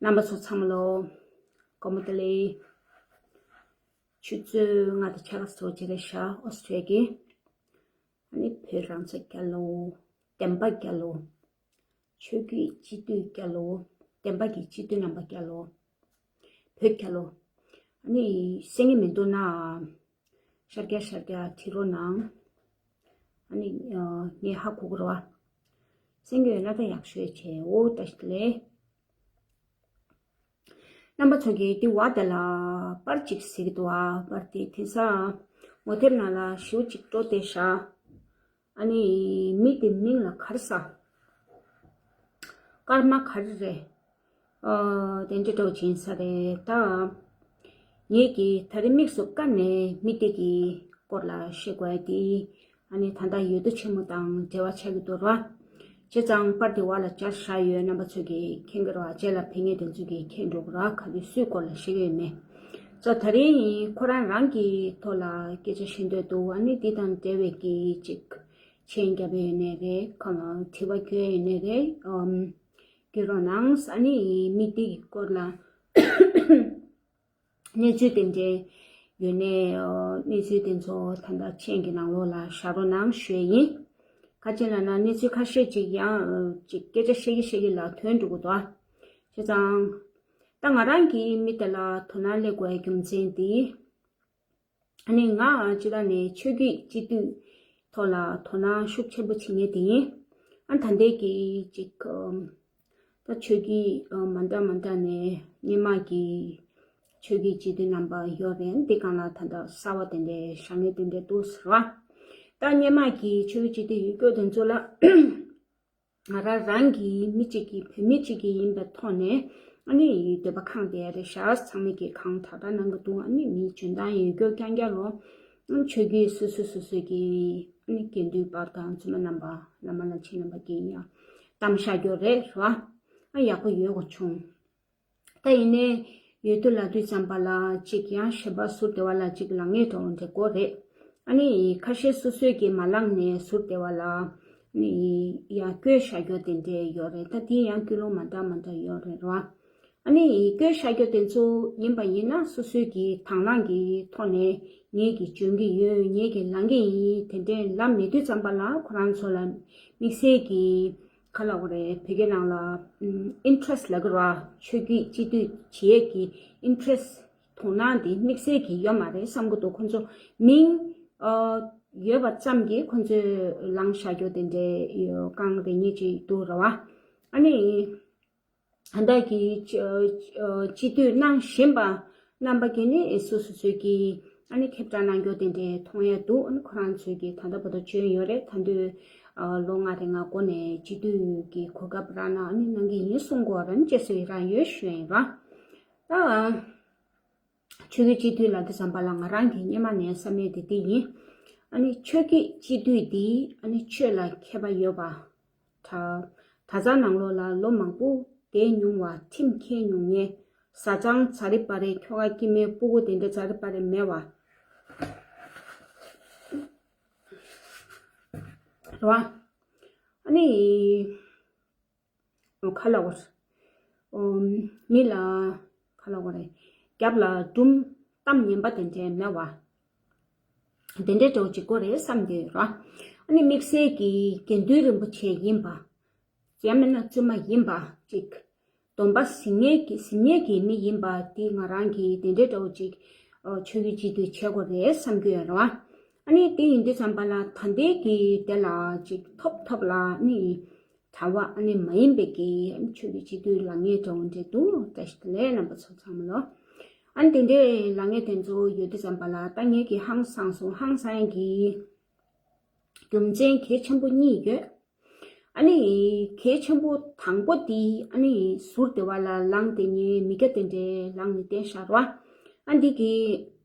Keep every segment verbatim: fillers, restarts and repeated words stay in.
རྣམ་པ་ཚོ་ཚང་མ་ལོ། དགོང་མོ་བདེ་ལེགས། ཆུ་ཚོད་ལྔ་དང་ཕྱེད་ཀ་ཙམ་ཅིག་རེད་ཤག་ཨོ་སི་ཀྲི་ཡ་གི། ཨ་ནི་བོད་རང་བཙན་རྒྱལ་ལོ། བདེན་པ་རྒྱལ་ལོ། ཆོས་བརྒྱུད་སྤྱི་འཐུས་རྒྱལ་ལོ། བདེན་པ་གི་སྤྱི་འཐུས་རྣམ་པ་རྒྱལ་ལོ། བོད་རྒྱལ་ལོ། ཨ་ནི་གསན་གྱི་མི་འདུག་ན། ཤར་རྒྱག་ཤར་རྒྱག་བྲིས་རོགས་གནང་། ཨ་ནི་ངས་ཧ་གོ་གི་རེད་བ། གསན་གྱི་ཡོད་ན་ད་ཡག་ཤོས་བྱས་འོ་ད་ཞིག་ལས། རྣམ་པ་ཚོ་གིས་འདི་བ་དེ་ལ་པར་གཅིག་གཟིགས་འདུག་ཨ། པར་དེ་དེང་སང་ངོ་དེབ་ནང་ལ་ཞེ་པོ་གཅིག་འགྲོ་བསྡད་ཤག་ཨ་ནི་མི་དེ་མིང་ལ་ག་རེ་ཟེར། ཀརྨ་ག་རེ་རེད། ཨ། དེ་འདྲ་འདྲ་བོ་ཅིག་ཡིན་ས་རེད་ད། ངེད་ཀྱིས་ད་རེས་དམིགས་སུ་བཀར་ནས་མི་དེ་གི་སྐོར་ལ་བཤད་དགོས་ཡ་དེ། ཨ་ནི་ད་ལྟ་ཡུལ་དུ་ཆེན་མོ་དང་འབྲེལ་བ་ཆགས་ཀྱི་འདུག་ར། བྱས་ཙང་པར་དེ་བ་ལ་སྦྱར་བཞག་ཡོད། རྣམ་པ་ཚོས་ཀྱིས་མཁྱེན་གྱི་རེད་བ། རྗེས་ལ་ཕན་ངེས་དེ་ཚོས་ཀྱིས་མཁྱེན་འགྲོ་གི་ར། ག་དུས་སུའི་སྐོར་ལ་བཤད་ཀྱི་ཡོད་མེད། ཙོ་ད་རིང་ཁོ་རང་རང་གི་ཐོག་ལ་སྐད་ཆ་བཤད་འདོད་འདུག་ཨ་ནི་འདི་དང་འབྲེལ་བའི་གི་ཅིག་མཆན་རྒྱབ་པ་ཡོད་ནའི་རེད། ཁོ་ལ་དྲི་བ་བཀོད་ཡོད་ནའི་རེད། ཨམ། བཀོད་རོགས་གནང་། ཨ་ནི་མི་དེ་གི་སྐོར་ལ་གནས་ཚུལ་དེ་འདྲའི་ཡོད་ནའི་གནས་ཚུལ་དེ་ཚོ་ད་ལྟ་མཆན་གྱི་ནང་ལོགས་ལ་བཞག་རོགས་གནང་ཞུ་ཡ་ཡིན། ག་ཅི་ལབ་ན་གནས་ཚུལ་ཁ་ཤས་ཅིག་ཡང་ཅིག་སྐད་ཆ་བཤད་ཀྱི་བཤད་ཀྱི་ལ་ཐོན་འགྲོ་གི་འདུག་ཨ། བྱས་ཙང་ད་ང་རང་གིས་མི་དེ་ལ་དོ་སྣང་སླེབས་དགོས་པའི་རྒྱུ་མཚན་དེ། ཨ་ནི་ང་སྤྱིར་བཏང་ནས་ཆོས་བརྒྱུད་སྤྱི་འཐུས་ཐོག་ལ་དོ་སྣང་ཤུགས་ཆེན་པོ་བྱེད་མཁན་དེ་ཡིན། ཨ་ད་ལྟའི་གི་ཅིག་ཨམ། ད་ཆོས་བརྒྱུད་ཨ་མ་འདྲ་མ་འདྲ་ནས་སྔོན་མ་གི་ཆོས་བརྒྱུད་སྤྱི་འཐུས་རྣམ་པ་ཡོད་རེད། འདི་སྒང་ལ་ད་ལྟ་གསར་པ་དེ་འདྲའི་བཞག་མཁན་དེ་འདྲ་འདུག་ཟེར་བ། ད་སྔོན་མ་གི་ཆོས་བརྒྱུད་སྤྱི་འཐུས་ཡོད་སྐྱོ་དེ་ཚོ་ལ། ང་རང་རང་གི་མི་གཅིག་གི་བོད་མི་གཅིག་གི་ཡིན་པའི་ཐོག་ནས་ཨ་ནི་འདོད་པ་ཁེངས་བསྡད་རེད་ཤག་ཚང་མས་ཀྱི་གང་དྲག་དྲག་གནང་གི་འདུག་ཨ་ནི་མི་འཇོན་ཐང་ཡོད་སྐྱོ་རྐྱང་རྐྱང་ལོ། ཆོས་བརྒྱུད་སོ་སོ་སོ་སོའི་གི་ཨ་ནི་དགེ་འདུན་པ་དང་བཙུན་མ་རྣམ་པ་བླ་མ་ལ་ཆེ་རྣམ་པ་གི་ཡང་གཏམ་བཤད་རྒྱུ་རེད་ར། ཨ་ཡག་པོ་ཡོད་གོ་བྱུང་། ད་ཡིན་ནའི་ཡོད་དུས་ལབ་དུས་ཙམ་པ་ལ་ཅིག་ཡང་གཞན་པ་ཟུར་དེ་བ་ལ་ཅིག་ལངས་ངེས་འགྲོ་འདྲ་དགོས་རེད། ཨ་ནི་ཁ་ཤས་སོ་སོས་ཀྱིས་མ་ལངས་ནས་ཟུར་དེ་བ་ལ་ནི་ཡང་བསྐྱོན་བཞག་རྒྱུ་དེ་འདྲས་ཡོད་རེད། ད་དེ་ཡང་ཀུན་སློང་མ་འདྲ་མ་འདྲ་ཡོད་རེད་ར། ཨ་ནི་བསྐྱོན་བཞག་རྒྱུ་དེ་ཚོ་ཡིན་པ་ཡིན་ན་སོ་སོའི་གི་དང་བླངས་ཀྱི་ཐོག་ནས་ངེད་ཀྱིས་འཇོན་གྱི་ཡོད། ངེད་ཀྱིས་ལངས་ཀྱི་ཡིན། དེ་འདྲས་ལབ་མེད་དུས་ཙམ་པ་ལ་ཁོ་རང་ཚོ་ལ་དམིགས་བསལ་གྱི་ག་ལབ་དགོས་རེད། བོད་སྐད་ནང་ལ་ཨིན་ཊི་རེ་སི་ཊི་ལབ་ཀྱི་རེད་བ། ཆོས་བརྒྱུད་སྤྱི་འཐུས་བྱེད་ཡས་ཀྱི་ཨིན་ཊི་རེ་སི་ཊི་དོ་སྣང་དེ་དམིགས་བསལ་གྱི་ཡོད་མ་རེད་བསམ་གྱི་འདུག་ཁོ་ཚོ་མིང་ཨ་ཡོད་པ་ཙམ་གྱིས་ཁོ་ཚོས་ལངས་བཞག་རྒྱུ་དེ་འདྲའི་ཡོད་རྐང་རེ་གཉིས་ཅིག་འདུག་རེད་བ། ཨ་ནི་ད་ལྟ་གི་སྤྱི་འཐུས་གནང་བཞིན་པ་རྣམ་པ་གིས་ནི་སོ་སོ་སོས་ཀྱི་ཨ་ནི་ཁྱབ་བསྒྲགས་གནང་རྒྱུ་དེ་འདྲའི་མཐོང་ཡ་འདུག་ཨ་ནི་ཁོ་རང་ཚོས་ཀྱི་ད་ལྟ་བར་དུ་བྱོན་ཡོད་རེད། ད་དུང་ཨ་ལོ་ལྔ་རེ་ལྔ་འགོར་ནས་སྤྱི་འཐུས་ཀྱི་གོ་སྐབས་རག་ན་ཨ་ནི་གནང་གི་ཡིན་གསུང་གི་ཡོད་རེད། ཅེས་སུ་ཡི་རང་ཡོད་ཞུ་ཡ་ཡིན་ར། ད་ཆོས་བརྒྱུད་སྤྱི་འཐུས་ལབ་དུས་ཙམ་པ་ལ་ང་རང་གི་སྔོན་མ་ནས་བསམ་ཡས་དེ་འདི་ཡིན། ཨ་ནི་ཆོས་བརྒྱུད་སྤྱི་འཐུས་འདི་ཨ་ནི་ཆོས་ལ་མཁས་པ་ཡོད་པ། གྲྭ་གྲྭ་ཚང་ནང་ལོགས་ལ་ལོ་མང་པོ་བསྡད་མྱོང་བ། ཁྲིམས་འཁྱེར་མྱོང་མཁན། བཟའ་ཚང་ཛ་རི་པ་རི་ཁྱོ་ག་སྐྱེ་དམན་སྤུ་གུ་དེ་འདྲ་ཛ་རི་པ་རི་མེད་པ་རེད་བ། ཨ་ནི་ག་ལབ་དགོས་རེད། མི་ལ་ག་ལབ་དགོས་རེད། རྒྱབ་ལ་སྒྲུང་གཏམ་ངན་པ་དེ་འདྲའི་མེད་པ། དེ་འདྲའི་འདྲ་བོ་ཅིག་དགོས་རེད་བསམ་གྱི་ཡོད་ར། ཨ་ནི་དམིགས་བསལ་གྱི་དགེ་འདུན་རིན་པོ་ཆེ་ཡིན་པ། ཡང་མིན་ན་བཙུན་མ་ཡིན་པ་ཅིག་སྡོམ་པ་ཟིན་མཁན་གྱི་ཟིན་མཁན་གྱི་མི་ཡིན་པ་དེ་ང་རང་གིས་དེ་འདྲའི་འདྲ་བོ་ཅིག་ཆོས་བརྒྱུད་སྤྱི་འཐུས་བྱེད་དགོས་རེད་བསམ་གྱི་ཡོད་རེད་བ། ཨ་ནི་དེ་ཡིན་དུས་ཙམ་པ་ལ་ད་ལྟའི་གི་དེ་ལ་ཅིག་ཐོབ་ཐོབ་ལ་ནི་གྲྭ་པ་ཨ་ནི་མ་ཡིན་པའི་གི་ཆོས་བརྒྱུད་སྤྱི་འཐུས་ལངས་མཁན་འདྲ་བོ་འདྲ་འདུག་བཀྲ་ཤིས་བདེ་ལེགས་རྣམ་པ་ཚོ་ཚང་མ་ལོ། ཨ་ནི་དེ་འདྲའི་ལངས་མཁན་དེ་ཚོ་ཡོད་དུས་ཙམ་པ་ལ་ད་ངེད་ཀྱིས་ཧང་སངས་སོང་། ཧང་སངས་ཡག་གི་རྒྱུ་མཚན་གལ་ཆེན་པོ་གཉིས་ཡོད། ཨ་ནི་གལ་ཆེན་པོ་དང་པོ་དེ་ཨ་ནི་ཟུར་དེ་བ་ལ་ལངས་དེ་ངའི་མི་སྐྱ་དེ་འདྲའི་ལངས་ནས་བསྡད་ཤག་ར། ཨ་འདི་གི་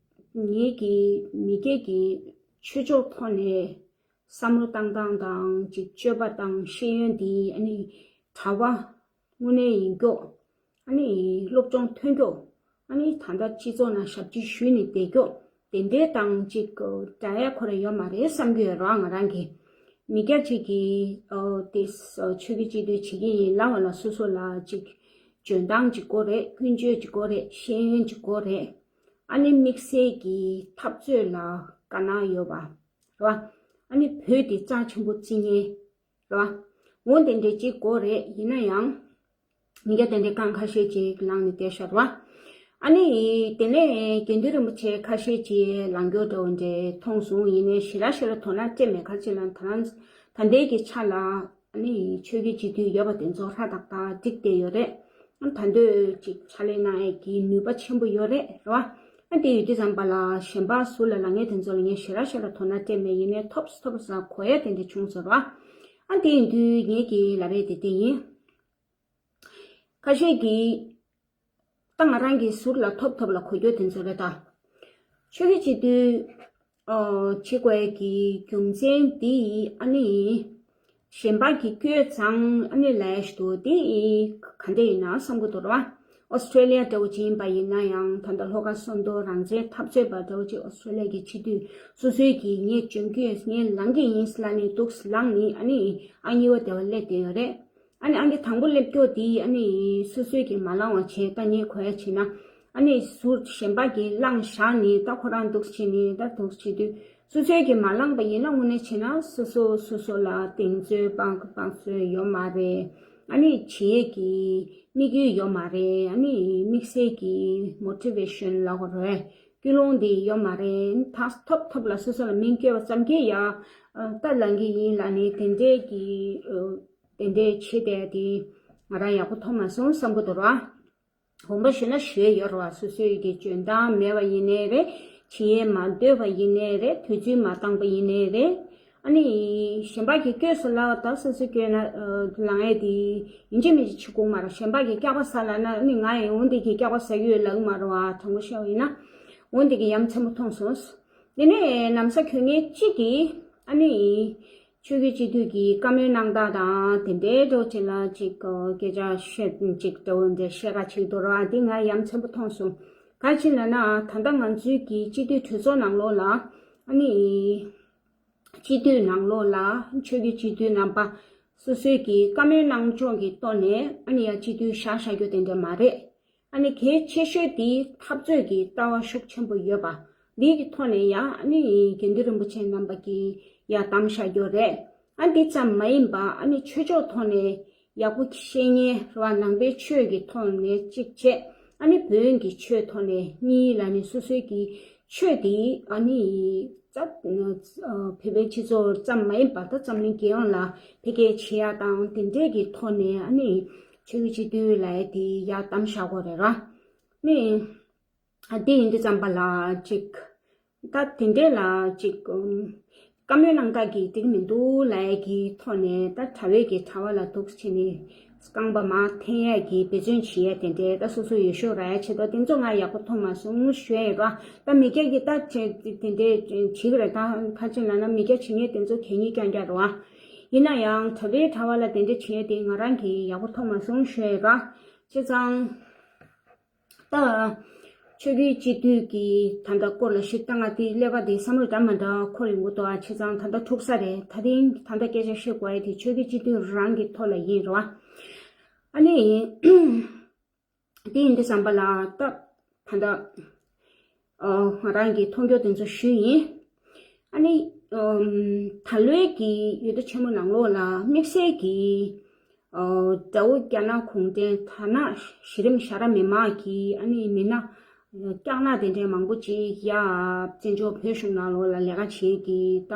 ངེད་ཀྱི་མི་སྐྱ་གི་ཆོས་ཕྱོགས་ཐོག་ནས་བསམ་བློ་བཏང་སྟངས་དང་ཅིག་སྤྱོད་པ་དང་ཤེས་ཡོན་དེ་ཨ་ནི་གྲྭ་པ་དངོས་གནས་ཡིན་སྐྱོ། ཨ་ནི་སློབ་སྦྱོང་ཐོན་སྐྱོ། ཨ་ནི་ད་ལྟ་སྤྱི་ཚོགས་ནང་ཞབས་ཕྱི་ཞུས་ནས་བསྡད་སྐྱོ། དེ་འདྲའི་དང་ཅིག་འདྲ་ཡ་ཁོ་ར་ཡོད་མ་རེད་བསམ་གྱི་ཡོད་ར། ང་རང་གི་མི་སྐྱ་ཅིག་གིས་ཨོ་དེ་ཆོས་བརྒྱུད་སྤྱི་འཐུས་བྱེད་ཀྱི་ཡིན་ལབ་པ་ལ་སོ་སོ་ལ་ཅིག་ འཇོན་ཐང་གཅིག་པོ་རེད། ཀུན་སྤྱོད་གཅིག་པོ་རེད། ཤེས་ཡོན་གཅིག་པོ་རེད། ཨ་ནི་དམིགས་བསལ་གྱི་འཐབ་རྩོད་ལ་དཀའ་སྣང་ཡོད་པ་རེད་བ། ཨ་ནི་བོད་དེ་རྩ་ཆེན་པོ་བརྩི་མཁན་རེད་བ། འོ་དེ་འདྲ་གཅིག་པོ་རེད། ཡིན་ན་ཡང་མི་སྐྱ་དེ་འདྲའི་རྐང་ཁ་ཤས་ཅིག་ལངས་ནས་བསྡད་ཤག་རེད་བ། ཨ་ནི་དེ་ནས་དགེ་འདུན་རིན་པོ་ཆེ་ཁ་ཤས་ཅིག་ལངས་རྒྱུ་འདྲ་བོ་འདྲ་མཐོང་སོང་། ཡིན་ནའི་ཞེ་དྲག་ཞེ་དྲག་དོ་སྣང་སྤྲད་མེད། ག་རེ་བྱས་ན་ད་ལྟ་ད་ལྟའི་གི་ཆ་ལ་ཨ་ནི་ཆོས་བརྒྱུད་སྤྱི་འཐུས་ཡོད་པ་དེ་ཚོ་ཧྲ་ཏག་ཏག་འགྲིག་བསྡད་ཡོད་རེད། ཨ་ད་འདོད་ཅིག་ཕྱག་ལས་གནང་ཡས་ཀྱི་ནུས་པ་ཆེན་པོ་ཡོད་རེད། རེད་བ། ཨ་དེ་ཡོད་དུས་ཙམ་པ་ལ་གཞན་པ་ཟུར་ལ་ལངས་མཁན་དེ་ཚོ་ལ་ངས་ཞེ་དྲག་ཞེ་དྲག་དོ་སྣང་སྤྲད་མེད། ཡིན་ནའི་ཐོབ་ཐོབ་ས་གོ་ཡ་དེ་འདྲ་བྱུང་སོང་རེད་བ། ཨ་དེ་ཡིན་དུས་ངེད་ཀྱི་ལབ་ཡས་དེ་དེ་ཡིན། ཁ་ཤས་ཀྱིས་ད་ང་རང་གི་ཟུར་ལ་ཐོབ་ཐོབ་ལ་གོ་རྒྱུ་དེ་ཚོ་རེད་ད། ཆོས་བརྒྱུད་སྤྱི་འཐུས་ཨོ་བྱེད་དགོས་ཀྱི་རྒྱུ་མཚན་འདི་ཨ་ནི་གཞན་པ་གི་སྐྱོན་ཙང་ཨ་ནི་ལས་ཞིག་འདུག་འདི་ག་འདྲ་ཡིན་ན་བསམ་གི་འདུག་ར། ཨོ་སི་ཀྲེ་ལི་ཡ་འདྲ་བོ་ཅིག་ཡིན་པ་ཡིན་ན་ཡང་ད་ལྟ་ལྷོ་ཁ་སོ་མདོ་རང་བཙན་འཐབ་རྩོད་པ་འདྲ་བོ་ཅིག་ཨོ་སི་ཀྲེ་ལི་ཡ་གི་སྤྱི་འཐུས་སོ་སོའི་གི་ངས་འཇོན་གྱི་ངས་ལངས་ཀྱི་ཡིན་ལབ་ནས་འདུག་ལངས་ནས་ཨ་ནི་ཨ་གཉིས་པ་དེ་བ་སླེབས་བསྡད་ཡོད་རེད། ཨ་ནི་ཨང་ཀི་དང་པོ་སླེབས་ཀྱོག་དེ་ཨ་ནི་སོ་སོས་ཀྱིས་མ་བླངས་པ་བྱས། ད་ངས་གོ་ཡ་བྱས་ན་ཨ་ནི་ཟུར་གཞན་པ་གིས་བླངས་བཞག་ནས་ད་ཁོ་རང་འདུག་བྱས་ནས་ད་འདུག་བྱེད་དུས་སོ་སོས་ཀྱིས་མ་བླངས་པ་ཡིན་ན་དངོས་གནས་བྱས་ན་སོ་སོ་སོ་སོ་ལ་གདེང་ཚོད་དཔག་དཔག་ཚོད་ཡོད་མ་རེད། ཨ་ནི་བྱེད་ཡས་ཀྱི་དམིགས་ཡུལ་ཡོད་མ་རེད། ཨ་ནི་དམིགས་བསལ་གྱི་མོ་ཊི་ཝེ་ཤན་ལབ་དགོས་རེད། ཀུན་སློང་དེ་ཡོད་མ་རེད། ད་ཐོབ་ཐོབ་ལ་སོ་སོ་ལ་མིང་བསྐྱོད་པ་ཙམ་གྱིས་ཡ་ད་ལངས་ཀྱི་ཡིན་ལབ་ནས་དེ་འདྲའི་གི་དེ་འདྲའི་བྱེད་བསྡད་དེ་ང་རང་ཡག་པོ་མཐོང་མ་སོང་བསམ་གྱི་འདུག་ར། དགོངས་པ་ཞུས་ན་ཞུ་ཡས་ཡོད་རེད་བ། སོ་སོའི་གི་འཇོན་ཐང་མེད་པ་ཡིན་ནའི་རེད། བྱེད་ཡས་མ་འདོད་པ་ཡིན་ནའི་རེད། དུས་ཚོད་མ་འདང་པ་ཡིན་ནའི་རེད། ཨ་ནི་གཞན་པ་གི་སྐྱོན་སུ་ལབ་པ་ད་སོ་སོའི་སྐྱོན་ན་ལངས་ཡས་དེ་ཡིན་གཅིག་མིན་གཅིག་བྱེད་དགོས་མ་རེད། གཞན་པ་གི་སྐྱག་པ་ཟ་ལབ་ན་ཨ་ནི་ང་ཡང་འོ་འདི་གི་སྐྱག་པ་ཟ་གི་ཡོད་ལབ་གི་མ་རེད་བ། དྲང་པོ་བཤད་པ་ཡིན་ན་འོ་འདི་གི་ཡ་མཚན་པོ་མཐོང་སོང་། དེ་ནས་ན་བཟའ་གྱོན་མཁན་གཅིག་གིས་ཨ་ནི་ཆོས་བརྒྱུད་སྤྱི་འཐུས་ཀྱི་བཀའ་མོལ་གནང་སྟངས་དང་དེ་འདྲའི་འདྲ་བོ་ཅིག་ལ་ཅིག་སྐད་ཆ་བཤད་ཅིག་འདྲ་བོ་འདྲ་བཤད་ག་ཅིག་འདུག་ར། འདི་ང་ཡ་མཚན་པོ་མཐོང་སོང་། ག་ཅི་ལབ་ན་ད་ལྟ་ང་ཚོའི་གི་སྤྱི་འཐུས་གྲོས་ཚོགས་ནང་ལོགས་ལ་ཨ་ནི་སྤྱི་འཐུས་ནང་ལོགས་ལ་ཆོས་བརྒྱུད་སྤྱི་འཐུས་རྣམ་པ་སོ་སོའི་གི་བཀའ་མོལ་གནང་ཕྱོགས་ཀྱི་ཐོག་ནས་ཨ་ནི་ཡ་སྤྱི་འཐུས་བཞག་བཞག་རྒྱུ་དེ་འདྲ་མ་རེད། ཨ་ནི་གལ་ཆེ་ཤོས་དེ་འཐབ་རྩོད་ཀྱི་ལྟ་བ་ཤུགས་ཆེན་པོ་ཡོད་པ་འདི་གི་ཐོག་ནས་ཡ་ཨ་ནི་དགེ་འདུན་རིན་པོ་ཆེ་རྣམ་པ་གིས་ཡ་བདམས་བཞག་རྒྱུ་རེད། ཨ་འདི་ཙམ་མ་ཡིན་པ་ཨ་ནི་ཆོས་ཕྱོགས་ཐོག་ནས་ཡག་པོ་བཤད་མཁན་རེད་བ། ནང་པའི་ཆོས་ཀྱི་ཐོག་ནས་གཅིག་བྱས། ཨ་ནི་བོན་གྱི་ཆོས་ཐོག་ནས་གཉིས་ལ་ནི་སོ་སོའི་གི་ཆོས་དེ་ཨ་ནི་རྩ་བོད་པའི་སྤྱི་ཚོགས་ཙམ་མ་ཡིན་པ་ད་འཛམ་གླིང་རྒྱལ་ཡོངས་ལ་འཕེལ་རྒྱས་བྱེད་ཡ་དང་དེ་འདྲས་ཀྱི་ཐོག་ནས་ཨ་ནི་ཆོས་ཀྱི་སྤྱི་འཐུས་ལབ་ཡ་དེ་ཡར་བདམས་བཞག་དགོས་རེད་ར། ནི། ཨ་དེ་ཡིན་དུས་ཙམ་པ་ལ་ཅིག་ད་དེ་འདྲས་ལ་ཅིག་ཨུམ། བཀའ་མོལ་གནང་སྟངས་ཀྱི་འགྲིག་མི་འདུག་ལབ་ཡ་གི་ཐོག་ནས་ད་གྲྭ་བའི་གི་གྲྭ་བ་ལ་འདུག་བྱས་ནས་རྐང་པ་མར་འཐེན་ཡ་གི་འབད་བརྩོན་བྱེད་ཡ་དེ་འདྲས་ད་སོ་སོ་ཡོ་ཤོས་རག་ཡ་ཆེད་དུ་དེ་ཚོ་ང་ཡག་པོ་མཐོང་མ་སོང་ཞུ་ཡ་ཡོད་ར། ད་མི་སྐྱ་གི་ད་ཆེ་དེ་འདྲས་བྱེད་གི་རེད། ད་ཁ་ཅིག་ལབ་ན་མི་སྐྱ་བྱེད་མཁན་དེ་ཚོ་གད་སྙིགས་རྐྱང་རྐྱང་རེད་བ། ཡིན་ན་ཡང་གྲྭ་བའི་གྲྭ་བ་ལ་དེ་འདྲས་བྱེད་ཡ་དེ་ང་རང་གི་ཡག་པོ་མཐོང་མ་སོང་ཞུ་ཡ་ཡོད་ར། བྱས་ཙང་། ད། ཆོས་བརྒྱུད་སྤྱི་འཐུས་ཀྱི་ད་ལྟ་སྐོར་ལ་ཞིབ་ལྟ་ང་དེ་ཀླད་པ་དེ་བསམ་བློ་འདྲ་མ་འདྲ་འཁོར་ཡོང་གི་འདུག་ཨ། བྱས་ཙང་ད་ལྟ་འཁྲུག་ས་རེད། ད་རིང་ད་ལྟ་སྐད་ཆ་བཤད་དགོས་ཡ་དེ་ཆོས་བརྒྱུད་སྤྱི་འཐུས་རང་གི་ཐོག་ལ་ཡིན་རེད་བ། ཨ་ནི། དེ་ཡིན་དུས་ཙམ་པ་ལ་ད་ད་ལྟ། ཨོ། ང་རང་གི་མཐོང་རྒྱུ་དེ་ཚོ་ཞུས་ཡིན། ཨ་ནི། ཨོམ། ད་ལོའི་གི་ཡུལ་སྡེ་ཆེན་མོ་ནང་ལོགས་ལ་དམིགས་བསལ་གྱི། ཨོ། དགྲ་བོ་རྒྱ་ནག་གུང་ཁྲན་ཐ་ན་གཞི་རིམ་ཤ་ར་མི་མང་གི་ཨ་ནི་མི་སྣ། སྐྱག་ནག་དེ་འདྲའི་མང་པོ་ཅིག་ཡ། བཙན་བྱོལ་བོད་གཞུང་ནང་ལོགས་ལ་ལས་ཀ་བྱེད་ཀྱི་ད།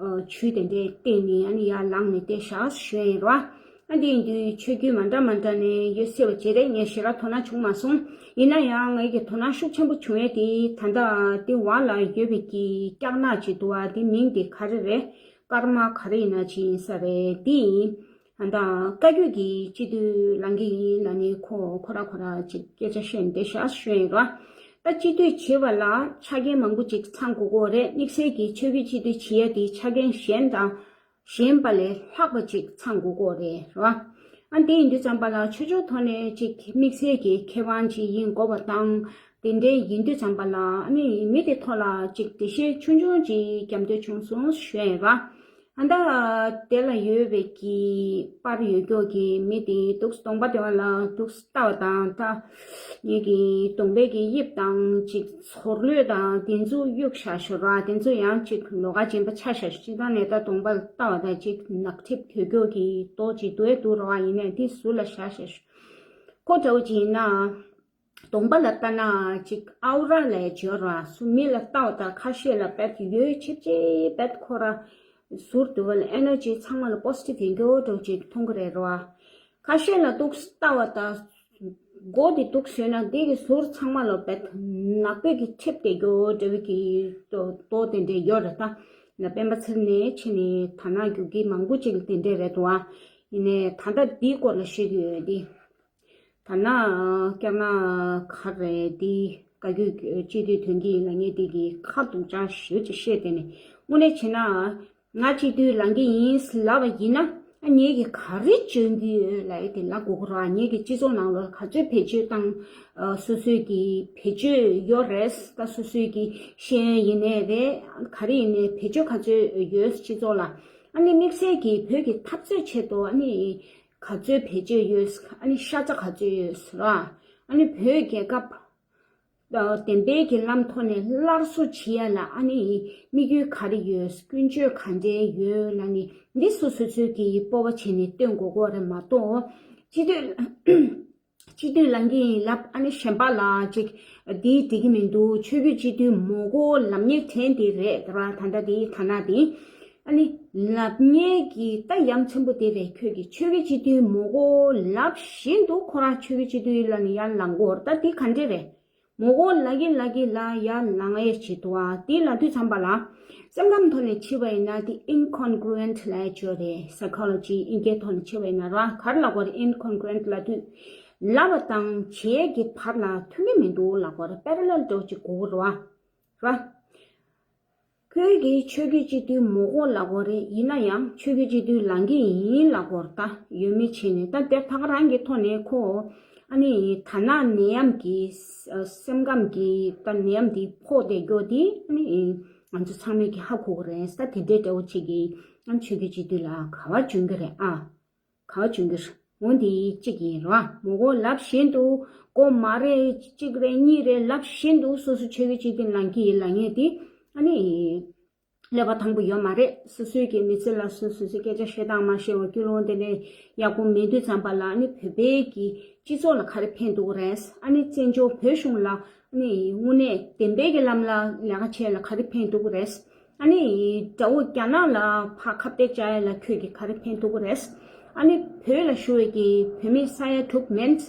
ཨོ། ཇུས་དེ་འདྲའི་བཏོན་ནས་ཨ་ནི་ཡར་ལངས་ནས་བསྡད་ཤག་ཞུ་ཡ་ཡིན་ར། ཨ་འདི་ཡིན་དུས་ཆོས་བརྒྱུད་མ་འདྲ་མ་འདྲ་ནས་ཡོད་སྲིད་པ་བྱས་རེད། ངས་ཞེ་དྲག་དོ་སྣང་བྱུང་མ་སོང་། ཡིན་ན་ཡང་ངའི་གི་དོ་སྣང་ཤུགས་ཆེན་པོ་བྱུང་ཡས་དེ་ད་ལྟ་དེ་བར་ལ་ཡོད་པའི་གི་སྐྱག་ནག་ཅིག་འདུག་བ། དེ་མིང་དེ་ག་རེ་རེད། ཀརྨ་ག་རེ་ཡིན་ན་ཅིག་ཡིན་ས་རེད། དེ་ཡིན། ད་ལྟ་བཀའ་བརྒྱུད་ཀྱི་སྤྱི་འཐུས་ལངས་ཀྱི་ཡིན་ལབ་ནས་ཁོ་ཁོ་ར་ཁོ་ར་ཅིག་སྐད་ཆ་བཤད་བསྡད་ཤག་ཞུ་ཡིན་ར། ད་སྤྱི་འཐུས་བྱེད་པ་ལ་ཆ་རྐྱེན་མང་པོ་ཅིག་ཚང་དགོས་ཀྱི་རེད། དམིགས་བསལ་གྱི་ཆོས་བརྒྱུད་སྤྱི་འཐུས་བྱེད་ཡས་དེ་ཆ་རྐྱེན་གཞན་དང་། གཞན་པ་ལས་ལྷག་པ་ཅིག་ཚང་དགོས་ཀྱི་རེད་ར། ཨ་འདི་ཡིན་དུས་ཙམ་པ་ལ་ཆོས་ཕྱོགས་ཐོག་ནས་ཅིག་དམིགས་བསལ་གྱི་མཁས་དབང་ཅིག་ཡིན་དགོས་པ་དང་། དེ་འདྲའི་ཡིན་དུས་ཙམ་པ་ལ་ཨ་ནི་མི་དེ་ཐོག་ལ་ཅིག་འགྲེལ་བཤད་ཆུང་ཆུང་ཅིག་རྒྱབ་འདོད་བྱུང་སོང་ཞུ་ཡ་ཡིན་ར། ཨ་ད་དེ་ལ་ཡོད་པའི་གི་པར་ཡོད་ཀྱོག་གི་མི་དེ་འདུག་གདོང་པ་དེ་བ་ལ་འདུག་ལྟ་བ་དང་། ད་ངེད་ཀྱི་གདོང་པའི་གི་དབྱིབས་དང་ཅིག་ཚོར་ལོས་དང་དེ་ཚོ་གཡུག་བཞག་ཤོག་ར། དེ་ཚོ་ཡང་ཅིག་ལོགས་ཀ་སྦྱིན་པ་ཆ་བཞག་ཤོག་སྤྱིར་བཏང་ནས་ད་གདོང་པ་ལ་ལྟ་བ་དང་ཅིག་ནག་ཐིབས་གྱོད་གྱོད་ཀྱི་ཏོག་ཅིག་འདུག་ཨེ་འདུག་ར་བ། ཡིན་ནས་དེ་ཟུར་ལ་བཞག་བཞག་ཤོག་ཁོ་འདྲ་བོ་ཅིག་ཡིན་ན། གདོང་པ་ལ་ལྟ་ན་ཅིག་ཨའུ་ར་ལས་བརྗོད་ར། སུ་མི་ལ་ལྟ་བ་དང་ཁ་ཤས་ལ་བེད་ཡོད་ཆེ་ཆེ་བེད་ཁོ་ར་ཟུར་དུ་བ་ལ་ཨེ་ནར་ཇི་ཚང་མ་ལ་པོ་སི་ཊིབ་ཡིན་གྱོག་འདྲ་བོ་ཅིག་མཐོང་གི་རེད་ར། ཁ་ཤས་ལ་འདུག་ལྟ་བ་དང་མགོ་དེ་འདུག་བཟོས་ན་དེ་གི་ཟུར་ཚང་མ་ལ་བེད་ནག་པོའི་གི་ཐེབས་དེ་གྱོག་འདྲ་བོ་གི་ཏོག་ཏོག་དེ་འདྲས་ཡོད་རེད། ད་ན་སྤེན་པ་ཚེ་རིང་ནས་ཕྱིན་ནས་དར་ནག་རྒྱུག་གི་མང་པོ་ཅིག་དེ་འདྲས་རེད་འདུག་ཨ། ཡིན་ནས་ད་ལྟ་དེའི་སྐོར་ལ་ཤོད་ཀྱི་ཡོད་དེ། ད་ན་སྐྱག་ན་ག་རེད་དེ། བཀའ་བརྒྱུད་སྤྱི་འཐུས་དོན་གྱི་ལ་ངས་དེ་གི་ཁ་སྡུག་ཅག་ཞུ་ཅིག་བཤད་དེ་ནས་དངོས་གནས་བྱས་ན། ང་སྤྱི་འཐུས་ལངས་ཀྱི་ཡིན་ལབ་པ་ཡིན་ན། ཨ་ངས་ཀྱི་ག་རེ་འཇོན་གྱི་ཡོད་ལབ་ཡ་དེ་ལབ་དགོས་ཀྱི་རེད། ངས་ཀྱི་སྤྱི་ཚོགས་ནང་ལོགས་ག་ཚོད་བེད་སྤྱོད་བཏང་། སོ་སོའི་གི་བེད་སྤྱོད་ཡོད་རེད། ད་སོ་སོའི་གི་ཤེས་ཡོན་ཡིན་ནའི་རེད། ག་རེ་ཡིན་ནའི་བེད་སྤྱོད་ག་ཚོད་ཡོད་སྤྱི་ཚོགས་ལ། ཨ་ནི་དམིགས་བསལ་གྱི་བོད་ཀྱི་འཐབ་རྩོད་ཆེད་དུ་ཨ་ནི། ག་ཚོད་བེད་སྤྱོད་ཡོད། ཨ་ནི་ཤ་ཚ་ག་ཚོད་ཡོད་ར། ཨ་ནི་བོད་རྒྱལ་ཁབ་བདེན་པའི་གི་ལམ་ཐོག་ནས་སླར་གསོ་བྱེད་ཡ་ལ་ཨ་ནི་དམིགས་ཡུལ་ག་རེ་ཡོད། ཀུན་སྤྱོད་ག་འདྲའི་ཡོད་ལ་ནི་འདི་སོ་སོ་སོའི་གི་སྤོབས་པ་བྱས་ནས་སྟོན་དགོས་ཀྱི་རེད་མ་གཏོགས། སྤྱི་འཐུས་སྤྱི་འཐུས་ལངས་ཀྱི་ཡིན་ལབ་ཨ་ནི་གཞན་པ་ལ་ཅིག་འདི་འགྲིག་གི་མི་འདུག་ཆོས་བརྒྱུད་སྤྱི་འཐུས་མོ་གོ་ལབ་མཁན་དྲན་དེ་རེད་ར། ད་ལྟ་དེ་ཐ་ན་དེ། ཨ་ནི་ལབ་མཁན་གྱི་ད་ཡ་མཚན་པོ་དེ་རེད། ཁྱོད་ཀྱིས་ཆོས་བརྒྱུད་སྤྱི་འཐུས་མོ་གོ་ལབ་བཞིན་དུ་ཁོ་རང་ཆོས་བརྒྱུད་སྤྱི་འཐུས་ལ་ནི་ཡར་ལངས་དགོས་རེད། ད་དེ་ག་འདྲས་རེད། མོ་གོ་ལབ་ཀྱི་ལབ་ཀྱི་ལ་ཡར་ལངས་ཡས་བྱེད་དུ་ཨ། དེ་ལབ་དུས་ཙམ་པ་ལ་སེམས་ཁམས་ཐོག་ནས་ཕྱེ་བ་ཡིན་ན་དེ་ཨིན་ཁོན་གྷུ་རུ་ཨེན་ཊི་ལབ་ཡས་ཅིག་ཡོད་རེད། སའི་ཁོ་ལོ་ཇི་དབྱིན་སྐད་ཐོག་ནས་ཕྱེ་བ་ཡིན་ན་ར། ག་རེ་ལབ་དགོས་རེད། ཨིན་ཁོན་གྷུ་རུ་ཨེན་ཊི་ལབ་དུས་ལབ་པ་དང་བྱེད་ཀྱི་བར་ལ་མཐུན་གྱི་མི་འདུག་ལབ་དགོས་རེད། པེ་རེ་ལལ་འདྲ་བོ་ཅིག་དགོས་ཀྱི་རེད་བ། ར། ཁོས་ཀྱིས་ཆོས་བརྒྱུད་སྤྱི་འཐུས་མོ་གོ་ལབ་དགོས་རེད། ཡིན་ན་ཡང་ཆོས་བརྒྱུད་སྤྱི་འཐུས་ལངས་ཀྱི་ཡིན་ལབ་དགོས་རེད། ད་ཡོད་མེད་བྱས་ནས་ད་དེ་ད་ག་རང་གི་ཐོག་ནས་ཁོ་ཨ་ནི་ད་ན་ནད་ཡམས་ཀྱི་སེམས་ཁམས་ཀྱི་ད་ནད་ཡམས་འདི་ཕོག་བསྡད་རྒྱུ་དེ་ཨ་ནི་ང་ཚོ་ཚང་མས་ཀྱི་ཧ་གོ་གི་རེད། ད་དེ་འདྲའི་འདྲ་བོ་ཅིག་གིས་ཨ་ནི་ཆོས་བརྒྱུད་སྤྱི་འཐུས་ལ་ག་བ་བྱུང་གི་རེད་ཨ། ག་བ་བྱུང་གི་རེད། འོ་འདི་གཅིག་ཡིན་ར། མོ་གོ་ལབ་བཞིན་དུ་གོ་མ་རེད། གཅིག་རེད་གཉིས་རེད་ལབ་བཞིན་དུ་སོ་སོ་ཆོས་བརྒྱུད་སྤྱི་འཐུས་ལངས་ཀྱི་ཡིན་ལབ་མཁན་དེ་ཨ་ནི་ཀླད་པ་ཐང་པོ་ཡོད་མ་རེད། སོ་སོའི་གི་མི་ཚེ་ལ་སོ་སོ་སོའི་སྐད་ཆ་བཤད་སྟངས་མ་ཤེས་པ། ཀུན་སློང་དེ་འདྲ་ཡག་པོ་མེད་དུས་ཙམ་པ་ལ་ཨ་ནི་བོད་པའི་གི་སྤྱི་ཚོགས་ལ་ག་རེ་ཕན་ཐོགས་རེད། ཨ་ནི་བཙན་བྱོལ་བོད་གཞུང་ལ་ཨ་ནི་དངོས་གནས་བདེན་པའི་གི་ལམ་ལ་ལས་ཀ་བྱས་ལ་ག་རེ་ཕན་ཐོགས་རེད། ཨ་ནི་དགྲ་བོ་རྒྱ་ནག་ལ་ཕར་ཁ་གཏད་བཅག་ཡ་ལ་ཁྱོད་ཀྱིས་ག་རེ་ཕན་ཐོགས་རེད། ཨ་ནི་བོད་ལ་བཞུགས་པའི་གི་བོད་མི་ས་ཡ་དྲུག་མིན།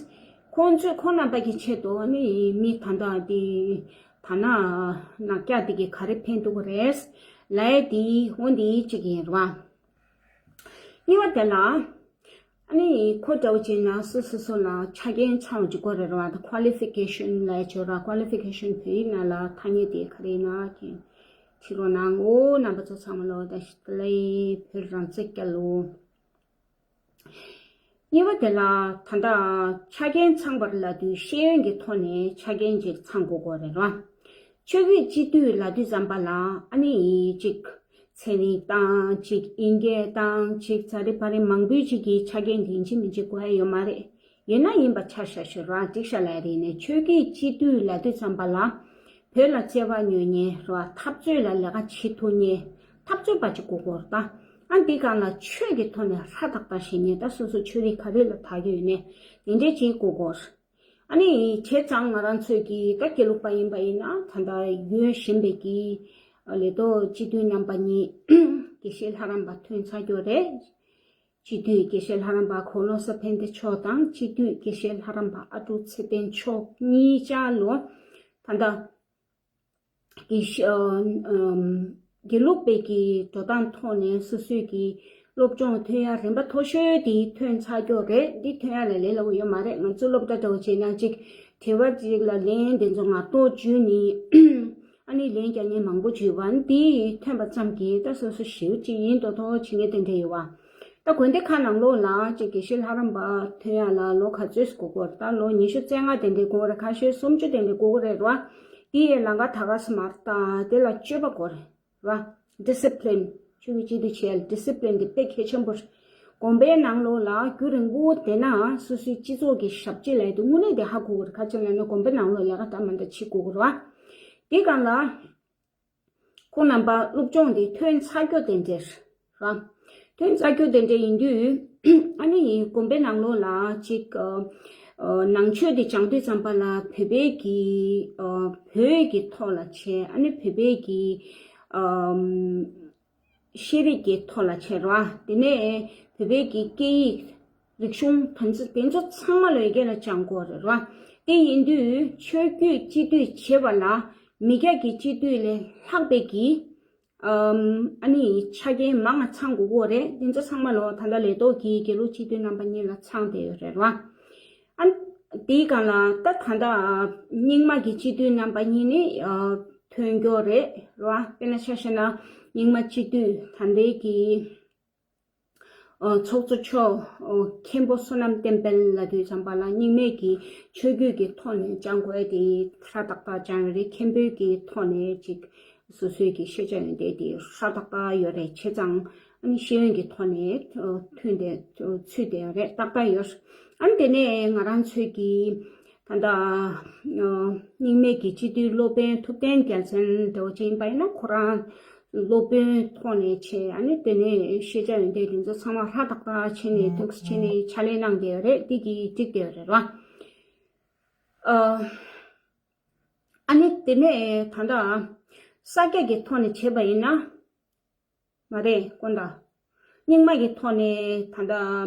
ཁོང་ཚོས་ཁོང་རྣམ་པ་གི་ཆེད་དུ་ཨ་ནི་མི་ད་ལྟ་དེ་ད་ན་ནག་སྐྱག་དེ་གི་ག་རེ་ཕན་ཐོགས་རེད་ལབ་ཡ་དེ་འོ་འདི་གཅིག་ཡིན་ར། གཉིས་པ་དེ་ལ། ཨ་ནི་ཁོ་འདྲ་བོ་བྱས་ན་སོ་སོ་སོ་ལ་ཆ་རྐྱེན་ཚང་བ་ཅིག་དགོས་རེད་ར། ད་ཀོ་ལི་ཕི་ཀེ་ཤན་ལབ་ཡ་ཅིག་ཡོད་ར། ཀོ་ལི་ཕི་ཀེ་ཤན་བོད་ཡིག་ནང་ལ་ཐ་སྙད་དེ་ག་རེ་ཡིན་ན་མཁྱེན་ཁྲིད་རོགས་གནང་ངོ་། རྣམ་པ་ཚོ་ཚང་མ་ལོ་བཀྲ་ཤིས་བདེ་ལེགས། བོད་རང་བཙན་རྒྱལ་ལོ། གཉིས་པ་དེ་ལ་ད་ལྟ་ཆ་རྐྱེན་ཚང་བར་ལབ་དུས་ཤེས་ཡོན་གྱི་ཐོག་ནས་ཆ་རྐྱེན་ཅིག་ཚང་དགོས་དགོས་རེད་ར། ཆོས་བརྒྱུད་སྤྱི་འཐུས་ལབ་དུས་ཙམ་པ་ལ་ཨ་ནི་ཅིག་ཚན་རིག་དང་ཅིག་དབྱིན་སྐད་དང་ཅིག་ཛ་དྲག་ཕ་རིག་མང་པོའི་ཅིག་གི་ཆ་རྐྱེན་དེ་ཡིན་གཅིག་མིན་གཅིག་དགོས་ཡ་ཡོད་མ་རེད། ཡོད་ན་ཡིན་པ་ཆ་བཞག་ཤོད་ར། འགྲིག་ཤག་ལབ་ཡ་རེད། ནས་ཆོས་བརྒྱུད་སྤྱི་འཐུས་ལབ་དུས་ཙམ་པ་ལ་བོད་ལ་བརྩེ་བ་ཉོ་མཁན་ར། འཐབ་རྩོད་ལ་ལས་ཀ་བྱེད་ཐུབ་མཁན་འཐབ་རྩོད་པ་ཅིག་དགོས་དགོས་རེད་ད། ཨ་འདི་སྒང་ལ་ཆོས་ཀྱི་ཐོག་ནས་ཧྲ་ཐག་ཐག་བྱེད་མཁན། ད་སོ་སོ་ཆོས་རིག་ག་རེ་ལ་དག་གི་ཡོད་ནས་དེ་འདྲས་ཅིག་དགོས་དགོས་རེད། ཨ་ནི་བྱས་ཙང་ང་རང་ཚོས་ཀྱི་ད་དགེ་ལུགས་པ་ཡིན་པ་ཡིན་ན་ད་ལྟ་ཡོད་བཞིན་པའི་གི་ལས་ཐོག་སྤྱི་འཐུས་རྣམ་པ་གཉིས་དགེ་བཤེས་ལྷ་རམས་པ་ཐོན་ཚར་ཡོད་རེད། སྤྱི་འཐུས་དགེ་བཤེས་ལྷ་རམས་པ་གོ་ལོ་ས་ཕན་བདེ་མཆོག་དང་སྤྱི་འཐུས་དགེ་བཤེས་ལྷ་རམས་པ་ཨ་ཀྲུག་ཚེ་བརྟན་མཆོག་གཉིས་ཆ་ལོ་ད་ལྟ་དགེ་བཤེས་ཨ་ཨམ་དགེ་ལུགས་པའི་གི་འགྲོ་སྟངས་ཐོག་ནས་སོ་སོའི་གི་སློབ་སྦྱོང་ཐོན་ཡ་རིམ་པ་མཐོ་ཤོས་དེ་ཐོན་ཚར་ཡོད་རེད། འདི་ཐོན་ཡ་ལ་ལས་སླ་པོ་ཡོད་མ་རེད། ང་ཚོ་སློབ་གྲྭ་འདྲ་བོ་བྱས་ན་ཅིག་དྲི་བ་ཅིག་ལ་ལན་དེ་ཚོ་ངག་ཐོག་བརྗོད་ནི། ཨ་ནི་ལན་རྒྱག་མཁན་མང་པོ་བྱུང་བ་འདི་ཐོན་པ་ཙམ་གྱིས་ད་སོ་སོ་ཞེ་པོ་ཅིག་ཡིན་མདོག་མདོག་བྱེད་མཁན་དེ་འདྲ་ཡོད་པ། ད་དགོན་སྡེ་ཁག་ནང་ལོགས་ལ་ཅིག་དགེ་བཤེས་ལྷ་རམས་པ་ཐོན་ཡ་ལ་ལོ་ག་ཚོད་ཞིག་འགོར་གྱི་ཡོད་རེད། ད་ལོ་ཉི་ཤུ་རྩ་ལྔ་དེ་འདྲ་འགོར་གྱི་རེད། ཁ་ཤས་སུམ་ཅུ་དེ་འདྲ་འགོར་གྱི་རེད་ར། འདི་ཡི་ལམ་ཁ་ད་ག་སེ་མ་རེད། ད་དེ་ལ་སྤྱོད་པ་དགོས་རེད་ར། ཌི་སི་པི་ལིན། ཆོས་ཀྱི་སྤྱི་འཐུས་བྱས་ལ་ཌི་སི་པི་ལིན་དེ་དཔེ་གལ་ཆེན་པོ་རེད། དགོན་པའི་ནང་ལོགས་ལ་རྒྱུན་རིང་པོ་བསྡད་ན་སོ་སོའི་སྤྱི་ཚོགས་ཀྱི་ཞབས་ཕྱི་ལས་དེ་དངོས་གནས་དེ་ཧ་གོ་གི་རེད། ག་ཅི་ལབ་ན་དགོན་པའི་ནང་ལོགས་ལས་ཀ་འདྲ་མི་འདྲ་བྱེད་དགོས་ཀྱི་རེད་བ། དེ་སྒང་ལ། ཁོང་རྣམ་པ་སློབ་སྦྱོང་དེ་ཐོན་ཚར་རྒྱུ་དེ་འདྲ་རེད། ཐོན་ཚར་རྒྱུ་དེ་འདྲ་ཡིན་དུས། ཨ་ནི་དགོན་པའི་ནང་ལོགས་ལ་ཅིག་ཨ། ཨ། ནང་ཆོས་དེ་སྦྱང་དུས་ཙམ་པ་ལ་བོད་པའི་གི། ཨ། བོད་ཀྱི་ཐོག་ལ་བྱས། ཨ་ནི་བོད་པའི་གི། ཨམ། ཤེས་རིག་གི་ཐོག་ལ་བྱས་རེད་བ། དེ་ནས་བོད་པའི་གི་སྐད་ཡིག་རིག་གཞུང་དོན་ཚན་དེ་ཚོ་ཚང་མ་ལོ་ཡི་གེ་ལ་སྦྱང་དགོས་རེད་རེད་བ། དེ་ཡིན་དུས་ཆོས་བརྒྱུད་སྤྱི་འཐུས་བྱེད་པ་ལ་མི་སྐྱ་གི་སྤྱི་འཐུས་ལས་ལྷག་པའི་གི། ཨམ། ཨ་ནི་ཆ་རྐྱེན་མང་ང་ཚང་དགོས་ཀྱི་རེད། དེ་ཚོ་ཚང་མ་ལོ་ད་ལྟ་ལས་ཐོག་གི་དགེ་ལུགས་སྤྱི་འཐུས་རྣམ་པ་གཉིས་ལ་ཚང་བསྡད་ཡོད་རེད་རེད་བ། ཨ། དེའི་སྒང་ལ་ད་ད་ལྟ་རྙིང་མ་གི་སྤྱི་འཐུས་རྣམ་པ་གཉིས་ནི་ཨ། ཐོན་རྒྱུ་རེད་རེད་བ། དཔེར་ན་ཆ་བཞག་ན་རྙིང་མ་སྤྱི་འཐུས་ད་ལྟའི་གི། ཨ། ཚོགས་གཙོ་མཆོག་ཨ། མཁན་པོ་བསོད་ནམས་བསྟན་འཕེལ་ལབ་དུས་ཙམ་པ་ལ་རྙིང་མའི་གི་ཆོས་བརྒྱུད་ཀྱི་ཐོག་ནས་སྦྱང་དགོས་ཡ་དེ་ཧྲ་ཏག་ཏག་སྦྱངས་ཡོད་རེད། མཁན་པོའི་གི་ཐོག་ནས་ཅིག་སོ་སོའི་གི་ཤེས་བྱ་ཡོན་ཏན་དེ་ཧྲ་ཏག་ཏག་ཡོད་རེད། བྱས་ཙང་ཨ་ནི་ཤེས་ཡོན་གྱི་ཐོག་ནས་ཨ། ཐོན་ཏེ་ཨ། ཚུད་བསྡད་ཡོད་རེད། ཏག་ཏག་ཡོད། ཨ་ནི་དེ་ནས་ང་རང་ཚོའི་གི་ད་ལྟ་ཨ། རྙིང་མའི་གི་སྤྱི་འཐུས་སློབ་དཔོན་ཐུབ་བསྟན་རྒྱལ་མཚན་འདྲ་བོ་ཅིག་ཡིན་པ་ཡིན་ན། ཁོ་རང་སློབ་དཔོན་ཐོག་ནས་བྱས། ཨ་ནི་དེ་ནས་ཤེས་བྱ་ཡོན་ཏན་དེ་ཚོ་ཚང་མ་ཧྲ་ཏག་ཏག་བྱས་ནས་ཐུགས་བྱས་ནས་ཕྱག་ལས་གནང་བསྡད་ཡོད་རེད། དེ་གི་འགྲིག་བསྡད་ཡོད་རེད་བ། ཨ། ཨ་ནི་དེ་ནས་ད་ལྟ་ས་སྐྱ་གི་ཐོག་ནས་བྱས་པ་ཡིན་ན། མ་རེད། དཀོན་དག་རྙིང་མ་གི་ཐོག་ནས་ད་ལྟ་ཨ།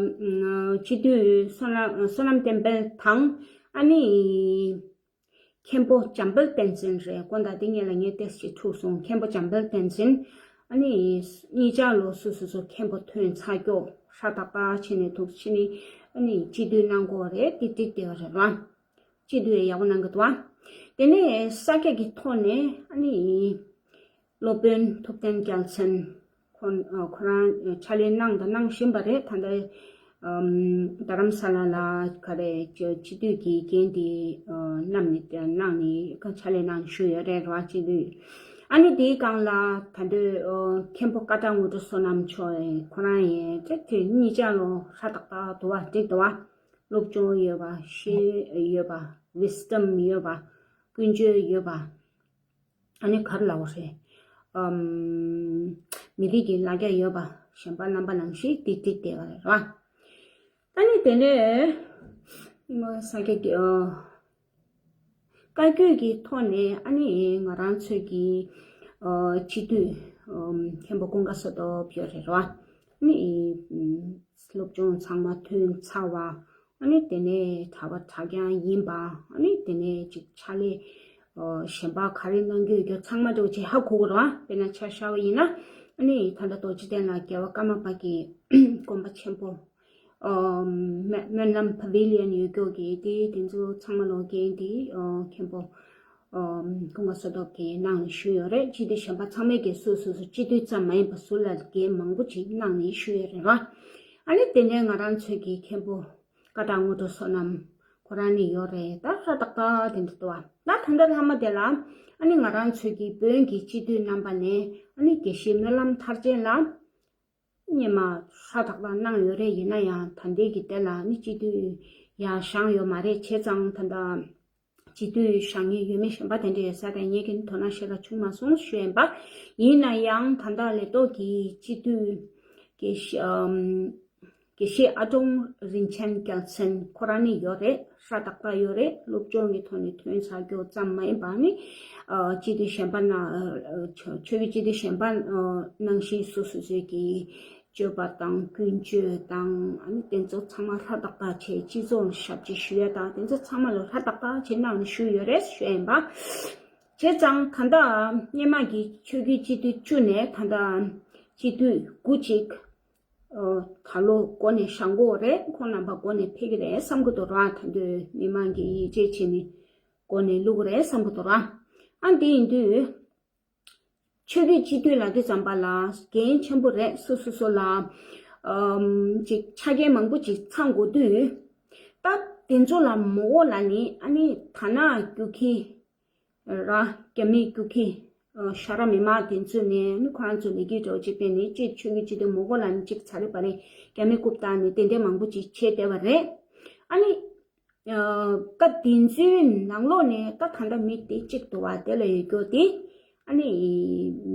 སྤྱི་འཐུས་བསོད་ནམས་བསོད་ནམས་བསྟན་འཕེལ་དང་། ཨ་ནི་མཁན་པོ་འཇམ་དཔལ་བསྟན་འཛིན་རེད། དཀོན་དག་དེ་ངེད་ལ་ངས་ཏོག་ཙམ་འཁྲུག་སོང་། མཁན་པོ་འཇམ་དཔལ་བསྟན་འཛིན། ཨ་ནི་གཉིས་ཆ་ལོ་སོ་སོ་སོ་མཁན་པོ་ཐོན་ཚར་རྒྱུ་ཧྲ་ཏག་ཏག་བྱས་ནས་ཐུགས་བྱས་ནས་ཨ་ནི་སྤྱི་འཐུས་གནང་དགོས་རེད། དེ་འགྲིག་བསྡད་པ་རེད་བ། སྤྱི་འཐུས་ཡག་པོ་གནང་གི་འདུག་བ། དེ་ནས་ས་སྐྱ་གི་ཐོག་ནས་ཨ་ནི་སློབ་དཔོན་ཐུབ་བསྟན་རྒྱལ་མཚན་ཁོ་ཁོ་རང་ཕྱག་ལས་གནང་དང་གནང་བཞིན་པ་རེད། ད་ལྟ་ཨམ། རྡ་རམ་ས་ལ་ལ་ག་རེ་སྤྱི་འཐུས་ཀྱི་འགན་དེ་ཨ། བསྣམས་ནས་གནང་ནས་ཕྱག་ལས་གནང་བཞུགས་ཡོད་རེད་རེད་བ། སྤྱི་འཐུས། ཨ་ནི་དེའི་སྒང་ལ་ད་ལྟ་ཨ། མཁན་པོ་བཀའ་བཏགས་དངོས་གྲུབ་བསོད་ནམས་མཆོག་ཁོ་རང་ཡིན་ཏེ། དེ་གཉིས་ཆ་ལོ་ཧྲ་ཏག་ཏག་འདུག་བ། འགྲིག་འདུག་བ། སློབ་སྦྱོང་ཡོད་པ། ཤེས་ཡོད་པ། ཝིས་ཌམ་ཡོད་པ། ཀུན་སྤྱོད་ཡོད་པ། ཨ་ནི་ག་རེ་ལབ་དགོས་རེད། ཨམ། མི་རིགས་ཀྱི་ལ་རྒྱ་ཡོད་པ། གཞན་པ་རྣམ་པ་ནང་བཞིན་ཏིག་ཏིག་བསྡད་པ་རེད་བ། ཨ་ནི་དེ་ནས་ས་སྐྱ་གི་ཨ། བཀའ་བརྒྱུད་ཀྱི་ཐོག་ནས་ཨ་ནི་ང་རང་ཚོའི་གི་ཨ། སྤྱི་འཐུས་ཨམ། མཁན་པོ་ཀུན་དགའ་བསོད་སྟོབས་ཡོད་རེད་བ། ཨ་ནི་ཨམ། སློབ་སྦྱོང་ཚང་མ་ཐོན་ཚར་བ། ཨ་ནི་དེ་ནས་གྲྭ་པ་གྲྭ་རྐྱང་ཡིན་པ། ཨ་ནི་དེ་ནས་ཅིག་ཕྱག་ལས་ཨ། གཞན་པ་ག་རེ་གནང་རྒྱུ་ཡོད་རྒྱུ་ཚང་མ་འདྲ་བོ་ཅིག་ཧ་གོ་གི་རེད་བ། དཔེར་ན་ཆ་བཞག་པ་ཡིན་ན། ཨ་ནི་ད་ལྟ་རྡོ་རྗེ་གདན་ལ་རྒྱལ་བ་ཀརྨ་པ་གི་དགོན་པ་ཆེན་པོ་ཨ། སྨོན་སྨོན་ལམ་པ་བི་ལི་ཡན་ཡོད་རྒྱུ་གི་དེ་དེ་ཚོ་ཚང་མ་ལོ་འགན་དེ་ཨ། མཁན་པོ་ཨ། ཀུན་དགའ་བསོད་སྟོབས་ཀྱིས་གནང་ནས་བཞུགས་ཡོད་རེད། སྤྱི་འཐུས་གཞན་པ་ཚང་མས་ཀྱི་སོ་སོ་སོ་སྤྱི་འཐུས་ཙམ་མ་ཡིན་པ་ཟུར་ལ་འགན་མང་པོ་ཅིག་གནང་ནས་བཞུགས་ཡོད་རེད་བ། ཨ་ནི་དེ་ནས་ང་རང་ཚོའི་གི་མཁན་པོ་བཀའ་བཏགས་དངོས་གྲུབ་བསོད་ནམས་ཁོ་རང་ནི་ཡོད་རེད། ད་ཧྲ་ཏག་ཏག་དེ་འདྲ་འདུག་བ། ད་ད་ལྟ་ལྷག་མ་དེ་ལ་ཨ་ནི་ང་རང་ཚོའི་གི་བོན་གྱི་སྤྱི་འཐུས་རྣམ་པ་ནས་ཨ་ནི་དགེ་བཤེས་སྨོན་ལམ་མཐར་ཕྱིན་ལགས་སྔོན་མ་ཧྲ་ཏག་ཏག་གནང་ཡོད་རེད། ཡིན་ན་ཡང་ད་ལྟའི་གི་དེ་ལ་ནི་སྤྱི་འཐུས་ཡང་བཞེངས་ཡོད་མ་རེད། བྱས་ཙང་ད་ལྟ་སྤྱི་འཐུས་བཞེངས་མཁན་ཡོད་མེད་གཞན་པ་དེ་འདྲ་ཡོད་ས་རེད། ངས་ཀྱང་དོ་སྣང་ཞེ་དྲག་བྱུང་མ་སོང་ཞུ་ཡིན་པ། ཡིན་ན་ཡང་ད་ལྟ་ལས་ཐོག་གི་སྤྱི་འཐུས་དགེ་བཤེས་ཨམ། དགེ་བཤེས་ཨ་ཀྲོང་རིན་ཆེན་རྒྱལ་མཚན་ཁོ་རང་ནི་ཡོད་རེད། ཧྲ་ཏག་ཏག་ཡོད་རེད། སློབ་སྦྱོང་གི་ཐོག་ནས་ཐོན་ཚར་རྒྱུ་ཙམ་མ་ཡིན་པ་ནི་ཨ། སྤྱི་འཐུས་གཞན་པ་ན་ཨ། ཆོས་ཆོས་ཀྱི་སྤྱི་འཐུས་གཞན་པ་ཨ། ནང་བཞིན་སོ་སོ་སོའི་གི་སྤྱོད་པ་དང་ཀུན་སྤྱོད་དང་ཨ་ནི་དེ་ཚོ་ཚང་མ་ཧྲ་ཏག་ཏག་བྱས། སྤྱི་ཚོགས་ཞབས་ཕྱི་ཞུ་ཡ་དང་དེ་ཚོ་ཚང་མ་ལ་ཧྲ་ཏག་ཏག་བྱས་གནང་ནས་བཞུགས་ཡོད་རེད་ཞུ་ཡ་ཡིན་པ། བྱས་ཙང་ད་ལྟ་སྔོན་མ་གི་ཆོས་བརྒྱུད་སྤྱི་འཐུས་བཅུ་ནས་ད་ལྟ་སྤྱི་འཐུས་དགུ་ཅིག་ཨ། ད་ལོ་འགོ་ནས་བཞེངས་དགོས་རེད། ཁོང་རྣམ་པ་འགོ་ནས་ཕེབས་ཀྱི་རེད་བསམ་གྱི་འདུག་ར། ད་དུང་མི་མང་གིས་ཡིད་ཆེས་བྱས་ནས་འགོ་ནས་བླུག་གི་རེད་བསམ་གྱི་འདུག་ར། ཨ། འདི་ཡིན་དུས་ཆོས་བརྒྱུད་སྤྱི་འཐུས་ལབ་དུས་ཙམ་པ་ལ་འགན་ཆེན་པོ་རེད། སོ་སོ་སོ་ལ་ཨམ། ཅིག་ཆ་རྐྱེན་མང་པོ་ཅིག་ཚང་དགོས་དུས། ད་དེ་ཚོ་ལ་མ་འོངས་ལ་ནི་ཨ་ནི་དར་ནག་རྒྱུག་ཁྱི་ར། རྒྱ་མི་རྒྱུག་ཁྱི་ ཤ་ར་མི་མ་དེ་ཚོ་ནས་ནི་ཁོ་རང་ཚོ་ལས་ཀྱི་འགྲོ་བྱེད་པས་ནི་ཅིག་ཆོས་ཀྱི་སྤྱི་དོན་མོ་གོ་ལ་ནི་ཅིག་ཚ་རེ་བ་རེ་རྒྱ་མི་རྐུབ་བཏང་ནས་དེ་འདྲའི་མང་པོ་ཅིག་བྱས་བསྡད་པ་རེད། ཨ་ནི། ད་དེ་ཚོའི་ནང་ལོགས་ནས་ད་ད་ལྟ་མི་དེ་གཅིག་འདུག་བ་དེ་ལ་ཡོད་རྒྱུ་དེ། ཨ་ནི།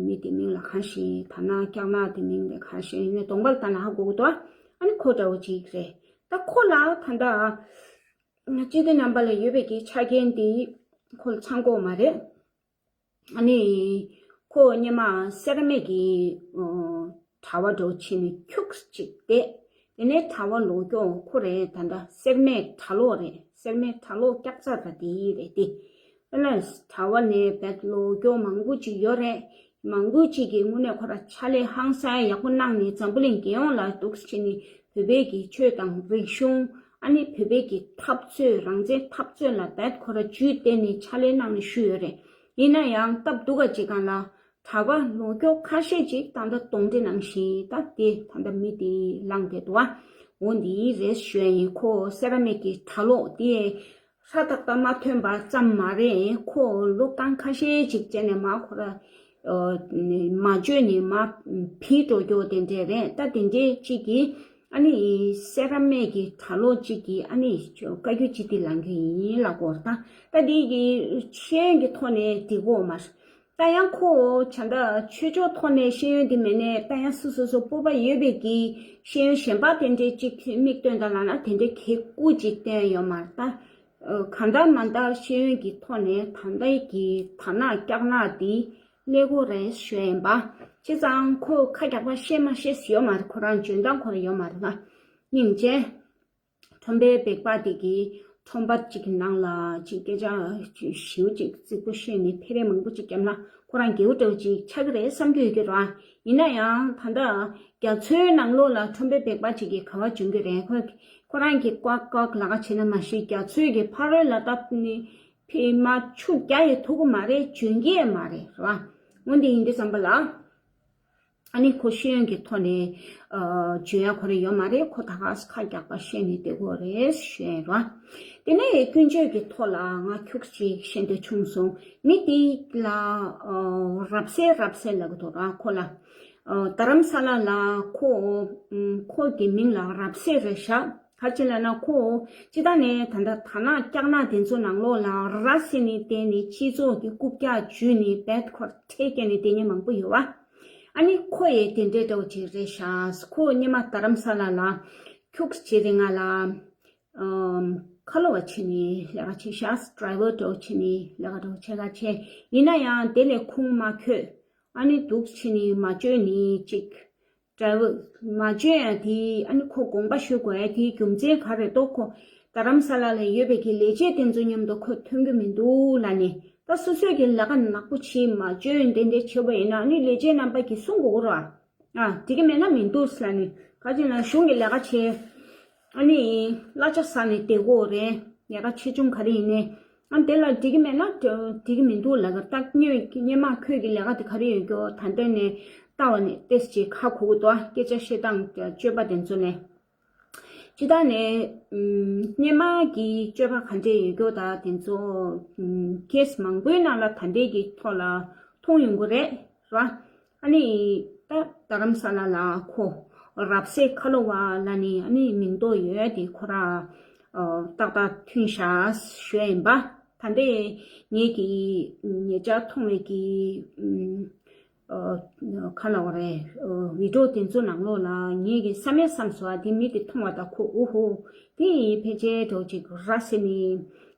མི་དེ་མིང་ལ་གང་ཤེས་ཐ་ན་སྐྱག་ནག་དེ་མིང་ལ་གང་ཤེས་ཡིན་ནའི་གདོང་པ་ལ་ལྟ་ན་ཧ་གོ་གི་འདུག་ཨ་ནི་ཁོ་འདྲ་བོ་ཅིག་རེད། ད་ཁོ་ལ་ད་ལྟ། སྤྱི་བདེ་རྣམ་པ་ལ་ཡོད་པའི་གི་ཆ་རྐྱེན་དེ་ཁོ་ལ་ཚང་གི་ཡོད་མ་རེད། ཨ་ནི། ཁོ་སྔོན་མ་སེ་ར་མིག་གི་ཨོ། དྲ་བ་འདྲ་བོ་ཕྱིན་ནས་ཁྱུག་ཅིག་བསྡད། དེ་ནས་དྲ་བ་ལོག་ཀྱོག་ཁོ་རེད། ད་ལྟ་སེར་སྨད་དྲ་ལོག་རེད། སེར་སྨད་དྲ་ལོག་སྐྱག་རྫ་ད་དེ་ཡིན་རེད་དེ། དཔེར་ན་དྲ་བ་ནས་བད་ལོག་ཀྱོག་མང་པོ་ཅིག་ཡོད་རེད། མང་པོ་ཅིག་གིས་དངོས་གནས་ཁོ་ར་ཕྱག་ལས་ཧང་སང་ཡག་པོ་གནང་ནས་འཛམ་བུ་གླིང་རྒྱལ་ཡོངས་ལ་འདུག་ཕྱིན་ནས་བོད་པའི་གི་ཆོས་དང་རིག་གཞུང་། ཨ་ནི་བོད་པའི་གི་འཐབ་རྩོད་རང་བཙན་འཐབ་རྩོད་ལ་བད་ཁོ་ར་ཇུས་བཏོན་ནས་ཕྱག་ལས་གནང་ནས་བཞུགས་ཡོད་རེད། ཡིན་ན་ཡང་སྟབས་སྡུག་ག་ཅིག་སྒང་ལ། གྲྭ་པ་ལོ་ཁྱོ་ཁ་ཤས་ཅིག་ད་ལྟ་གདོན་འདྲེ་ནང་བཞིན་ད་དེ་ད་ལྟ་མི་དེ་ལངས་བསྡད་འདུག་བ། འོ་འདི་རེད་ཞུ་ཡ་ཡིན། ཁོ་སེ་ར་མིག་གི་གྲྭ་ལོག་དེ་ཧྲ་ཏག་ཏག་མ་ཐོན་པ་ཙམ་མ་རེད། ཁོ་ལོ་གང་ཁ་ཤས་ཅིག་བྱས་ནས་མ་ཁོ་ར་མ་བཅོས་ནས་མ་བིས་འགྲོ་རྒྱུ་དེ་འདྲས་རེད། ད་དེ་འདྲས་ཅིག་གིས་ཨ་ནི་སེ་ར་མིག་གི་གྲྭ་ལོག་ཅིག་གིས་ཨ་ནི་བཀའ་བཀྱོན་ཅིག་དེ་ལངས་ཀྱི་ཡིན་ལབ་གོ། ད་ད་དེ་གི་ཤེས་ཡོན་གྱི་ཐོག་ནས་འགྲིག་གོ་མ་རེད། ད་ཡང་ཁོ་བྱ་འདྲ་ཆོས་ཕྱོགས་ཐོག་ནས་ཤེས་ཡོན་དེ་མེད་ནས་ད་ཡང་སོ་སོ་སོ་སྤོབས་པ་ཡོད་པའི་གི་ཤེས་ཡོན་གཞན་པ་དེ་འདྲས་ཅིག་མིག་སྟོན་དང་ལབ་ན་དེ་འདྲས་གི་སྐུ་ཅིག་བསྟན་ཡོད་མ་རེད། ད་གང་ལྟར་མ་ལྟར་ཤེས་ཡོན་གྱི་ཐོག་ནས་ད་ལྟའི་གི་དར་ནག་སྐྱག་ནག་དེ་ཀླད་ཀོར་རེད་ཞུ་ཡིན་པ། བྱས་ཙང་ཁོ་ཁ་རྒྱག་པ་ཤེས་མ་ཤེས་ཡོད་མ་རེད། ཁོ་རང་འཇོན་ཐང་ཁོ་རང་ཡོད་མ་རེད་ལ། སྙིང་རྗེ། ཁྲོམ་པའི་སྦལ་པ་དེ་གིས་ཁྲོམ་པ་གཅིག་གི་ནང་ལ་ཅིག་སྐད་ཆ་ཞིབ་ཅིག་རྩིག་པོ་བཤད་ནས་ཕེ་རེ་མང་པོ་ཅིག་བརྒྱབ་ན་ཁོ་རང་དགེ་བོ་འདྲ་བོ་ཅིག་ཆགས་ཀྱི་རེད་བསམ་གྱི་ཡོད་ཀྱི་རེད། ཡིན་ན་ཡང་ད་ལྟ་རྒྱ་མཚོའི་ནང་ལོགས་ལ་ཁྲོམ་པའི་སྦལ་པ་ཅིག་གིས་ག་བ་བྱུང་གི་རེད། ཁོ་ཁོ་རང་གིས་ཀོག་ཀོག་ལབ་ཀ་བྱས་ན་མ་གཞི་རྒྱ་མཚོའི་གི་ཕ་རོལ་ལ་ད་ནི་ཕི་མ་ཆུ་རྒྱ་ཡི་ཐུག་གི་མ་རེད། འཇོན་གྱི་ཡང་མ་རེད་རེད་བ། འོན་ཏེ་ཡིན་དུས་ཙམ་པ་ལ། ཨ་ནི་ཁོ་ཤེས་ཡོན་གྱི་ཐོག་ནས་ཨ་བརྗོད་ཡ་ཁོ་རེ་ཡོད་མ་རེད། ཁོ་ད་ག་ས་ཁ་རྒྱག་པ་བཤད་ནས་བསྡད་ཀྱི་ཡོད་རེད་ཞུ་ཡ་ཡིན་རོ། དེ་ནས་ཀུན་སྤྱོད་ཀྱི་ཐོག་ལ་ང་ཁྱུག་ཅིག་བཤད་འདོད་བྱུང་སོང་། མི་དེ་ལ་ཨ་རབ་གསལ་རབ་གསལ་ལབ་ཀྱི་འདུག་ར། ཁོ་ལ་ཨ་རྡ་རམ་ས་ལ་ལ་ཁོ་ཨ་ཁོ་གི་མིང་ལ་རབ་གསལ་རེད་ཤག་ག་ཅི་ལབ་ན་ཁོ་སྤྱིར་བཏང་ནས་ད་ལྟ་དར་ནག་སྐྱག་ནག་དེ་ཚོ་ནང་ལོགས་ལ་ར་ཟེར་ནས་བསྡད་ནས་སྤྱི་ཚོགས་ཀྱི་རྐུབ་བཀྱག་འཇུས་ནས་བད་ཁོར་ཁྲལ་བཀལ་ནས་བསྡད་མཁན་མང་པོ་ཡོད་བ། ཨ་ནི་ཁོ་ཡི་དེ་འདྲའི་འདྲ་བོ་ཅིག་རེད་ཤག་ཁོ་སྔོན་མ་རྡ་རམ་ས་ལ་ལ་ཁྱུག་ཅིག་རིང་ང་ལ་ཨམ་ཁ་ལོ་བ་བྱས་ནས་ལས་ཀ་བྱས་ཤག་ཌ་རའི་ཝར་འདྲ་བོ་བྱས་ནས་ལས་ཀ་འདྲ་བོ་བྱས་ཀ་བྱས། ཡིན་ན་ཡང་དེ་ལས་ཁུངས་མ་འཁྱོལ། ཨ་ནི་འདུག་བྱས་ནས་མ་བཅོས་ནས་ཅིག་ཌ་རའི་ཝར་མ་བཅོས་ཡ་དེ་ཨ་ནི་ཁོ་དགོངས་པ་ཞུ་དགོས་ཡ་དེའི་རྒྱུ་མཚན་ག་རེ་འདུག་ཁོ་རྡ་རམ་ས་ལ་ལ་ཡོད་པའི་གི་ལས་བྱེད་དེ་ཚོ་མཉམ་དུ་ཁོ་ཐོན་གི་མི་འདུག་ལབ་ནས། ད་སོ་སོའི་གི་ལས་ཀ་ནག་པོ་བྱེད་མ་བཅོས་དེ་འདྲ་བྱེད་པ་ཡིན་ན་ཨ་ནི་ལས་བྱེད་རྣམ་པ་གིས་གསུང་དགོས་རེད་བ། ཨ་འགྲིག་གི་མེད་ན་མི་འདུག་ལབ་ནས་ག་ཅི་ན་གཞུང་གི་ལས་ཀ་བྱེད། ཨ་ནི་གླ་ཆ་ཟ་ནས་བསྡད་དགོས་རེད། ལས་ཀ་ཆེ་ཆུང་ག་རེ་ཡིན་ནའི། ཨ་དེ་ལ་འགྲིག་གི་མེད་ན་འགྲིག་གི་མི་འདུག་ལབ་ཀྱི་རེད། ད་སྔོན་སྔོན་མ་ཁོས་ཀྱི་ལས་ཀ་དེ་ག་རེ་ཡོད་རྒྱུ་ད་ལྟ་ནས་ལྟ་བ་ནས་ཏོག་ཙམ་ཅིག་ཁ་གོ་གི་འདུག་སྐད་ཆ་བཤད་སྟངས་སྤྱོད་པ་དེ་ཚོ་ནས། སྤྱིར་བཏང་ནས་སྔོན་མ་གི་སྤྱོད་པ་ག་འདྲས་ཡོད་རྒྱུ་ད་དེ་ཚོ་ཁེ་སི་མང་པོའི་ནང་ལ་ད་ལྟའི་གི་ཐོག་ལ་མཐོང་ཡོང་གི་རེད་ར། ཨ་ནི་ད་རྡ་རམ་ས་ལ་ལ་ཁོ་རབ་གསལ་ཁ་ལོ་བ་ལ་ནི་ཨ་ནི་མིང་འདོགས་ཡོད་དེ་ཁོ་ར་ཏག་ཏག་ཐོན་ཤག་ཞུ་ཡ་ཡིན་པ། ད་ལྟའི་ངེད་ཀྱི་ཉེ་ཆར་མཐོང་བའི་གི་ཁ་ལོ་བ་རེད། བི་ཌིའོ་དེ་ཚོ་ནང་ལོགས་ལ་ངེད་ཀྱི་བསམ་ཡ་བསམ་སོང་ཨ་དེ་མི་དེ་མཐོང་བ་དང་ཁོ་ཨོ་ཧོ་དེ་ཕལ་ཆེར་འགྲོ་ཅིག་ར་ཟེར་ནི་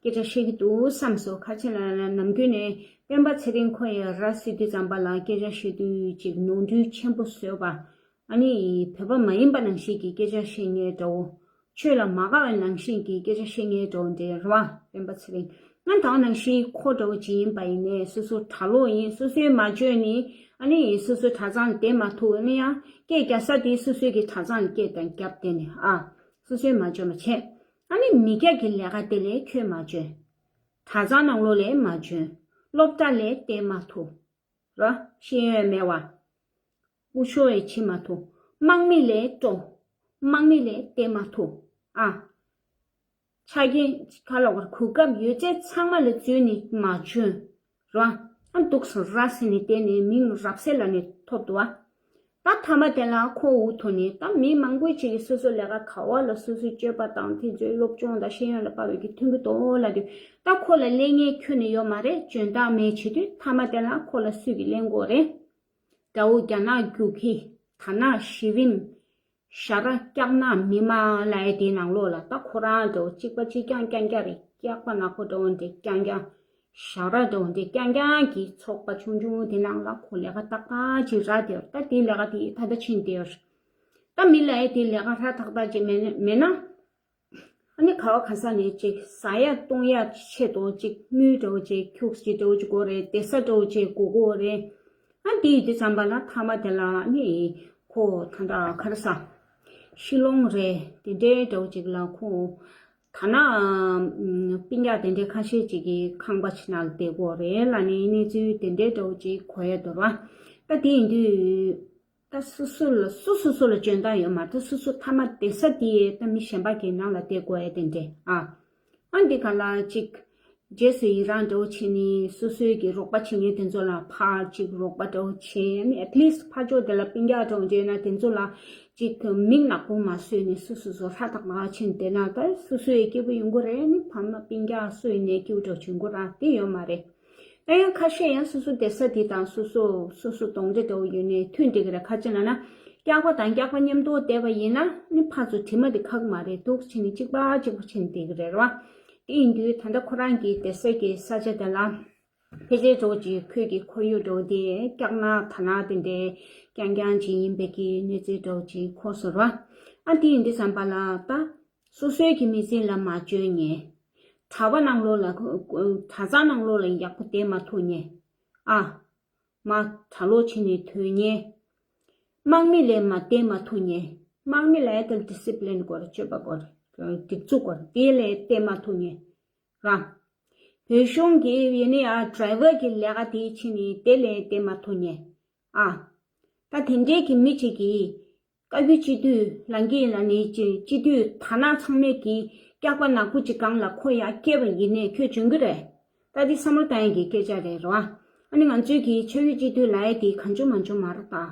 སྐད་ཆ་བཤད་ཀྱི་འདུག་བསམ་སོང་། ཁ་ཆེ་ལ་ལ་ནམ་རྒྱུན་ནས་སྤེན་པ་ཚེ་རིང་ཁོ་ཡ་ར་ཟེར་དུས་ཙམ་པ་ལ་སྐད་ཆ་བཤད་དུས་ཅིག་ནོར་འཁྲུལ་ཆེན་པོ་བཟོས་པ། ཨ་ནི་བོད་པ་མ་ཡིན་པ་ནང་བཞིན་གྱི་སྐད་ཆ་བཤད་མཁན་འདྲ་བོ། ཆོས་ལ་མ་དགའ་བའི་ནང་བཞིན་གྱི་སྐད་ཆ་བཤད་མཁན་འདྲ་བོ་འདྲ་རེད་བ། སྤེན་པ་ཚེ་རིང་། ང་དང་ནང་བཞིན་ཁོ་འདྲ་བོ་ཅིག་ཡིན་པ་ཡིན་ནའི་སོ་སོ་གྲྭ་ལོག་ཡིན། སོ་སོའི་མ་བཅོས་ནི། ཨ་ནི་སོ་སོའི་གྲྭ་ཚང་ལ་བསྡད་མ་ཐུབ། ཨ་ནི་ཡང་སྐད་རྒྱག་ས་དེ་སོ་སོའི་གི་གྲྭ་ཚང་ལ་སྐད་དང་རྒྱབ་བསྡད་ནས་ཨ། སོ་སོའི་མ་བཅོས་མ་བྱས། ཨ་ནི་མི་སྐྱ་གི་ལས་ཀ་དེ་ལས་ཁྱོད་མ་བཅོས། གྲྭ་ཚང་ནང་ལོགས་ལས་མ་བཅོས། སློབ་གྲྭ་ལས་བསྡད་མ་ཐུབ། ར། ཤེས་ཡོན་མེད་བ། སྐུ་ཞབས་ཡི་བྱེད་མ་ཐུབ། དམག་མི་ལས་སྤྲོ། དམག་མི་ལས་བསྡད་མ་ཐུབ། ཨ། ཆ་རྐྱེན་ག་ལ་བར་གོ་སྐབས་ཡོད་ཚད་ཚང་མ་ལ་འཛུལ་ནས་མ་བྱོན། ར། ཨ་འདུག་སེ་ར་ཟེར་ནས་དེ་ནས་མིང་རབ་གསལ་ལབ་ནས་ཐོབ་འདུག་བ། ད་མཐའ་མ་དེ་ལ་ཁོ་འུ་ཐུག་ནས་ད་མི་མང་པོ་ཅིག་གིས་སོ་སོ་ལས་ཀ་ག་བ་ལ་སོ་སོའི་སྤྱོད་པ་དང་དེ་ཚོའི་སློབ་སྦྱོང་དང་ཤེས་ཡོན་ལ་དཔག་པའི་གི་མཐུན་གྱི་འདུག་ལབ་དུས། ད་ཁོ་ལ་ལེན་མཁན་ཁྱོན་ནས་ཡོད་མ་རེད། འཇོན་ཐང་མེད་བྱེད་དུས་མཐའ་མ་དེ་ལ་ཁོ་ལ་སུས་ཀྱིས་ལེན་དགོས་རེད། དགྲ་བོ་རྒྱ་ནག་རྒྱུག་ཁྱི། དར་ནག་གཞི་རིམ། ཞྭ་ར་སྐྱག་ནག་མི་མང་ལབ་ཡ་དེའི་ནང་ལོགས་ལ་ད་ཁོ་རང་འདྲ་བོ་གཅིག་པ་གཅིག་རྐྱང་རྐྱང་རྐྱང་རེད། སྐྱག་པ་ནག་པོ་འདྲ་བོ་འདི་རྐྱང་རྐྱང་། ཞྭ་ར་འདྲ་བོ་འདི་རྐྱང་རྐྱང་གི་ཚོགས་པ་ཆུང་ཆུང་དེ་ནང་ལ་ཁོ་ལས་ཀ་ཏག་ཏག་ཅིག་རག་བསྡད་ཡོད་རེད། ད་དེའི་ལས་ཀ་དེ་ད་ལྟ་ཕྱིན་བསྡད་ཡོད་རེད། ད་མི་ལབ་ཡ་དེའི་ལས་ཀ་ཧྲ་ཏག་ཏག་ཅིག་མེད་ན་མེད་ན། ཨ་ནི་ག་བ་ག་ས་ནས་ཅིག་ཟ་ཡ་བཏུང་ཡ་ཆེད་དུ་ཅིག་དངུལ་འདྲ་བོ་ཅིག་ཁྱུག་ཅིག་འདྲ་བོ་ཅིག་དགོས་རེད། བསྡད་ས་འདྲ་བོ་ཅིག་དགོས་དགོས་རེད། ཨ་དེ་ཡིན་དུས་ཙམ་པ་ལ་མཐའ་མ་དེ་ལ་ཨ་ནི་ཁོ་ད་ལྟ་ག་རེ་ཟ། ཤི་ལོང་རེད། དེ་འདྲའི་འདྲ་བོ་ཅིག་ལ་ཁོ་ད་ན་ཨམ་སྤུན་ཀྱག་དེ་འདྲའི་ཁ་ཤས་ཅིག་གིས་ཁང་པ་ཅིག་ནང་ལ་བསྡད་དགོས་རེད་ལབ་ནས་གནས་ཚུལ་དེ་འདྲའི་འདྲ་བོ་ཅིག་གོ་ཡ་འདུག་ར། ད་དེ་ཡིན་དུས། ད་སོ་སོ་ལ་སོ་སོ་སོ་ལ་འཇོན་ཐང་ཡོད་མ་རེད། ད་སོ་སོ་མཐའ་མ་བསྡད་ས་དེ་ད་མི་གཞན་པ་གི་ནང་ལ་བསྡད་དགོས་ཡ་དེ་འདྲས་ཨ། ཨ་འདི་ག་ལ་ཅིག་རྗེས་སུ་ཡི་རང་འདྲ་བོ་བྱས་ནས་སོ་སོའི་གི་རོགས་པ་བྱེད་མཁན་དེ་ཚོ་ལ་ཕར་ཅིག་རོགས་པ་འདྲ་བོ་བྱས་ནས། at least ཕར་ཕྱོགས་དེ་ལ་སྤུན་ཀྱག་འདྲ་བོ་འདྲ་ན་དེ་ཚོ་ལ་ཅིག་མིག་ནག་པོ་མ་བཟོས་ནས་སོ་སོ་སོ་ཧྲ་ཏག་ཏག་བྱས་ནས་བསྡད་ན་ད་སོ་སོའི་སྐྱིད་པོ་ཡོང་གི་རེད། ནི་ཕ་མ་སྤུན་ཀྱག་སུ་ཡིན་ནའི་སྐྱིད་པོ་འདྲ་བོ་བྱུང་གི་ར་དེ་ཡོད་མ་རེད། ད་ཡང་ཁ་ཤས་ཡང་སོ་སོ་བསྡད་ས་དེ་དང་སོ་སོ་སོ་སོ་གདོང་འདྲེ་འདྲ་བོ་ཡོད་ནས་མཐུན་བསྡད་ཀྱི་རེད། ག་ཅི་ལབ་ན་སྐྱག་པ་དང་སྐྱག་པ་མཉམ་དུ་བསྡད་པ་ཡིན་ན་ནི་ཕར་ཚུར་དྲི་མ་དེ་ཁག་མ་རེད། འདུག་བྱས་ནས་གཅིག་པ་གཅིག་པ་བྱས་ནས་བསྡད་ཀྱི་རེད་ར། དེ་ཡིན་དུས་ད་ལྟ་ཁོ་རང་གི་བསྡད་ས་གི་ས་ཆ་དེ་ལ་ཕལ་ཆེར་འདྲ་བོ་ཅིག་ཁོས་ཀྱི་ཁོར་ཡུག་འདྲ་བོ་དེ་སྐྱག་ནག་དར་ནག་དེ་འདྲའི་རྐྱང་རྐྱང་ཅིག་ཡིན་པའི་གི་གནས་ཚུལ་འདྲ་བོ་ཅིག་གོ་སོང་ར། ཨ་དེ་ཡིན་དུས་ཙམ་པ་ལ་ད། སོ་སོའི་གི་མི་ཚེ་ལ་མ་འཇོན་ཉེ། གྲྭ་པ་ནང་ལོགས་ལ་གྲྭ་ཚང་ནང་ལོགས་ལ་ཡག་པོ་བསྡད་མ་ཐུབ་ཉེ། ཨ། མ་གྲྭ་ལོག་བྱས་ནས་ཐོན་ཉེ། དམག་མི་ལས་མ་བསྡད་མ་ཐུབ་ཉེ། དམག་མི་ལ་ཡ་དེ་ལ་ཌི་སི་པི་ལིན་དགོས་རེད། སྤྱོད་པ་དགོས་རེད། སྒྲིག་འཛུགས་དགོས་རེད། དེ་ལས་བསྡད་མ་ཐུབ་ཉེ། ར། བོད་གཞུང་གི་ཡིན་ནའི་ཨ་ཌི་རའི་ཝར་གི་ལས་ཀ་དེ་བྱས་ནས་དེ་ལས་བསྡད་མ་ཐུབ་ཉེ། ཨ། ད་དེ་འདྲའི་གི་མི་གཅིག་གིས། བཀའ་བརྒྱུད་སྤྱི་འཐུས་ལངས་ཀྱི་ཡིན་ལབ་ནས་ཅི་སྤྱི་འཐུས་དར་ནག་ཚང་མས་ཀྱི་སྐྱག་པ་ནག་པོ་ཅིག་སྒང་ལ་ཁོ་ཡར་བསྐྱལ་བ་ཡིན་ནའི་ཁྱོད་འཇོན་གི་རེད། ད་འདི་བསམ་བློ་བཏང་ཡག་གི་སྐད་ཆ་རེད་རོ། ཨ་ནི་ང་ཚོའི་གི་ཆོས་བརྒྱུད་སྤྱི་འཐུས་ལབ་ཡ་དེ་གང་བྱུང་མང་བྱུང་མ་རེད་ད།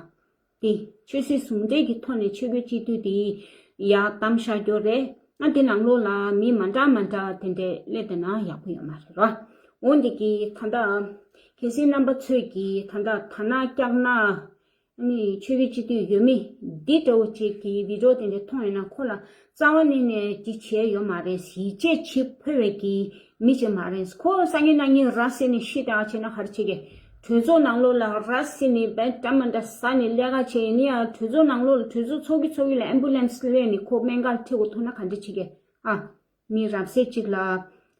དེ་ཆོས་སྲིད་ཟུང་འབྲེལ་གྱི་ཐོག་ནས་ཆོས་བརྒྱུད་སྤྱི་འཐུས་དེ་ཡར་བདམས་བཞག་རྒྱུ་རེད། ཨ་དེ་ནང་ལོགས་ལ་མི་མ་འདྲ་མ་འདྲ་དེ་འདྲས་སླེབས་བསྡད་ན་ཡག་པོ་ཡོད་མ་རེད་རོ། འོ་འདི་གི་ད་ལྟ་གལ་སྲིད་རྣམ་པ་ཚོས་ཀྱི་ད་ལྟ་དར་ནག་སྐྱག་ནག་ཨ་ནི་ཆོས་བརྒྱུད་སྤྱི་འཐུས་ཡོད་མེད་འདི་འདྲ་བོ་ཅིག་གི་བི་ཌི་ཡོ་དེ་འདྲ་མཐོང་ཡོད་ན་ཁོ་ལ་རྩ་བ་ནས་ནས་འདི་བྱས་ཡོད་མ་རེད། ཡིད་ཆེས་བྱེད་ཕོད་པའི་གི་མི་ཅིག་མ་རེད། ཁོ་སང་ཉིན་གནངས་ཉིན་ར་བཟི་ནས་ཤི་བཏང་བྱས་ན་ག་རེ་བྱེད་གི། གྲོས་ཚོགས་ནང་ལོགས་ལ་ར་བཟི་ནས་བན་འདྲ་མ་འདྲ་ཟ་ནས་ལས་ཀ་བྱས་ཡིན་ཡང་གྲོས་ཚོགས་ནང་ལོགས་ལ་གྲོས་ཚོགས་ཚོགས་ཀྱི་ཚོགས་ཀྱི་ལ་ཨེམ་བུ་ལན་སི་སླེབས་ནས་ཁོ་སྨན་ཁང་ཁྲིད་དགོས་ཐུག་ན་ག་འདྲ་བྱེད་གི། ཨ། མི་རབ་གསལ་གཅིག་ལ་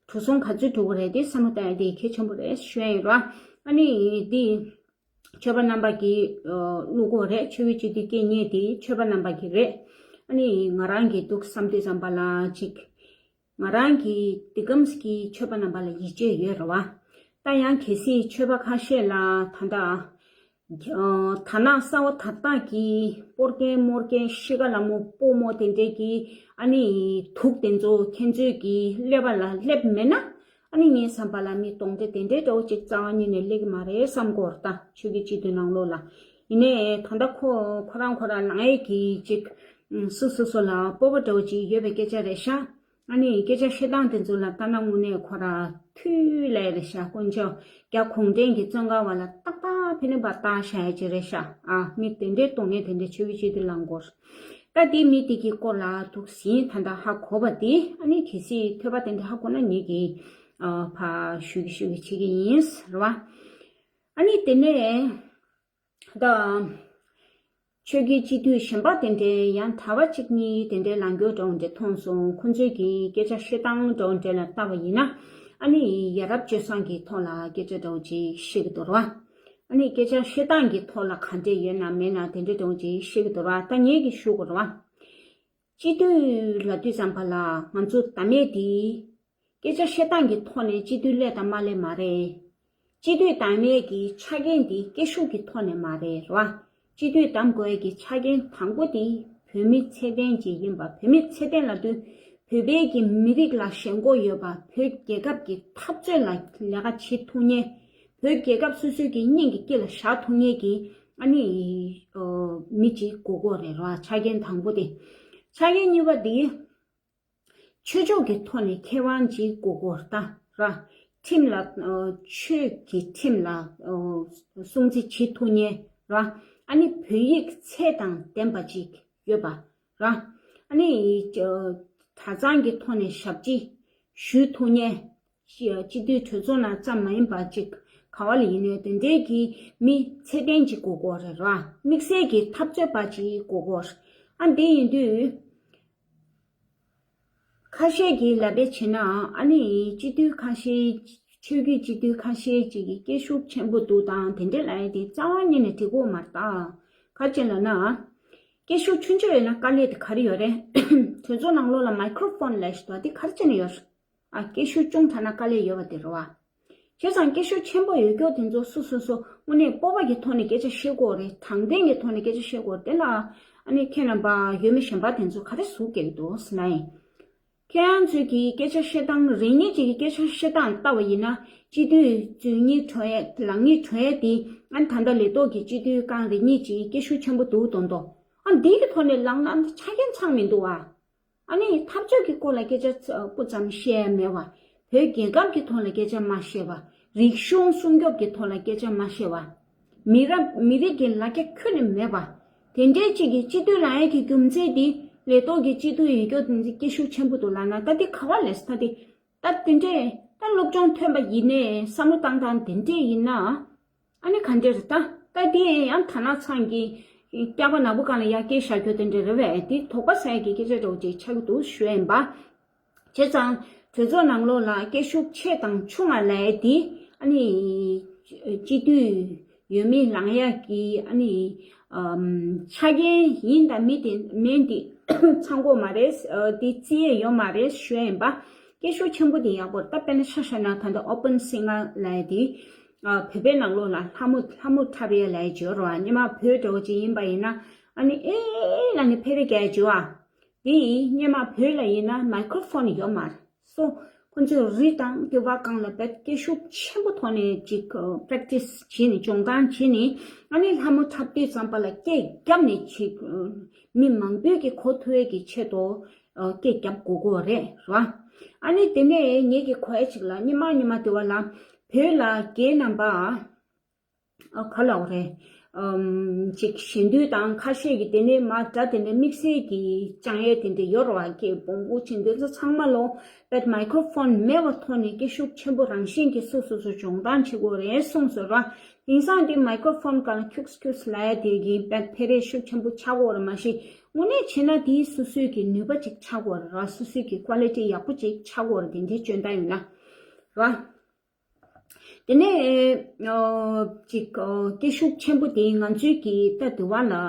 གྲུ་གཟིངས་ག་ཚོད་འགྲོ་གི་རེད་དེ་བསམ་བློ་བཏང་ཡ་དེ་གལ་ཆེན་པོ་རེད་ཞུ་ཡ་ཡིན་རོ། ཨ་ནི་དེ་ཆོས་པ་རྣམ་པ་གིས་བླུག་གོ་རེད། ཆོས་བརྒྱུད་སྤྱི་འཐུས་སྐད་གཉིས་དེ་ཆོས་པ་རྣམ་པ་གི་རེད། ཨ་ནི་ང་རང་གི་འདུག་བསམ་དུས་ཙམ་པ་ལ་ཅིག་ང་རང་གི་འདི་གམ་གི་ཆོས་པ་རྣམ་པ་ལ་ཡིད་ཆེས་ཡོད་རེད་བ། ད་ཡང་གལ་སྲིད་ཆོས་པ་ཁ་ཤས་ལ་ད་ལྟ་ཨ་དར་ནག་གསར་བ་དར་སྟངས་ཀྱི་སྤོར་རྒན་རྨོ་རྒན་ཤི་ཀ་ལ་མོ་སྤོ་མོ་དེ་འདྲས་ཀྱི་ཨ་ནི་དུག་དེ་ཚོ་ཁྱེད་ཚོས་ཀྱི་ཀླད་པ་ལ་སླེབས་མེད་ན། ཨ་ནི་ངའི་བསམ་པ་ལ་མི་གདོན་འདྲེ་དེ་འདྲའི་འདྲ་བོ་ཅིག་རྩ་བ་ཉིད་ནས་སླེབས་ཀྱི་མ་རེད་བསམ་གྱི་ཡོད་རེད། ད་ཆོས་བརྒྱུད་སྤྱི་འཐུས་ནང་ལོགས་ལ་ཡིན་ནའི་ད་ལྟ་ཁོ་ཁོ་རང་ཁོ་རང་ལངས་ཡས་ཀྱི་ཅིག་སོ་སོ་སོ་ལ་སྤོབས་པ་འདྲ་བོ་ཅིག་ཡོད་པའི་སྐད་ཆ་རེད་ཤག་ཨ་ནི་སྐད་ཆ་བཤད་སྟངས་དེ་ཚོ་ལ་ལྟ་ན་དངོས་གནས་ཁོ་རང་ཐུལ་ལས་རེད་ཤག་དཀོན་མཆོག་རྒྱ་གུང་ཁྲན་གྱི་བཙོན་ཁང་བ་ལ་ཏག་ཏག་ཕེ་ནི་པ་བཏང་བཞག་ཡ་ཅིག་རེད་ཤག་ཨ་མི་དེ་འདྲའི་གདོང་ནས་དེ་འདྲའི་ཆོས་བརྒྱུད་སྤྱི་འཐུས་ལངས་སྐོར། ད་དེ་མི་དེ་གི་སྐོར་ལ་འདུག་ཟིན་ད་ལྟ་ཧ་གོ་བ་དེ་ཨ་ནི་གལ་སྲིད་ཐོས་པ་དེ་འདྲ་ཧ་གོ་ན་ངེད་ཀྱིས་ཨ་ཕ་ཞུ་གི་ཞུ་གི་བྱེད་ཀྱི་ཡིན་རེད་བ། ཨ་ནི་དེ་ནས་ད་ཆོས་བརྒྱུད་སྤྱི་འཐུས་གཞན་པ་དེ་འདྲའི་ཡང་གྲྭ་པ་གཅིག་གཉིས་དེ་འདྲའི་ལངས་རྒྱུ་འདྲ་བོ་འདྲ་མཐོང་སོང་། ཁོང་ཚོས་ཀྱི་སྐད་ཆ་བཤད་སྟངས་འདྲ་བོ་འདྲ་ལ་བལྟས་པ་ཡིན་ན་ཨ་ནི་ཡ་རབས་སྤྱོད་བཟང་གི་ཐོག་ལ་སྐད་ཆ་འདྲ་བོ་ཅིག་བཤད་ཀྱི་འདུག་ར། ཨ་ནི་སྐད་ཆ་བཤད་སྟངས་ཀྱི་ཐོག་ལ་ག་འདྲས་ཡོད་ན་མེད་ན་དེ་འདྲ་འདྲ་བོ་ཅིག་བཤད་ཀྱི་འདུག་ར། ད་ངེད་ཀྱིས་ཞུ་དགོས་རེད་བ། སྤྱི་འཐུས་ལབ་དུས་ཙམ་པ་ལ་ང་ཚོ་ཟླ་མེད་འདི་སྐད་ཆ་བཤད་སྟངས་ཀྱི་ཐོག་ནས་སྤྱི་འཐུས་སླེབས་དང་མ་སླེབས་མ་རེད། སྤྱི་འཐུས་ཟླ་མེད་ཀྱི་ཆ་རྐྱེན་འདི་སྐད་ཤུགས་ཀྱི་ཐོག་ནས་མ་རེད་ར། སྤྱི་འཐུས་གདམ་དགོས་ཀྱི་ཆ་རྐྱེན་དང་པོ་འདི་བོད་མི་ཚད་ལྡན་ཅིག་ཡིན་པ། བོད་མི་ཚད་ལྡན་ལབ་དུས་བོད་པའི་གི་མི་རིགས་ལ་ཞེན་ཁོག་ཡོད་པ། བོད་རྒྱལ་ཁབ་ཀྱི་འཐབ་རྩོད་ལ་ལས་ཀ་བྱེད་ཐུབ་མཁན། བོད་རྒྱལ་ཁབ་སོ་སོའི་གི་སྙིང་གི་དཀྱིལ་ལ་བཞག་ཐུབ་མཁན་གྱི་ཨ་ནི་ཨ་མི་གཅིག་དགོས་ཀྱི་ཡོད་རེད་ར། ཆ་རྐྱེན་དང་པོ་དེ། ཆ་རྐྱེན་གཉིས་པ་དེ། ཆོས་ཕྱོགས་ཀྱི་ཐོག་ནས་མཁས་དབང་ཅིག་དགོས་ཀྱི་ཡོད་རེད་ད་ར། ཁྲིམས་ལ་ཨ་ཆོས་ཀྱི་ཁྲིམས་ལ་ཨ་སྲུང་བརྩི་བྱེད་ཐུབ་མཁན་ར། ཨ་ནི་བོད་ཡིག་ཚད་དང་ལྡན་པ་ཅིག་ཡོད་པ་ར། ཨ་ནི་ཨ་གྲྭ་ཚང་གི་ཐོག་ནས་ཞབས་ཕྱི་ཞུ་ཐུབ་མཁན། སྤྱི་སྤྱི་འཐུས་གྲོས་ཚོགས་ནང་ཙམ་མ་ཡིན་པ་ཅིག་ག་བ་ལ་ཡིན་ནའི་དེ་འདྲའི་གི་མི་ཚད་ལྡན་ཅིག་དགོས་ཀྱི་ཡོད་རེད་ར། དམིགས་བསལ་གྱི་འཐབ་རྩོད་པ་ཅིག་དགོས་ཀྱི་ཡོད་རེད། ཨ་འདི་ཡིན་དུས། ཁ་ཤས་ཀྱིས་ལབ་པ་བྱས་ན་ཨ་ནི་སྤྱི་འཐུས་ཁ་ཤས། ཆོས་བརྒྱུད་སྤྱི་འཐུས་ཁ་ཤས་ཅིག་གིས་སྐད་ཤུགས་ཆེན་པོ་འདུག་དང་དེ་འདྲ་ལབ་ཡ་དེ་རྩ་བ་ཉིད་ནས་འགྲིག་གི་མ་རེད་ད། ག་རེ་བྱས་ལབ་ན། སྐད་ཤུགས་ཆུང་ཆུང་ཡོད་ན་དཀའ་ལས་དེ་ག་རེ་ཡོད་རེད། གྲོས་ཚོགས་ནང་ལོགས་ལ་མའི་ཁྲོ་ཕོན་ལབ་ཡ་ཞིག་འདུག་དེ་ག་རེ་བྱས་ནས་ཡོད་རེད། ཨ་སྐད་ཤུགས་ཆུང་དྲགས་ན་དཀའ་ལས་ཡོད་པ་དེ་རེད་བ། བྱས་ཙང་སྐད་ཤུགས་ཆེན་པོ་ཡོད་རྒྱུ་དེ་ཚོ་སོ་སོ་སོ་དངོས་གནས་སྤོབས་པ་གི་ཐོག་ནས་སྐད་ཆ་བཤད་དགོས་རེད། དྲང་བདེན་གྱི་ཐོག་ནས་སྐད་ཆ་བཤད་དགོས་རེད། དེ་ལ་ཨ་ནི་ཁྱེད་རྣམ་པ་འོས་མི་གཞན་པ་དེ་ཚོ་ག་རེ་ཟུག་སྐད་ཀྱི་འདུག་ཟེར་ན་ཡིན། ཁྱེད་རང་ཚོས་ཀྱི་སྐད་ཆ་བཤད་སྟངས་རེ་གཉིས་ཅིག་གི་སྐད་ཆ་བཤད་སྟངས་ལྟ་བ་ཡིན་ན་སྤྱི་འཐུས་འཛུལ་སྙིང་བྲོ་ཡས་ལངས་སྙིང་བྲོ་ཡས་དེ་ཨ་ནི་ད་ལྟ་ལས་ཐོག་གི་སྤྱི་འཐུས་རྐང་རེ་གཉིས་ཅིག་སྐད་ཤུགས་ཆེན་པོ་འདུག་མདོག་མདོག་ཨ་འདི་གི་ཐོག་ནས་ལངས་ན་ཆ་རྐྱེན་ཚང་མི་འདུག་ཨ། ཨ་ནི་འཐབ་ཕྱོགས་ཀྱི་སྐོར་ལ་སྐད་ཆ་ཚ་སྤུ་ཙམ་བཤད་ཡ་མེད་པ། བོད་རྒྱལ་ཁབ་ཀྱི་ཐོག་ལ་སྐད་ཆ་མ་བཤད་པ། རིག་གཞུང་སྲུང་སྐྱོབ་ཀྱི་ཐོག་ལ་སྐད་ཆ་མ་བཤད་པ། མི་རབས་མི་རིགས་ཀྱི་ལ་རྒྱ་ཁྱོན་ནས་མེད་པ། དེ་འདྲའི་གཅིག་གིས་སྤྱི་འཐུས་ལངས་ཡས་ཀྱི་རྒྱུ་མཚན་དེ་ལས་ཐོག་གི་སྤྱི་འཐུས་ཡོད་རྒྱུ་དེ་ཚོ་སྐད་ཤུགས་ཆེན་པོ་འདུག་ལབ་ན་ད་དེ་ག་བ་ལས་ད་དེ། ད་དེ་འདྲས་ད་སློབ་སྦྱོང་ཐོན་པ་ཡིན་ནའི་བསམ་བློ་བཏང་སྟངས་དེ་འདྲས་ཡིན་ན། ཨ་ནི་ག་འདྲས་རེད་ད། ད་དེ་ཡང་དར་ནག་ཚང་གི་སྐྱག་པ་ནག་པོ་སྒང་ལ་ཡར་སྐད་བཞག་རྒྱུ་དེ་འདྲས་རེད་པས། དེ་དོགས་པ་ཟ་ཡ་གི་སྐད་ཆ་འདྲ་བོ་ཅིག་ཆགས་ཀྱི་འདུག་ཞུ་ཡ་ཡིན་པ། བྱས་ཙང་གྲོས་ཚོགས་ནང་ལོགས་ལ་སྐད་ཤུགས་ཆེ་དང་ཆུང་ང་ལབ་ཡ་དེ་ཨ་ནི་སྤྱི་འཐུས་འོས་མི་ལངས་ཡ་གི་ཨ་ནི་ཨམ་ཆ་རྐྱེན་ཡིན་དང་མིན་དེ་མིན་དེ་ཚང་གི་ཡོད་མ་རེད། ཨ་དེ་བརྩི་ཡས་ཡོད་མ་རེད་ཞུ་ཡ་ཡིན་པ། སྐད་ཤུགས་ཆེན་པོ་དེ་ཡག་པོ་རེད། ད་དཔེར་ན་ཆ་བཞག་ན་ད་ལྟ་ཨོ་པན་སིང་གར་ལབ་ཡ་དེ་ཨ་བོད་པའི་ནང་ལོགས་ལ་ལྷ་མོ་ལྷ་མོ་འཁྲབ་ཡ་ལབ་ཡ་ཅིག་ཡོད་རེད་བ། སྔོན་མ་བོད་འདྲ་བོ་ཅིག་ཡིན་པ་ཡིན་ན་ཨ་ནི་ཨེ་ལབ་ནས་ཕེ་རེ་རྒྱག་ཡ་ཅིག་ཡོད་བ། དེ་ཡིན་སྔོན་མ་བོད་ལ་ཡིན་ན་མའི་ཁྲོ་ཕོན་ཡོད་མ་རེད། སོ། ཁོ་ཚོས་རི་དང་དེ་བ་སྒང་ལ་བེད་སྐད་ཤུགས་ཆེན་པོ་ཐོག་ནས་ཅིག་པེ་རེག་ཊི་སི་བྱས་ནས་སྦྱོང་སྟངས་བྱས་ནས་ཨ་ནི་ལྷ་མོ་འཁྲབ་དུས་ཙམ་པ་ལ་སྐད་བརྒྱབ་ནས་ཅིག་མི་མང་པོས་ཀྱི་གོ་ཐུབ་ཡས་ཀྱི་ཆེད་དུ་སྐད་བརྒྱབ་དགོས་ཀྱི་རེད་ར། ཨ་ནི་དེ་ནས་ངེད་ཀྱི་གོ་ཡ་ཅིག་ལ་སྔོན་མ་སྔོན་མ་དེ་བ་ལ་བོད་ལ་རྒན་རྣམ་པ། ཨ་ག་ལབ་དགོས་རེད། ཨམ་ཅིག་ཞེ་འདོད་དང་ཁ་ཤས་ཀྱི་དེ་ནས་མ་སྒྲ་དེ་འདྲ་དམིགས་བསལ་གྱི་བཅང་ཡས་དེ་འདྲ་ཡོད་རེད་བ། སྐད་སྦོམ་པོ་ཅིག་འདི་ཚོ་ཚང་མ་ལོ་བེད་མའི་ཁྲོ་ཕོན་མེད་པ་ཐོག་ནས་སྐད་ཤུགས་ཆེན་པོ་རང་བཞིན་གྱིས་སོ་སོ་སོ་སྦྱོང་སྟངས་བྱེད་དགོས་རེད་གསུངས་སོང་ར། དེང་སང་འདི་མའི་ཁྲོ་ཕོན་སྒང་ཁྱུགས་ཁྱུགས་ལབ་ཡ་དེ་གི་བེད་ཕེ་རེ་ཤུགས་ཆེན་པོ་ཆགས་ཀྱི་ཡོད་རེད། མ་གཞི་དངོས་གནས་བྱས་ན་དེའི་སོ་སོའི་གི་ནུས་པ་ཅིག་ཆགས་ཀྱི་ཡོད་རེད་ར། སོ་སོའི་གི་ཀོ་ལི་ཊི་ཡག་པོ་ཅིག་ཆགས་ཀྱི་ཡོད་རེད། དེ་འདྲའི་སྤྱོད་སྟངས་ཡོད་ན་ར། དེ་ནས་ཨ་ཅིག་ཨ་སྐད་ཤུགས་ཆེན་པོ་དེ་ང་ཚོའི་གི་ད་དེ་བ་ལ་ཨ་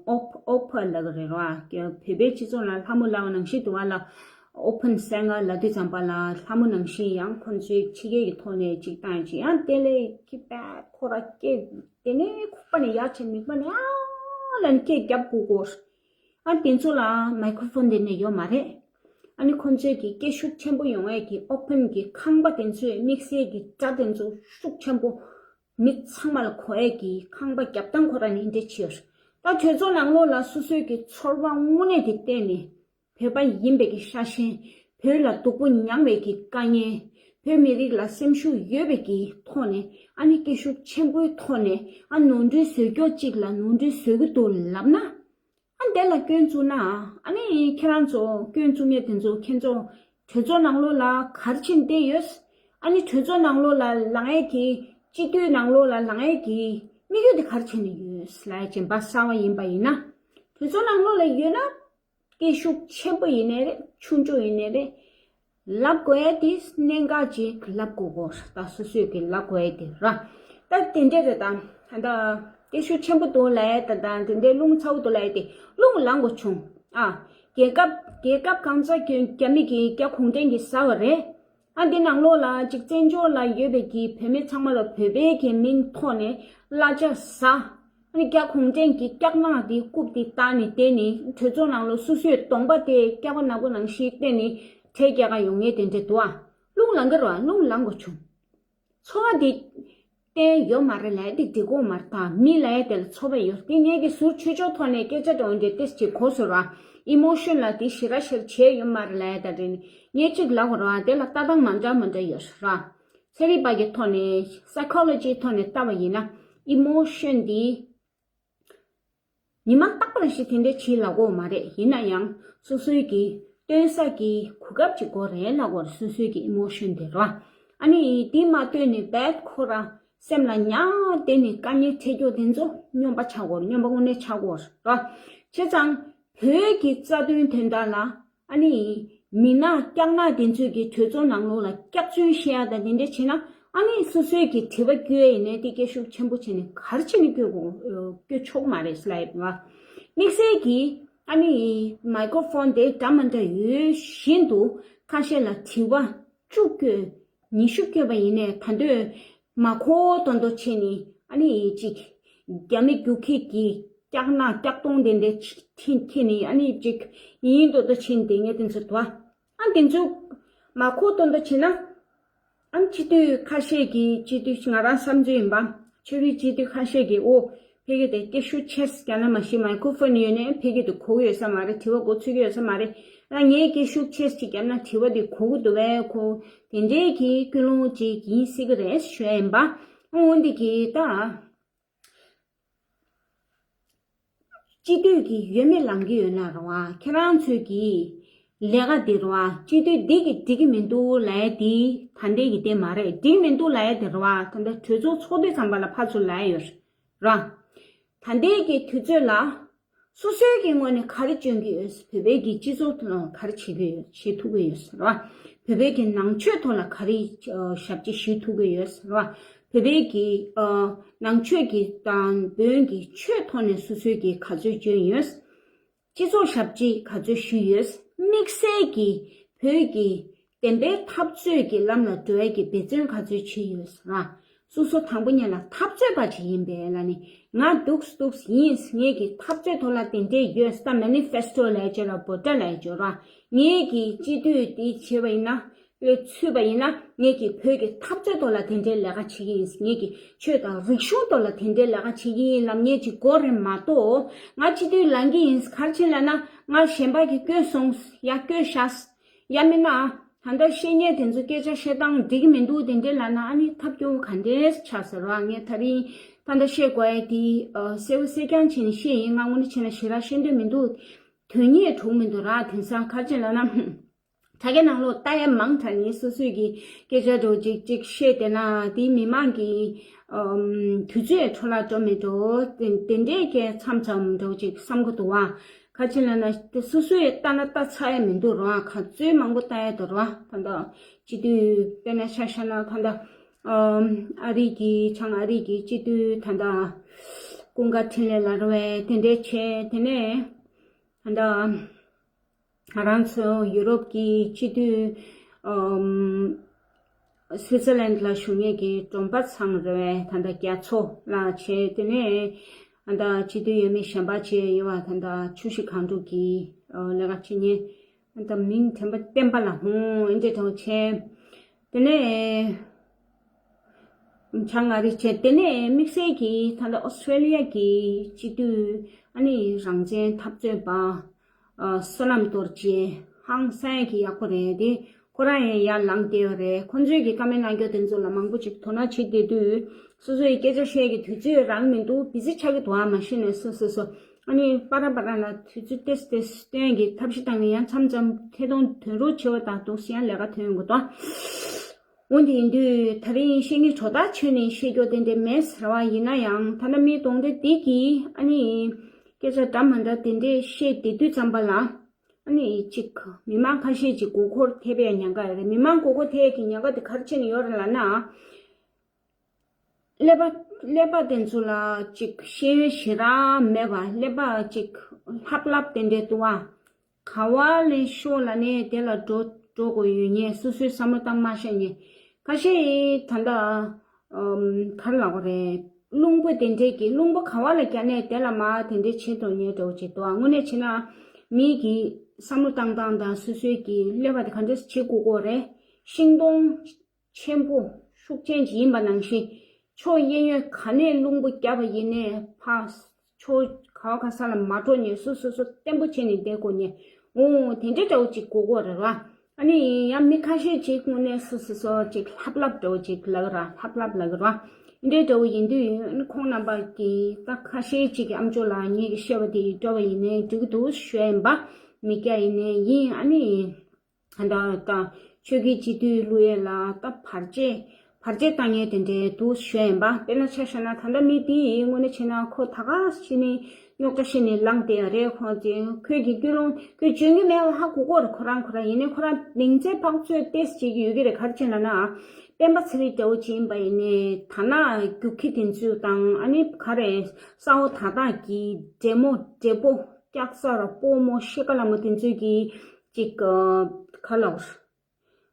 ཨོ་ཨོ་ཕ་ལབ་ཀྱི་རེད་ར། བོད་པའི་སྤྱི་ཚོགས་ལ་ལྷ་མོ་ལབ་པ་ནང་བཞིན་དེ་བ་ལ་ཨོ་ཕན་སེང་གར་ལབ་དུས་ཙམ་པ་ལ་ལྷ་མོ་ནང་བཞིན་ཡང་ཁོང་ཚོའི་ཕྱི་རྒྱལ་གྱི་ཐོག་ནས་ཅིག་བཏང་ཅིག་ཡང་དེ་ལས་ཀི་པེད་ཁོ་ར་སྐད་དེ་ནས་ཁུག་པ་ནས་ཡར་བྱས་མིག་པ་ནས་ཨ་ལབ་ནས་སྐད་རྒྱབ་དགོས་ཀྱི་ཡོད་རེད། ཨ་དེ་ཚོ་ལ་མའི་ཁྲོ་ཕོན་དེ་ནས་ཡོད་མ་རེད། ཨ་ནི་ཁོང་ཚོས་ཀྱི་སྐད་ཤུགས་ཆེན་པོ་ཡོང་ཡས་ཀྱི་ཨོ་ཕན་གྱི་ཁང་པ་དེ་ཚོའི་དམིགས་བསལ་གྱི་སྒྲ་དེ་ཚོ་ཤུགས་ཆེན་པོ་མི་ཚང་མ་ལ་གོ་ཡས་ཀྱི་ཁང་པ་རྒྱབ་སྟངས་ཁོ་རང་ནི་འདི་འདྲ་བྱས་ཡོད་རེད། ད་གྲོས་ཚོགས་ནང་ལོགས་ལ་སོ་སོའི་ཀྱི་ཚོར་བ་དངོས་གནས་དེ་བསྟན་ནས་བོད་པ་ཡིན་པའི་ཀྱི་ཤ་ཞེན། བོད་ལ་སྡུག་པོ་མྱངས་པའི་ཀྱི་དཀའ་ངལ། བོད་མི་རིགས་ལ་སེམས་ཤུགས་ཡོད་པའི་ཀྱི་ཐོག་ནས་ཨ་ནི་སྐད་ཤུགས་ཆེན་པོའི་ཐོག་ནས་ཨ་ནོར་འཁྲུལ་བཟོ་རྒྱུ་གཅིག་ལ་ནོར་འཁྲུལ་བཟོ་གི་འདུག་ལབ་ན། ཨ་འདི་ལ་སྐྱོན་བཙུགས་ན། ཨ་ནི་ཁྱེད་རང་ཚོ་སྐྱོན་བཙུགས་མཁན་དེ་ཚོ་ཁྱེད་ཚོ་གྲོས་ཚོགས་ནང་ལོགས་ལ་ག་རེ་བྱས་ནས་བསྡད་ཡོད། ཨ་ནི་གྲོས་ཚོགས་ནང་ལོགས་ལ་ལངས་ཡས་ཀྱི་སྤྱི་འཐུས་ནང་ལོགས་ལ་ལངས་ཡས་ཀྱི་དམིགས་ཡུལ་དེ་ག་རེ་བྱས་ནས་ཡོད་ལབ་ཡས་ཅིག་འབའ་གསར་པ་ཡིན་པ་ཡིན་ན། གྲོས་ཚོགས་ནང་ལོགས་ལ་ཡོད་ན། སྐད་ཤུགས་ཆེན་པོ་ཡིན་ནའི་རེད། ཆུང་ཆུང་ཡིན་ནའི་རེད། ལབ་དགོས་ཡ་དེ་གནད་འགག་ཅིག་ལབ་དགོས་གོ། ད་སོ་སོས་ཀྱི་ལབ་དགོས་ཡ་དེ་ར། ད་དེ་འདྲས་རེད་ད། ད་སྐད་ཤུགས་ཆེན་པོ་འདུག་ལབ་ཡ་ད་ད་དེ་འདྲས་རླུང་ཚ་བོ་འདུག་ལབ་ཡ་དེ་རླུང་ལངས་དགོས་བྱུང་། ཨ། རྒྱལ་ཁབ་རྒྱལ་ཁབ་གང་ས་རྒྱ་མི་གི་རྒྱ་གུང་ཁྲན་གྱིས་ཟ་བ་རེད། ཨ་འདི་ནང་ལོགས་ལ་ཅིག་བཙན་བྱོལ་ལ་ཡོད་པའི་གི་བོད་མི་ཚང་མ་ལ་བོད་པའི་གི་མིང་ཐོག་ནས་གླ་ཆ་ཟ། ཨ་ནི་རྒྱ་གུང་ཁྲན་གྱི་སྐྱག་ནག་དེ་རྐུབ་དེ་བཏགས་ནས་བསྡད་ནས་གྲོས་ཚོགས་ནང་ལ་སོ་སོའི་གདོང་པ་དེ་སྐྱག་པ་ནག་པོ་ནང་བཞིན་བསྟན་ནས་གྲལ་རྒྱག་ག་ཡོང་ངེས་དེ་འདྲ་འདུག་ཨ། རླུང་ལངས་ཀྱི་རེད་བ། རླུང་ལངས་དགོས་བྱུང་། ཚོར་བ་དེ་ ཡོད་མ་རེད་ལབ་ཡ་དེ་འགྲིག་གི་མ་རེད། ད་མི་ལབ་ཡ་དེ་ལ་ཚོར་བ་ཡོད་དེ། ངས་ཀྱི་ཟུར་ཆོས་ཕྱོགས་ཐོག་ནས་སྐད་ཆ་འདྲ་བོ་འདྲ་ཏོག་ཙམ་གོ་སོང་ར། ཨི་མོ་ཤོན་ལ་དེ་ཞེ་དྲག་ཞེ་དྲག་བྱས་ཡོད་མ་རེད་ལབ་ཡ་ད་རེད། ངས་གཅིག་ལབ་དགོས་ར། དེ་ལ་ལྟ་སྟངས་མ་འདྲ་མ་འདྲ་ཡོད་ར། ཚན་རིག་པ་གི་ཐོག་ནས་སའི་ཁོ་ལོ་ཇིའི་ཐོག་ནས་ལྟ་བ་ཡིན་ན། ཨི་མོ་ཤོན་འདི་ཉི་མ་རྟག་པར་ཞིག་དེ་འདྲ་བྱེད་ལབ་དགོས་མ་རེད། ཡིན་ན་ཡང་སོ་སོའི་གི་སྟོན་ས་གི་གོ་སྐབས་ཅིག་དགོས་རེད་ལབ་དགོས་རེད། སོ་སོའི་གི་ཨི་མོ་ཤོན་དེ་ར། ཨ་ནི་དེ་མ་སྟོན་ནས་བད་ཁོ་ར་སེམས་ལ་ཉར་བསྡད་ནས་དཀའ་ངལ་འཕྲད་རྒྱུ་དེ་ཚོ་སྨྱོན་པ་ཆགས་དགོས་རེད། སྨྱོན་པ་དངོས་གནས་ཆགས་དགོས་རེད་ར། བྱས་ཙང་བོད་ཀྱི་རྩ་དོན་དོན་དག་ལ། ཨ་ནི་མི་ནག་སྐྱག་ནག་དེ་ཚོས་ཀྱི་གྲོས་ཚོགས་ནང་ལོགས་ལ་སྐྱག་རྫུན་བཤད་ཡ་དང་དེ་འདྲ་བྱས་ན། ཨ་ནི་སོ་སོས་ཀྱི་དྲི་བ་བསྐྱོན་ཡ་ཡིན་ནའི་དེ་སྐད་ཤུགས་ཆེན་པོ་བྱས་ནས་ག་རེ་བྱས་ནས་བསྐྱོན་དགོས། བསྐྱོན་ཆོག་མ་རེད་ལབ་ཡ་རེད་བ། དམིགས་བསལ་གྱིས་ཨ་ནི་མའི་ཀོ་ཧྥོན་དེ་འདྲ་མ་འདྲ་ཡོད་བཞིན་དུ་ཁ་ཤས་ལ་དྲི་བ་བཅུ་བསྐྱོན། ཉི་ཤུ་བསྐྱོན་པ་ཡིན་ནའི་ད་འདོད་མ་ཁོ་དོན་དོ་བྱས་ནས་ཨ་ནི་ཅིག་རྒྱ་མི་རྒྱུག་ཁྱི་གི་སྐྱག་ནག་སྐྱག་སྟོང་དེ་འདྲ་ཁྱེར་ནས་ཨ་ནི་ཅིག་ཡིན་དོ་དོ་བྱས་ནས་དེ་ངས་དེ་ཚོ་དོ། ཨ་དེ་ཚོ་མ་ཁོ་དོན་དོ་བྱས་ན། ཨ་སྤྱི་འཐུས་ཁ་ཤས་ཀྱིས། སྤྱི་འཐུས་ང་རང་བསམ་ཚུལ་ཡིན་པ། ཆོས་རིག་སྤྱི་འཐུས་ཁ་ཤས་ཀྱིས་ཨོ་ཕ་གི་དེ་སྐད་ཤུགས་ཆེ་རྒྱག་ན་མ་གཞི་མའི་ཁོ་ཧྥོན་ཡོད་ནའི་ཕ་གི་དེ་གོ་གི་ཡོད་ས་མ་རེད། དྲི་བ་མགོ་ཚོད་ཀྱི་ཡོད་ས་མ་རེད། ཨ་ངས་སྐད་ཤུགས་ཆེ་ཅིག་བརྒྱབ་ན་དྲི་བ་དེ་གོ་གི་འདུག་བས། ཁོ་དེ་འདྲའི་གི་ཀུན་སློང་ཅིག་ཡིན་སྲིད་ཀྱི་རེད་ཞུ་ཡ་ཡིན་པ། འོ་འདི་གི་ད་སྤྱི་འཐུས་ཀྱི་ཡོད་མེད་ལངས་ཀྱི་ཡོད་ན་རེད་བ། ཁྱེད་རང་ཚོས་ཀྱི་ལས་ཀ་འདི་རེད་བ། སྤྱི་འཐུས་འདི་གི་འགྲིག་གི་མི་འདུག་ལབ་ཡ་འདི་ད་ལྟའི་གི་དེ་མ་རེད། འགྲིག་མི་འདུག་ལབ་ཡ་དེ་རེད་བ། ད་ལྟ་གྲོས་ཚོགས་ཚོགས་དུས་ཙམ་པ་ལ་ཕར་ཚུར་ལབ་ཡ་ཡོད་རེད་བ། ད་ལྟའི་གི་དུས་ཚོད་ལ་སོ་སོའི་གི་ངོས་ནས་ག་རེ་སྐྱོན་གི་ཡོད། བོད་པའི་གི་སྤྱི་ཚོགས་ཐོག་ལ་ག་རེ་བྱེད་གི་ཡོད། བྱེད་ཐུབ་གི་ཡོད་ཟེར་བ། བོད་པའི་གི་ནང་ཆོས་ཐོག་ལ་ག་རེ་ཨ་ཞབས་ཕྱི་ཞུ་ཐུབ་གི་ཡོད་ཟེར་བ། བོད་པའི་གི་ཨ་ནང་ཆོས་ཀྱི་དང་བོན་གྱི་ཆོས་ཐོག་ནས་སོ་སོའི་གི་ག་ཚོད་སྐྱོན་ཡོད། སྤྱི་ཚོགས་ཞབས་ཕྱི་ག་ཚོད་ཞུས་ཡོད། དམིགས་བསལ་གྱི་བོད་ཀྱི་བདེན་པའི་འཐབ་རྩོད་ཀྱི་ལམ་ལ་འགྲོ་ཡ་གི་འབད་བརྩོན་ག་ཚོད་བྱས་ཡོད་ཟེར་བ། སོ་སོ་དང་པོ་ཉིད་ལ་འཐབ་རྩོད་པ་ཅིག་ཡིན་པས་ལ་ནི། ང་འདུག་འདུག་ཡིན། ངས་ཀྱི་འཐབ་རྩོད་ཐོག་ལ་དེ་འདྲས་ཡོད་ས། མེ་ནི་ཕེ་སི་ཊོ་ལབ་ཡ་ཅིག་ལ་འབོད་སྒྲ་ལབ་ཡ་ཅིག་ཡོད་ར། ངས་ཀྱི་སྤྱི་འཐུས་དེ་བྱས་པ་ཡིན་ན། ལས་ཚུད་པ་ཡིན་ན་ངས་ཀྱི་བོད་ཀྱི་འཐབ་རྩོད་ཐོག་ལ་དེ་འདྲའི་ལས་ཀ་བྱེད་ཀྱི་ཡིན། ངས་ཀྱི་ཆོས་དང་རིག་གཞུང་ཐོག་ལ་དེ་འདྲའི་ལས་ཀ་བྱེད་ཀྱི་ཡིན་ལབ་མཁན་ཅིག་དགོས་རེད་མ་གཏོགས། ང་སྤྱི་འཐུས་ལངས་ཀྱི་ཡིན། ག་རེ་བྱས་ལབ་ན་ང་གཞན་པ་གི་བསྐོས་སོང་ཡ། བསྐོས་བཞག་ཡ་མིན་ན། ད་ལྟ་བཤད་མཁན་དེ་ཚོ་སྐད་ཆ་བཤད་སྟངས་འགྲིག་གི་མི་འདུག་དེ་འདྲས་ལབ་ན་ཨ་ནི་ཐབས་སྐྱོ་བོ་ག་འདྲས་ཆགས་ཟེར་བ། ངས་ད་རིང་ད་ལྟ་བཤད་དགོས་ཡ་དེ་ཨ་གསལ་བོ་གསལ་རྐྱང་བྱས་ནས་བཤད་ཡིན། ང་དངོས་གནས་བྱས་ན་ཞེ་དྲག་བཤད་འདོད་མི་འདུག་དོན་གཉེར་གྲུབ་མི་འདུག་ར། དེང་སང་ག་རེ་བྱས་ལབ་ན། དྲ་རྒྱ་ནང་ལོགས་ལྟ་ཡ་མང་དྲགས་ནས་སོ་སོས་ཀྱི་སྐད་ཆ་འདྲ་བོ་ཅིག་ཅིག་བཤད་བསྡད་ན་དེ་མི་མང་གི་ཨམ་དུས་ཚོད་འཕྲོ་བརླག་འགྲོ་མི་འགྲོ། དེ་དེ་འདྲས་ཀྱི་མཚམས་མཚམས་འདྲ་བོ་ཅིག་བསམ་གི་འདུག་བ། ག་རེ་བྱས་ལབ་ན་དེ་སོ་སོས་ལྟ་ན་ལྟ་ཚར་ཡ་མི་འདུག་ར། ག་ཚོད་མང་པོ་ལྟ་ཡ་འདུག་ར། ད་ལྟ་སྤྱི་འཐུས་དཔེར་ན་ཆ་བཞག་ན་ད་ལྟ་ཨམ་ཨ་རི་གི་བྱང་ཨ་རི་གི་སྤྱི་འཐུས་ད་ལྟ་ཀུན་དགའ་འཕྲིན་ལས་ལབ་ར་བས་དེ་འདྲས་བྱས། དེ་ནས་ད་ལྟ་ང་རང་ཚོ་ཡུ་རོབ་ཀྱི་སྤྱི་འཐུས་ཨམ་སུའི་ཙར་ལན་ལ་བཞུགས་མཁན་གྱི་སྒྲོལ་མ་ཚང་རེད་བས། ད་ལྟ་རྒྱ་མཚོ་ལགས་བྱས། དེ་ནས་ད་ལྟ་སྤྱི་འཐུས་ཡོད་མེད་གཞན་པ་བྱས་ཡོད་བ། ད་ལྟ་ཆུ་བཞི་སྒང་དྲུག་གི་ཨ་ལས་ཀ་བྱེད་མཁན་ད་ལྟ་མིང་དྲན་པ་བསྟན་པ་ལ་ཧོང་ཨེ་འདྲས་དང་བྱས། དེ་ནས་བྱང་ཨ་རི་བྱས། དེ་ནས་དམིགས་བསལ་གྱིས་ད་ལྟ་ཨོ་སི་ཀྲེ་ལི་ཡ་གི་སྤྱི་འཐུས་ཨ་ནི་རང་བཙན་འཐབ་རྩོད་པ་ཨ་བསོད་ནམས་རྡོ་རྗེ་ཧང་སང་གི་ཡག་པོ་རེད་དེ། ཁོ་རང་ཡང་ཡར་ལངས་བསྡད་ཡོད་རེད། ཁོ་ཚོས་ཀྱི་བཀའ་མོལ་གནང་རྒྱུ་དེ་ཚོ་ལ་མང་པོ་ཅིག་དོ་སྣང་བྱེད་བསྡད་དུས་སོ་སོ་ཡི་སྐད་ཆ་བཤད་ཀྱི་དུས་ཚོད་རག་མི་འདུག་བི་ཟི་ཆགས་ཀྱི་འདུག་ཨ་མ་གཞི་ནས་སོ་སོ་སོ། ཨ་ནི་པ་ར་པ་ར་ལ་དུས་ཚོད་ཏེས་ཏེས་སྟོན་གྱི་ཐབས་ཤེས་བཏང་གི་ཡང་མཚམས་མཚམས་ཐད་གཏོང་དོན་རུ་ཆེ་བ་དང་འདུག་སེ་ཡང་ལས་ཀ་ཐོན་ཡོང་གི་འདུག་འོ་འདི་ཡིན་དུས་ད་རིང་བཤད་ངེས་གྲོ་ཐག་ཆོད་ནས་བཤད་རྒྱུ་དེ་འདྲ་མེད་ཟེར་བ་ཡིན་ན་ཡང་། ད་ལྟ་མི་གདོང་འདྲེ་འདི་གིས་ཨ་ནི་སྐད་ཆ་འདྲ་མ་འདྲ་དེ་འདྲས་བཤད་བསྡད་དུས་ཙམ་པ་ལ། ཨ་ནི་གཅིག་མི་མང་ཁ་ཤས་ཅིག་མགོ་སྐོར་ཐེབས་ཡ་ཉེན་ཁ་ཡོད་རེད། མི་མང་མགོ་སྐོར་ཐེབས་ཡ་གི་ཉེན་ཁ་དེ་ག་རེ་བྱས་ནས་ཡོད་རེད་ལབ་ན། ཀླད་པ་ཀླད་པ་དེ་ཚོ་ལ་ཅིག་ཤེས་ཡོན་ཞེ་དྲག་མེད་པ། ཀླད་པ་ཅིག་ལྷབ་ལྷབ་དེ་འདྲས་འདུག་བ། ག་བ་ལེན་ཤོག་ལབ་ནས་དེ་ལ་འགྲོ་འགྲོ་དགོས་ཡོད་མཁན། སོ་སོའི་བསམ་བློ་བཏང་མ་ཤེས་མཁན་ཁ་ཤས་ད་ལྟ་ཨམ་ག་རེ་ལབ་དགོས་རེད། རླུང་བུ་དེ་འདྲས་ཀྱི་རླུང་བུ་ག་བ་ལ་བརྒྱབ་ནས་དེ་ལ་མར་དེ་འདྲས་བྱེད་དོ་ཉེ་འགྲོ་བྱེད་དོ། དངོས་གནས་བྱས་ན་མི་གི་བསམ་བློ་བཏང་སྟངས་དང་སོ་སོའི་གི་ཀླད་པ་དེ་ག་འདྲས་བྱེད་དགོས་དགོས་རེད། ཤིང་སྡོང་ཆེན་པོ་ཤུགས་ཅན་ཅིག་ཡིན་པ་ནང་བཞིན་ ཕྱོགས་གཡས་གཡོན་ག་ནས་རླུང་བུ་བརྒྱབ་པ་ཡིན་ནའི་ཕར་ཕྱོགས་ག་བ་ག་ས་ལ་མ་འགྲོ་ནས་སོ་སོ་སོ་བརྟན་པོ་བྱས་ནས་བསྡད་དགོས་ནས། འོ་དེ་འདྲའི་འདྲ་བོ་ཅིག་དགོས་ཀྱི་ཡོད་རེད་བ། ཨ་ནི་ཡང་མི་ཁ་ཤས་ཅིག་དངོས་གནས་སོ་སོ་སོ་ཅིག་ལྷབ་ལྷབ་འདྲ་བོ་ཅིག་ལབ་ཀྱི་ར། ལྷབ་ལྷབ་ལབ་ཀྱི་ར། འདི་འདྲའི་འདྲ་བོ་ཡིན་དུས་ཨ་ནི་ཁོང་རྣམ་པ་གིས་ད་ཁ་ཤས་ཅིག་གིས་ཨམ་ཅོག་ལ་ངེད་ཀྱིས་བཤད་པ་དེ་འདྲ་བ་ཡིན་ནའི་འགྲིག་གི་འདུག་ཞུ་ཡ་ཡིན་པ། མི་སྐྱ་ཡིན་ནའི་ཡིན། ཨ་ནི་ད་ད་ཆོས་ཀྱི་སྤྱི་འཐུས་བླུག་ཡས་ལ་ད་བར་ཆད་བར་ཆད་བཏང་ཡས་དེ་འདྲའི་འདུག་ཞུ་ཡ་ཡིན་པ། དཔེར་ན་ཆ་བཞག་ན་ད་ལྟ་མི་དེ་ཡིས་དངོས་གནས་བྱས་ན་ཁོ་ད་ག་ཤི་ནས་རྙོག་དྲ་ཤི་ནས་ལངས་བསྡད་ཡ་རེད། ཁོ་ཚོས་ཁོས་ཀྱི་ཀུན་སློང་ཁོས་འཇོན་གྱི་མེད་པ་ཧ་གོ་གོ་རེད། ཁོ་རང་ཁོ་རང་ཡིན་ནའི་ཁོ་རང་མིང་ཚིག་ཕར་ཚུར་ཏོག་ཙམ་བྱེད་ཀྱི་ཡོད་ཀྱི་རེད། ག་རེ་བྱས་ན་ན། སྤེན་པ་ཚེ་རིང་འདྲ་བོ་ཅིག་ཡིན་པ་ཡིན་ནའི་དར་ནག་རྒྱུག་ཁྱི་དེ་ཚོ་དང་ཨ་ནི་ག་རེ་ས་འོག་དར་ཐག་གི་འདྲེ་མོ་འདྲེ་པོ་སྐྱག་ཟ་ར་སྤོ་མོ་ཤེ་ཀ་ལ་མོ་དེ་ཚོས་ཀྱི་ཅིག་ག་ལ་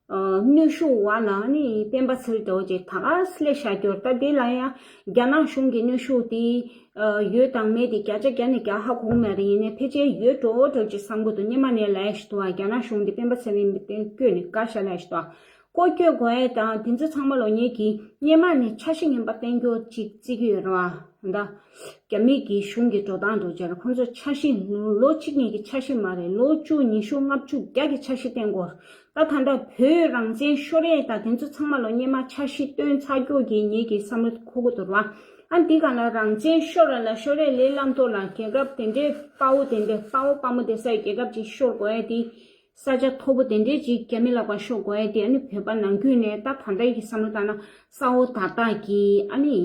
གནོན་ཤུགས་འོག་ལ་ཨ་ནི་སྤེན་པ་ཚེ་རིང་འདྲ་བོ་ཅིག་ད་ག་སླེབས་བཞག་རྒྱུ་རེད། ད་དེ་ལ་ཡང་རྒྱ་ནག་གཞུང་གི་གནོན་ཤུགས་དེ་ཡོད་དང་མེད་དེ་བརྒྱ་ཆ་བརྒྱ་ནས་བརྒྱ་ཧ་གོ་གི་མ་རེད། ཡིན་ནའི་ཕལ་ཆེར་ཡོད་འགྲོ་འགྲོ་ཅིག་བསམ་གྱི་འདུག་སྔོན་མ་ནས་ལབ་ཡ་ཞིག་འདུག་བ། རྒྱ་ནག་གཞུང་དེ་སྤེན་པ་ཚེ་རིང་མི་བསྟན་བསྐྱོད་ནས་དགའ་ཤ་ལབ་ཡ་ཞིག་འདུག་བ། ཀོ་སྐྱོད་དགོས་ཡས་དང་དེ་ཚོ་ཚང་མ་ལོ་ཉེས་ཀྱིས་སྔོན་མ་ནས་འཆར་གཞི་ངན་པ་བསྟན་རྒྱུ་ཅིག་བརྩི་གི་ཡོད་རེད་བ། ད་རྒྱ་མི་གི་གཞུང་གི་འགྲོ་སྟངས་འགྲོ་བྱས་ར། ཁོང་ཚོ་འཆར་གཞི་ལོ་གཅིག་གཉིས་ཀྱི་འཆར་གཞི་མ་རེད། ལོ་བཅུ་ཉི་ཤུ་ལྔ་བཅུ་བརྒྱ་གི་འཆར་གཞི་བསྟན་དགོས། ད་ད་ལྟ་བོད་རང་བཙན་ཤོར་ཡས་དང་དེ་ཚོ་ཚང་མ་ལོ་སྔོན་མ་འཆར་གཞི་བཏོན་ཚར་རྒྱུ་གི་ཉེས་ཀྱི་བསམ་བློ་འཁོར་གི་འདུག་ར། ཨ་འདི་ག་ལ་རང་བཙན་ཤོར་ར་ལ་ཤོར་ཡས་ལས་སླ་མོ་ལ་རྒྱལ་ཁབ་དེ་འདྲའི་དཔའ་བོ་དེ་འདྲའི་དཔའ་བོ་དཔའ་མོ་དེ་སའི་རྒྱལ་ཁབ་ཅིག་ཤོར་དགོས་ཡས་དེ། ས་ཆ་མཐོ་པོ་དེ་འདྲའི་ཅིག་རྒྱ་མི་ལག་པ་ཤོར་དགོས་ཡས་དེ། ཨ་ནི་བོད་པ་ནང་ཁུལ་ནས་ད་ད་ལྟའི་གི་བསམ་བློ་བཏང་ན་ས་འོག་དར་ཐག་གི་ཨ་ནི་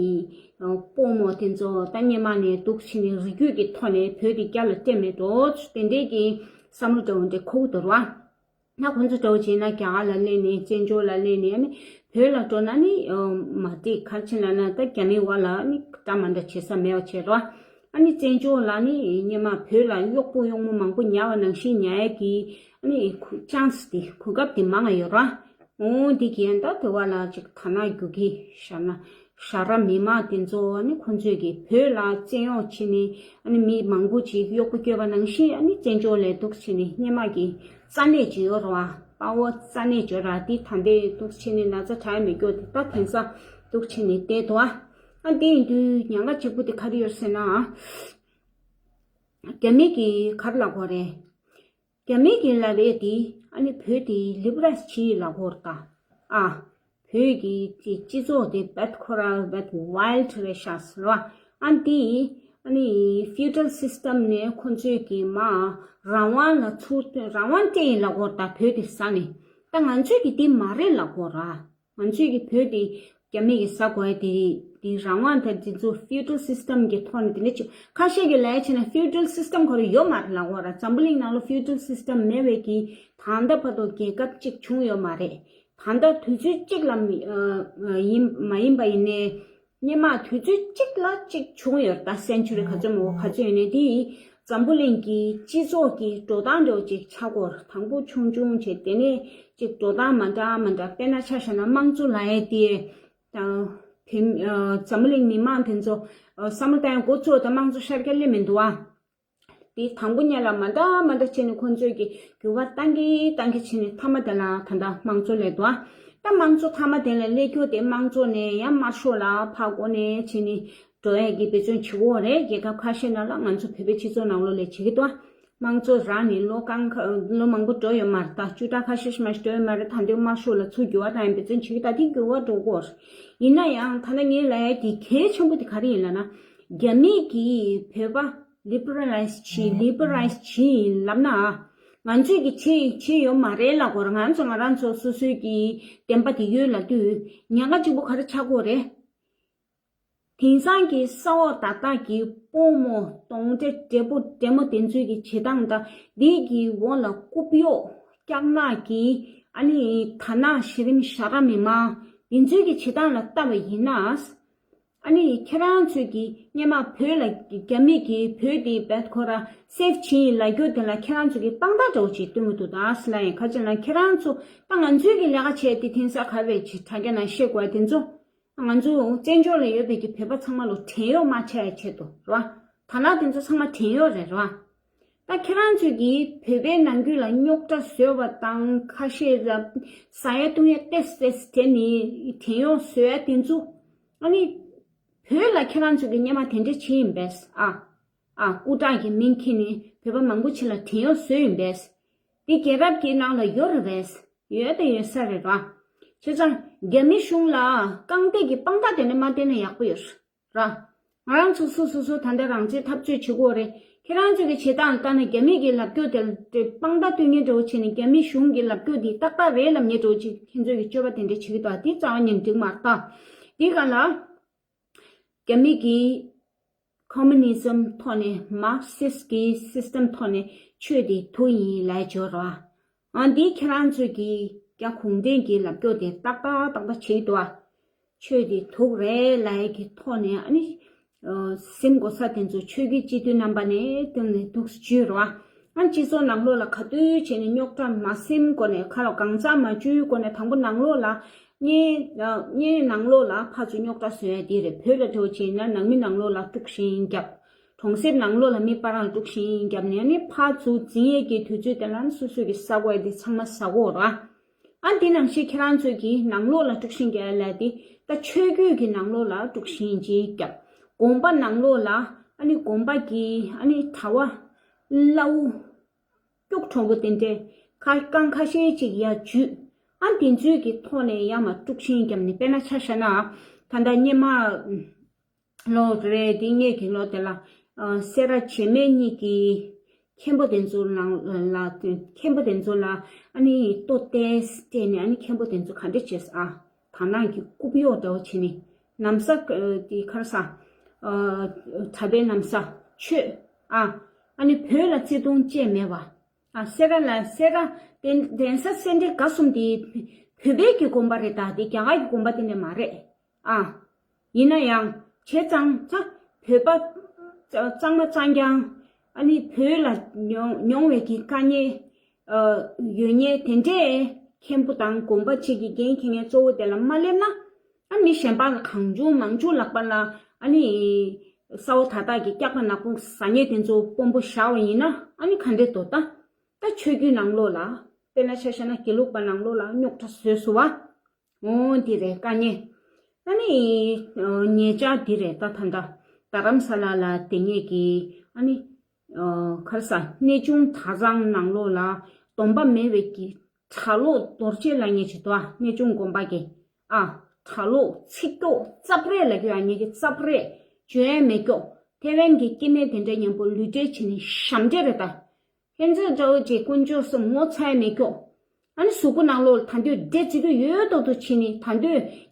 སྤོ་མོ་དེ་ཚོ་ད་སྔོན་མ་ནས་འདུག་བྱས་ནས་རིགས་རྒྱུད་ཀྱི་ཐོག་ནས་བོད་དེ་རྒྱ་ལ་སྤྲད་མེད་འགྲོ་དེ་འདྲའི་གི་བསམ་བློ་འདྲ་བོ་འདྲ་འཁོར་གི་འདུག་ར། ད་ཁོང་ཚོ་འདྲ་བོ་བྱས་ན་རྒྱ་གར་ལ་སླེབས་ནས་བཙན་བྱོལ་ལ་སླེབས་ནས་ཨ་ནི་བོད་ལ་འགྲོ་ན་ནི་མ་འགྲིག་ག་རེ་བྱས་ལབ་ན་ད་རྒྱ་མིའི་འོག་ལ་ནི་འདྲ་མ་འདྲ་བྱེད་ས་མེད་པ་བྱས་ར། ཨ་ནི་བཙན་བྱོལ་ལ་ནི་སྔོན་མ་བོད་ལ་གཡོག་པོ་གཡོག་མོ་མང་པོ་ཉར་བ་ནང་བཞིན་ཉར་ཡས་ཀྱི་ཨ་ནི་ཆན་སི་དེ་གོ་སྐབས་དེ་མང་ང་ཡོད་ར། འོ་འདི་གིས་ད་དེ་བ་ལ་ཅིག་ཐ་ན་རྒྱུག་གི་ཤར་ན་ཤ་ར་མི་མང་དེ་ཚོ་ནི་ཁོང་ཚོས་ཀྱི་བོད་ལ་བཙན་གཡོག་བྱས་ནས་ཨ་ནི་མི་མང་པོ་ཅིག་གཡོག་པོ་སྐྱོད་པ་ནང་བཞིན་ཨ་ནི་བཙན་བྱོལ་ལ་འདུག་བྱས་ནས་སྔོན་མ་གི་རྩ་གནད་ཅིག་ཡོད་རེད་བ། དཔའ་བོ་རྩ་གནད་ཅིག་ཡོད་ར། དེ་ད་ལྟའི་འདུག་བྱས་ནས་ན་ཚ་དྲག་ཡ་མེད་སྐྱོ་དེ་ད་དེང་སང་འདུག་བྱས་ནས་བསྡད་འདུག་ཨ། ཨ་འདི་ཡིན་དུས་ཉེན་ཁ་གཅིག་པུ་དེ་ག་རེ་ཡོད་ཟེར་ན། རྒྱ་མི་གིས་ག་རེ་ལབ་ཀྱི་ཡོད་རེད། རྒྱ་མི་གིས་ལབ་ཡས་དེ་ཨ་ནི་བོད་དེ་ལི་བྷ་རལ་ཨའིཛ་བྱེད་ཡིན་ལབ་ཀྱི་ཡོད་རེད་ད། ཨ། བོད་ཀྱི་སྤྱི་ཚོགས་དེ་བད་ཁོ་ར་བད་ཝའིལ་ཌི་རེད་ཤག་ཟེར་བ། ཨ་འདི་ཨ་ནི་ཕིའུ་ཌལ་སིས་ཊམ་ནས་ཁོ་ཚོས་ཀྱི་མ་རང་དབང་ལ་ཚུར་རང་དབང་སྤྲད་ཡིན་ལབ་ཀྱི་ཡོད་རེད་ད། བོད་དེ་ཟ་ནས། ད་ང་ཚོས་ཀྱི་དེ་མ་རེད་ལབ་ཀྱི་ཡོད་རེད། ང་ཚོས་ཀྱི་བོད་དེ་རྒྱ་མི་གིས་ཟ་དགོས་ཡ་དེ་རེད། དེ་རང་དབང་དང་དེ་ཚོ་ཕིའུ་ཌལ་སིས་ཊམ་གི་ཐོག་ནས་དེ་འདྲ་བྱེད། ཁ་ཤས་ཀྱིས་ལབ་ཡ་བྱས་ན་ཕིའུ་ཌལ་སིས་ཊམ་ཁོ་རང་ཡོད་མ་རེད་ལབ་ཀྱི་ཡོད་རེད། འཛམ་བུ་གླིང་ནང་ལ་ཕིའུ་ཌལ་སིས་ཊམ་མེད་པའི་གི་ད་ལྟ་བར་དུ་རྒྱལ་ཁབ་གཅིག་བྱུང་ཡོད་མ་རེད། ད་ལྟ་དུས་ཚོད་གཅིག་ལ་མི་ཨ་ཡིན་མ་ཡིན་པ་ཡིན་ནའི་སྔོན་མ་དུས་ཚོད་གཅིག་ལ་གཅིག་བྱུང་ཡོད་རེད། ད་སེན་ཆུ་རི་ག་ཚོད་མོ་ག་ཚོད་ཡོད་ནའི་དེ་འཛམ་བུ་གླིང་གི་སྤྱི་ཚོགས་ཀྱི་འགྲོ་སྟངས་འདྲ་བོ་ཅིག་ཆགས་ཀྱི་ཡོད་རེད། དང་པོ་ཆུང་ཆུང་བྱས་དེ་ནས་ཅིག་འགྲོ་སྟངས་མ་འདྲ་མ་འདྲ། དཔེར་ན་ཆ་བཞག་ན་དམངས་གཙོ་ལབ་ཡས་དེ། དང་། བོད་ཨ་འཛམ་བུ་གླིང་མི་མང་དེ་ཚོ་ཨ་བསམ་བློ་བཏང་ཡ་འགོ་ཚུགས་ད་དམངས་གཙོ་ཤར་རྒྱག་སླེབས་མི་འདུག་ཨ། དེ་དང་པོ་ཉིད་ལ་མ་འདྲ་མ་འདྲ་བྱས་ནས་ཁོང་ཚོས་ཀྱི་འགྱུར་བ་བཏང་གི་བཏང་གི་བྱས་ནས་མཐའ་མ་དེ་ལ་ད་ལྟ་དམངས་གཙོ་སླེབས་འདུག་ཨ། ད་དམངས་གཙོ་མཐའ་མ་དེ་ལ་སླེབས་རྒྱུ་དེ་དམངས་གཙོ་ནས་ཡང་དམར་ཤོག་ལ་ཕར་འགོ་ནས་བྱས་ནས་འགྲོ་ཡ་གི་འབད་བརྩོན་བྱེད་ཀྱི་ཡོད་རེད། རྒྱལ་ཁབ་ཁ་ཤས་ནང་ལ་ང་ཚོ་བོད་པའི་སྤྱི་ཚོགས་ནང་ལོགས་ལ་བྱེད་ཀྱི་འདུག་ཨ། དམངས་གཙོ་རག་ནས་ལོ་གང་ལོ་མང་པོ་འགྲོ་ཡོད་མ་རེད། ད་བཅུ་ཕྲག་ཁ་ཤས་ཤིག་མ་ཞིག་འགྲོ་ཡོད་མ་རེད། ད་འདི་དམར་ཤོག་ལ་ཚུར་འགྱུར་བ་བཏང་ཡ་འབད་བརྩོན་བྱེད་ཀྱི། ད་འདི་འགྱུར་བ་འགྲོ་གི་ཡོད་རེད། ཡིན་ན་ཡང་ད་ལྟ་ངས་ལབ་ཡ་དེ་གལ་ཆེན་པོ་དེ་ག་རེ་ཡིན་ལབ་ན། རྒྱ་མི་གིས་བོད་པ་ལི་བྷ་ར་ལའིཛ་བྱེད་ལི་བྷ་ར་ལའིཛ་བྱེད་ཡིན་ལབ་ན། ང་ཚོས་ཀྱི་བྱེད་བྱེད་ཡོད་མ་རེད་ལབ་དགོས་རེད། ང་ཚོ་ང་རང་ཚོ་སོ་སོའི་གི་བདེན་པ་དེ་ཡོད་ལབ་དུས་ཉེན་ཁ་གཅིག་པོ་ག་རེ་ཆགས་ཀྱི་ཡོད་རེད། དེང་སང་གི་ས་འོག་དར་ཐག་གི་སྤོ་མོ་གདོང་འདྲེ་འདྲེ་པོ་འདྲེ་མོ་དེ་ཚོའི་གི་བྱེད་སྟངས་དང་འདི་གི་འོག་ལ་རྐུབ་གཡོག་སྐྱག་ནག་གི་ཨ་ནི་དར་ནག་གཞི་རིམ་ཤ་ར་མི་མང་དེ་ཚོའི་གི་བྱེད་སྟངས་ལ་ལྟ་བ་ཡིན་ན། ཨ་ནི་ཁྱེད་རང་ཚོས་ཀྱི་སྔོན་མ་བོད་ལ་རྒྱ་མི་གིས་བོད་དེ་བད་ཁོ་ར་སེབ་བྱེད་ཡིན་ལབ་རྒྱུ་དེ་ལ་ཁྱེད་རང་ཚོས་ཀྱི་དཔང་རྟགས་འདྲ་བོ་ཅིག་སྟོན་གི་འདུག་ད་ཟེར་ལབ་ཡིན། ག་ཅི་ལབ་ན་ཁྱེད་རང་ཚོ་ད་ང་ཚོའི་གི་ལས་ཀ་བྱས་ཏེ་དེང་སང་ག་རེ་བྱེད་དྲ་རྒྱ་ནང་བཤད་དགོས་དེ་ཚོ། ང་ཚོ་བཙན་བྱོལ་ལ་ཡོད་པའི་གི་བོད་པ་ཚང་མ་ལོ་བྲན་གཡོག་མ་ཆགས་ཡ་ཆེད་དུ་རེད་བ། དར་ནག་དེ་ཚོ་ཚང་མ་བྲན་གཡོག་རེད་རེད་བ། ད་ཁྱེད་རང་ཚོས་ཀྱིས་བོད་པའི་ནང་ཁུལ་ལ་རྙོག་དྲ་བཟོས་པ་དང་ཁ་ཤས་ལ་ཟ་ཡ་བཏུང་ཡ་ཏེས་ཏེས་དེ་ནི་བྲན་གཡོག་བཟོ་ཡ་དེ་ཚོ་ཨ་ནི་ བོད་ལ་ཁྱེད་རང་ཚོ་གི་སྔོན་མ་དེ་འདྲ་བྱས་ཡིན་པས། ཨ། ཨ། སྐུ་དྲག་གི་མིང་འཁྱེར་ནས་བོད་པ་མང་པོ་ཅིག་ལ་བྲན་གཡོག་བཟོས་ཡིན་པས། འདི་རྒྱལ་རབས་ཀྱི་ནང་ལ་ཡོད་རེད་པས། ཡོད་དང་ཡོད་ས་རེད་ར། བྱས་ཙང་རྒྱ་མི་གཞུང་ལ་རྐང་སྟེགས་ཀྱི་དཔང་རྟགས་དེ་འདྲ་མ་བསྟན་ན་ཡག་པོ་ཡོད་ར། ང་རང་ཚོ་སོ་སོ་སོ་ད་ལྟ་རང་བཙན་འཐབ་རྩོད་བྱེད་དགོས་རེད། ཁྱེད་རང་ཚོ་གི་བྱེད་སྟངས་ལྟ་ན་རྒྱ་མི་གི་ལབ་རྒྱུ་དེ་དཔང་རྟགས་སྟོན་མཁན་འདྲ་བོ་བྱས་ནས་རྒྱ་མི་གཞུང་གི་ལབ་རྒྱུ་དེ་ཏག་ཏག་རེད་ལབ་མཁན་འདྲ་བོ་ཅིག་ཁྱེད་ཚོ་གི་སྤྱོད་པ་དེ་འདྲ་བྱེད་ཀྱི་འདུག་དེ་རྩ་བ་ཉིད་འགྲིག་མ་རེད་ད། དེ་ག་ལ། རྒྱ་མི་གི་ཁོ་མུ་ནི་ཛམ་ཐོག་ནས་མར་ཁི་སི་གི་སི་སི་ཊམ་ཐོག་ནས་ཆོས་དེ་དུག་ཡིན་ལབ་ཡ་ཅིག་ཡོད་རེད་བ། ཨ། འདི་ཁྱེད་རང་ཚོས་ཀྱི་རྒྱ་གུང་ཁྲན་གྱི་ལབ་རྒྱུ་དེ་ཏག་ཏག་ཏག་ཏག་བྱེད་ཀྱི་འདུག་བ། ཆོས་དེ་དུག་རེད་ལབ་ཡ་གི་ཐོག་ནས་ཨ་ནི། ཨ། སེམས་གོ་ས་དེ་ཚོ་ཆོས་བརྒྱུད་སྤྱི་འཐུས་རྣམ་པ་ནས་བཏོན་ནས་འདུག་སེ་བྱས་རེད་བ། ཨ། སྤྱི་ཚོགས་ནང་ལོགས་ལ་ག་དུས་བྱས་ནས་རྙོག་དྲ་མ་སེམས་སྒོ་ནས་ཁ་ལ་གང་ཟག་མ་བཅུའི་སྒོ་ནས་དང་པོ་ནང་ལོགས་ལ། ངའི་ངའི་ནང་ལོགས་ལ་ཕར་ཚུར་རྙོག་དྲ་བཟོ་ཡ་དེ་རེད། བོད་ལ་འགྲོ་བྱས་ན་ནང་མི་ནང་ལོགས་ལ་དཀྲུག་ཤིང་བརྒྱབ། གྲོང་གསེབ་ནང་ལོགས་ལ་མི་སྤར་རང་དཀྲུག་ཤིང་བརྒྱབ་ནས་ནི་ཕར་ཚུར་འཛིང་ཡས་ཀྱི་དུས་ཚོད་དེ་ལ་ནི་སོ་སོ་གི་ས་གོ་ཡ་དེ་ཚང་མ་ཟ་གོ་ར། ཨ། འདི་ནང་བཞིན་ཁྱེད་རང་ཚོས་ཀྱི་ནང་ལོགས་ལ་དཀྲུག་ཤིང་རྒྱག་ཡ་ལ་དེ་ད་ཆོས་བརྒྱུད་ཀྱི་ནང་ལོགས་ལ་དཀྲུག་ཤིང་ཅིག་བརྒྱབ། དགོན་པ་ནང་ལོགས་ལ་ཨ་ནི་དགོན་པ་གི་ཨ་ནི་གྲྭ་པ་སླ་བོ། སྐྱུག་བྲོ་བོ་དེ་འདྲས་ཁ་རྐང་ཁ་ཤས་ཅིག་ཡར་འཇུས། ཨ། དེ་ཚོའི་གི་ཐོག་ནས་ཡར་མར་དཀྲུག་ཤིང་བརྒྱབ་ནས། དཔེར་ན་ཆ་བཞག་ན། ད་ལྟ་སྔོན་མ་ལོ་རེད། དེ་སྔོན་གྱི་ལོ་དེ་ལ། ཨ། སེ་ར་བྱེས་སྨད་གཉིས་ཀྱི་མཁན་པོ་དེ་ཚོ་ནང་ལ། མཁན་པོ་དེ་ཚོ་ལ་ཨ་ནི་ལྟོ་ཏོག་ཙམ་སྤྲད་ནས། ཨ་ནི་མཁན་པོ་དེ་ཚོ་ག་འདྲ་བྱས་ཨ། དག་སྣང་གི་རྐུབ་གཡོག་འདྲ་བོ་བྱས་ནས། ན་བཟའ། ཨ། དེ་ག་རེ་ཟ། ཨ། གྲྭ་པའི་ན་བཟའ། ཆོས། ཨ། ཨ་ནི་བོད་ལ་བརྩེ་དུང་ཅན་མེད་པ། ཨ། སེ་ར་ལ། སེ་ར། གདན་གདན་ས་སེ་འབྲས་དགའ་གསུམ་དེ་བོད་པའི་གི་དགོན་པ་རེད་ད། དེ་རྒྱ་གར་གྱི་དགོན་པ་དེ་འདྲ་མ་རེད། ཨ། ཡིན་ན་ཡང་བྱས་ཙང་ད་བོད་པ་གཙང་མ་གཙང་རྐྱང་། ཨ་ནི་བོད་ལ་མྱོང་མྱོང་བའི་གི་དཀའ་ངལ། ཨ། ཡོད་མཁན་དེ་འདྲས་མཁན་པོ་དང་དགོན་པ་གཅིག་གི་འགན་འཁྱེར་མཁན་གཙོ་བོ་དེ་ལ་མ་སླེབས་ན། ཨ། མི་གཞན་པ་ལ་གང་བྱུང་མང་བྱུང་ལག་པ་ལ་ཨ་ནི་ས་འོག་ད་དག་གི་སྐྱག་པ་ནག་པོ་ཟ་མཁན་དེ་ཚོ་དཔོན་པོ་བཞག་པ་ཡིན་ན། ཨ་ནི་ག་འདྲས་འདུག་ད། ད་ཆོས་བརྒྱུད་ནང་ལོགས་ལ། དཔེར་ན་ཆ་བཞག་ན་དགེ་ལུགས་པ་ནང་ལོགས་ལ་རྙོག་དྲ་བཟོས་སོང་བ། འོ་འདི་རེད་དཀའ་ངལ། ཨ་ནི་ཉེ་ཆར་འདི་རེད་ད། ད་ལྟ་རྡ་རམ་ས་ལ་ལ་དེ་ངེད་ཀྱི་ཨ་ནི། ཨ། ག་རེ་ཟ། གནས་ཆུང་གྲྭ་ཚང་ནང་ལོགས་ལ་སྡོམ་པ་མེད་པའི་གི་གྲྭ་ལོག་རྡོ་རྗེ་ལབ་མཁན་ཅིག་འདུག་ཨ། གནས་ཆུང་དགོན་པ་གི། ཨ། གྲྭ་ལོག་ཚིག་སྐྱོག་རྩབ་རེད་ལབ་རྒྱུ། ཨ། ངེད་ཀྱི་རྩབ་རེད། བརྗོད་ཡ་མེད་སྐྱོག་ཐེ་ཝན་གྱི་སྐྱེ་དམན་དེ་འདྲ་མཉམ་པོ་ལུས་འབྲེལ་བྱས་ནས་ཞབས་འདྲེན་རེད་ད། ཁྱེད་ཚོའི་འདྲ་བོ་ཅིག་དཀོན་མཆོག་གསུམ་ངོ་ཚ་ཡ་མེད་སྐྱོག་ཨ་ནི་གཟུགས་པོ་ནང་ལོགས་ལ་ད་དུང་འདྲེ་འཛུལ་གྱི་ཡོད་མདོག་མདོག་བྱས་ནས། ད་དུང་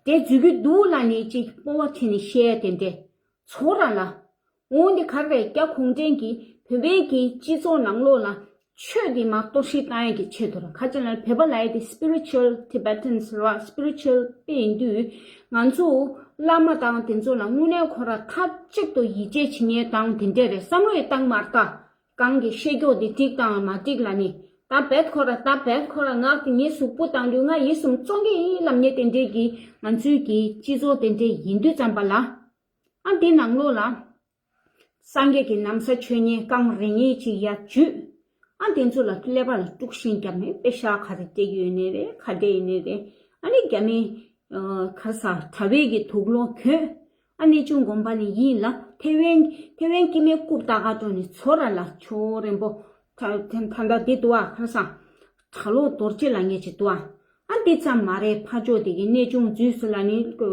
འདྲེ་འཛུལ་གྱི་འདུག་ལབ་ནས་ཅིག་སྤོབས་པ་བྱས་ནས་བཤད་ཡ་དེ་འདྲས་ཚོ་ར་ལ། འོ་འདི་ག་རེ་རེད། རྒྱ་གུང་ཁྲན་གྱིས་བོད་པའི་གི་སྤྱི་ཚོགས་ནང་ལོགས་ལ་ཆོས་འདི་མར་གཏོར་བཤིག་བཏང་ཡ་གི་ཆེད་དུ་ར། ཁ་ཅིག་ལ་བོད་པ་ལབ་ཡ་དེ་spiritual Tibetans རེད་བ། spiritual དཔེ་ཡིན་དུས་ང་ཚོ་བླ་མ་དང་དེ་ཚོ་ལ་དངོས་གནས་ཁོ་ར་མཐའ་གཅིག་ཏུ་ཡིད་ཆེས་བྱེད་མཁན་དང་དེ་འདྲས་རེད། བསམ་བློ་ཡི་བཏང་མ་རེད་ད། གང་གི་བཤད་སྐྱོག་དེ་འགྲིག་དང་མ་འགྲིག་ལབ་ནི། ད་བེད་ཁོ་ར། ད་བེད་ཁོ་ར། ངག་དེ་ངའི་གཟུགས་པོ་དང་ལུས་ངག་ཡིད་གསུམ་བཙོང་གི་ཡིན་ལབ་མཁན་དེ་འདྲས་ཀྱི་ང་ཚོའི་གི་སྤྱི་ཚོགས་དེ་འདྲས་ཡིན་དུས་ཙམ་པ་ལ། ཨ། འདི་ནང་ལོགས་ལ་སངས་རྒྱས་ཀྱི་ན་བཟའ་ཆོས་ཉན་རྐང་རིང་ངེ་ཅིག་ཡར་འཇུས། ཨ། དེ་ཚོ་ལ་ཀླད་པ་ལ་དཀྲུག་ཤིང་བརྒྱབ་ནས་པེ་ཤག་ག་རེ་སྤྲད་ཀྱི་ཡོད་ནི་རེད། ག་འདྲས་ཡིན་ནི་རེད། ཨ་ནི་རྒྱ་མི། ཨ། ག་རེ་ཟ། གྲྭ་པའི་གི་དུག་སློང་གྱོན། ཨ། གནས་ཆུང་དགོན་པ་ནས་ཡིན་ལ། ཐེ་ཝན། ཐེ་ཝན་སྐྱེ་དམན་རྐུབ་ལྟ་ག་འགྲོ་ནི་ཚོ་ར་ལ། ཆོ་རེན་པོ། ད་ད་ད་འདི་འདུག་ཨ། ག་རེ་ཟ། གྲྭ་ལོག་རྡོ་རྗེ་ལབ་མཁན་ཅིག་འདུག་ཨ། ཨ། འདི་ཙམ་མ་རེད། ཕ་ཇོ་དེ་གི་གནས་ཆུང་འཛུལ་སོང་ལབ་ནི། ཁོ།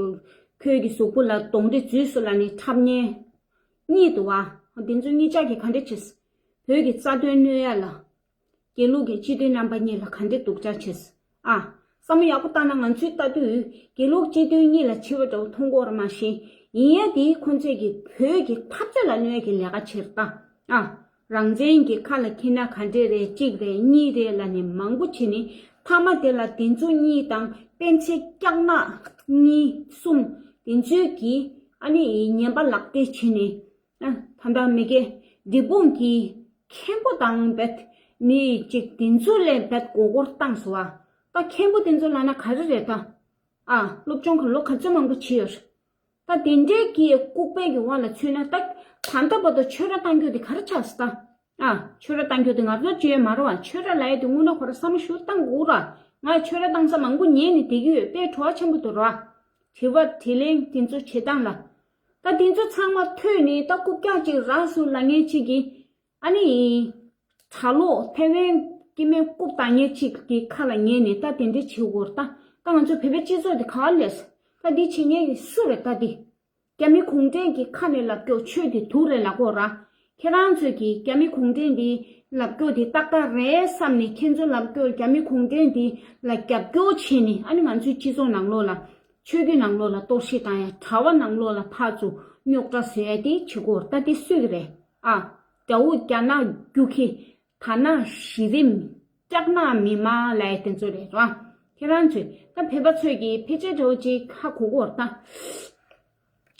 ཁོའི་གི་གཟུགས་པོ་ལ་གདོན་འདྲེ་འཛུལ་སོང་ལབ་ནི་འཁྲབ་མཁན་གཉིས་འདུག་ཨ། འདི་ཚོ་གཉིས་ཆ་གིས་ག་འདྲ་བྱས། བོད་ཀྱི་རྩ་དོན་གནོད་ཡ་ལ། དགེ་ལུགས་ཀྱི་སྤྱི་འཐུས་རྣམ་པ་གཉིས་ལ་ག་འདྲ་སྡུག་ཅག་བྱས། ཨ། བསམ་བློ་ཡག་པོ་བཏང་ན་ང་ཚོས་ལྟ་དུས་དགེ་ལུགས་སྤྱི་འཐུས་གཉིས་ལ་འཆི་བ་འདྲ་བོ་མཐོང་གི་ཡོད་རེད་མ་གཞི། ཡིན་ཡ་དེ་ཁོང་ཚོས་ཀྱི་བོད་ཀྱི་འཐབ་རྩོད་ལ་གནོད་ཡ་གི་ལས་ཀ་བྱས་རེད་ད། ཨ། རང་བཙན་གྱི་ཁ་ལ་འཁྱེར་ན་ག་འདྲས་རེད། གཅིག་རེད། གཉིས་རེད་ལབ་ནས་མང་པོ་བྱས་ནས། མཐའ་མ་དེ་ལ་དེ་ཚོ་གཉིས་དང་སྤེན་ཚེ་སྐྱག་ནག་གཉིས་གསུམ་དེ་ཚོས་ཀྱིས་ཨ་ནི་ངན་པ་ལག་དེབ་བྱས་ནས། ཨ། ད་ལྟ་མི་དགེ་འབྲས་སྤུངས་ཀྱི་མཁན་པོ་དང་བེད་ནི་གཅིག་དེ་ཚོ་ལས་བེད་མགོ་སྐོར་བཏང་སོང་བ། ད་མཁན་པོ་དེ་ཚོ་ལབ་ན་ག་རེ་རེད་ད། ཨ། སློབ་སྦྱོང་གི་ལོ་ག་ཚོད་མང་པོ་བྱས་ཡོད་རེད། ད་དེ་འདྲའི་གི་ལྐུགས་པའི་གི་དབང་ལ་མཚོན་ན། ད་ད་ལྟ་བར་དུ་ཆོས་ར་བཏང་རྒྱུ་དེ་ག་རེ་ཆགས་སོང་ད། ཨ། ཆོས་ར་བཏང་རྒྱུ་དེ་ང་ཚོ་བརྗོད་མ་རེད་བ། ཆོས་ར་ལབ་ཡ་དེ་དངོས་གནས་ཁོ་ར་བསམ་བློ་ཞིག་བཏང་དགོས་ར། ང་ཆོས་ར་བཏང་ས་མང་པོ་ཉན་ནས་བསྡད་ཀྱི་ཡོད། དཔེ་བྲོ་བ་ཆེན་པོ་འདུག་ར། དྲི་བ་དྲིས་ལན་དེ་ཚོ་བྱེད་སྟངས་ལ། ད་དེ་ཚོ་ཚང་མ་ཐོས་ནས་ད་རྐུབ་བཀྱག་ཅིག་རག་སོང་ལབ་མཁན་ཅིག་གིས། ཨ་ནི། གྲྭ་ལོག་ཐེ་ཝན་སྐྱེ་དམན་རྐུབ་བཏགས་མཁན་ཅིག་གི་ཁ་ལ་ཉན་ནས་ད་དེ་འདྲ་བྱེད་དགོས་རེད་ད། ད་ང་ཚོ་བོད་པའི་སྤྱི་ཚོགས་དེ་ག་པར་སླེབས་སོང་། ད་འདི་བྱེད་མཁན་གྱི་སུ་རེད་ད་འདི། རྒྱ་མི་གུང་ཁྲན་གྱི་ཁ་ནས་ལབ་སྐྱོ་ཆོས་དེ་དུག་རེད་ལབ་དགོས་ར། ཁྱེད་རང་ཚོས་ཀྱིས་རྒྱ་མི་གུང་ཁྲན་འདི་ལབ་སྐྱོ་དེ་ཏག་ཏག་རེད་བསམ་ནས། ཁྱེད་ཚོ་ལབ་སྐྱོ་རྒྱ་མི་གུང་ཁྲན་འདི་ལ་རྒྱབ་སྐྱོར་བྱས་ནས། ཨ་ནི་ང་ཚོའི་སྤྱི་ཚོགས་ནང་ལོགས་ལ། ཆོས་བརྒྱུད་ནང་ལོགས་ལ་གཏོར་བཤིག་བཏང་ཡ། གྲྭ་པ་ནང་ལོགས་ལ་ཕར་ཚུར་རྙོག་དྲ་བཟོ་ཡ་དེ་བྱེད་དགོས་རེད་ད། དེ་སུ་གི་རེད། ཨ། དགྲ་བོ་རྒྱ་ནག་རྒྱུག་ཁྱི། དར་ནག་གཞི་རིམ། སྐྱག་ནག་མི་མང་ལབ་ཡ་དེ་ཚོ་རེད་ར། ཁྱེད་རང་ཚོས་ད་བོད་པ་ཚོས་ཀྱིས་ཕལ་ཆེར་འདྲ་བོ་ཅིག་ཧ་གོ་གོ་རེད་ད།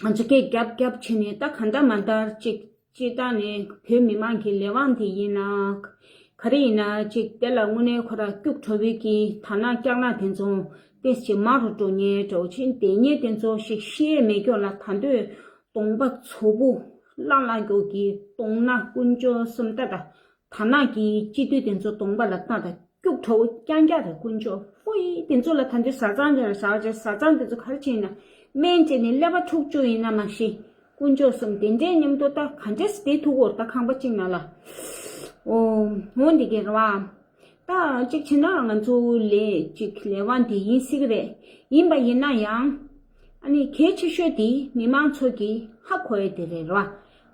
ང་ཚོ་སྐད་རྒྱབ་རྒྱབ་བྱས་ནས་ད་གང་ལྟར་མ་ལྟར་ཅིག་སྤྱིར་བཏང་ནས་བོད་མི་མང་གི་ལས་དབང་དེ་ཡིན་ན། ག་རེ་ཡིན་ན་ཅིག་དེ་ལ་དངོས་གནས་ཁོ་ར་སྐྱུག་བྲོ་བའི་གི་དར་ནག་སྐྱག་ནག་དེ་ཚོ་ཏོག་ཙམ་མར་འགྲོ་ཉེན་འདྲ་བོ་ཅིག་དེ་ཉེན་དེ་ཚོ་ཞིག་ཤི་ཡས་མེད་སྐྱོ་ལ། ད་འདོད་གདོང་པ་ཚོ་བུ་བརླག་བརླག་སྐྱོ་གི་གདོང་ནག་དཀོན་མཆོག་གསུམ་ད་ད། དར་ནག་གི་སྤྱི་འཐུས་དེ་ཚོ་གདོང་པ་ལ་ལྟ་དང་། སྐྱུག་བྲོ་བོ་རྐྱང་རྐྱང་རེད། དཀོན་མཆོག་ཧོ་ཡི། དེ་ཚོ་ལ་ད་འདི་བཟའ་ཚང་དེ་ལ་བཟའ་བ་བྱས། བཟའ་ཚང་དེ་ཚོ་ག་རེ་བྱས་ན་སྨན་བྱས་ནས་ཀླད་པ་འཁྲུག་བཅུག་ཡིན་ན་མ་ཤེས། དཀོན་མཆོག་གསུམ། དེ་འདྲའི་མཉམ་དུ་ད་ག་འདྲས་བསྡད་ཐུབ་ཀྱི་ཡོད་རེད་ད། ཁང་པ་གཅིག་ནང་ལ། འོ། འོ་འདི་གི་རེད་བ། ད་གཅིག་བྱས་ན་ང་ཚོ་ལས་གཅིག་ལས་དབང་དེ་ཡིན་སྲིད་ཀྱི་རེད། ཡིན་པ་ཡིན་ན་ཡང་། ཨ་ནི་གལ་ཆེ་ཤོས་དེ་མི་མང་ཚོ་གིས་ཧ་གོ་ཡ་དེ་རེད་ར།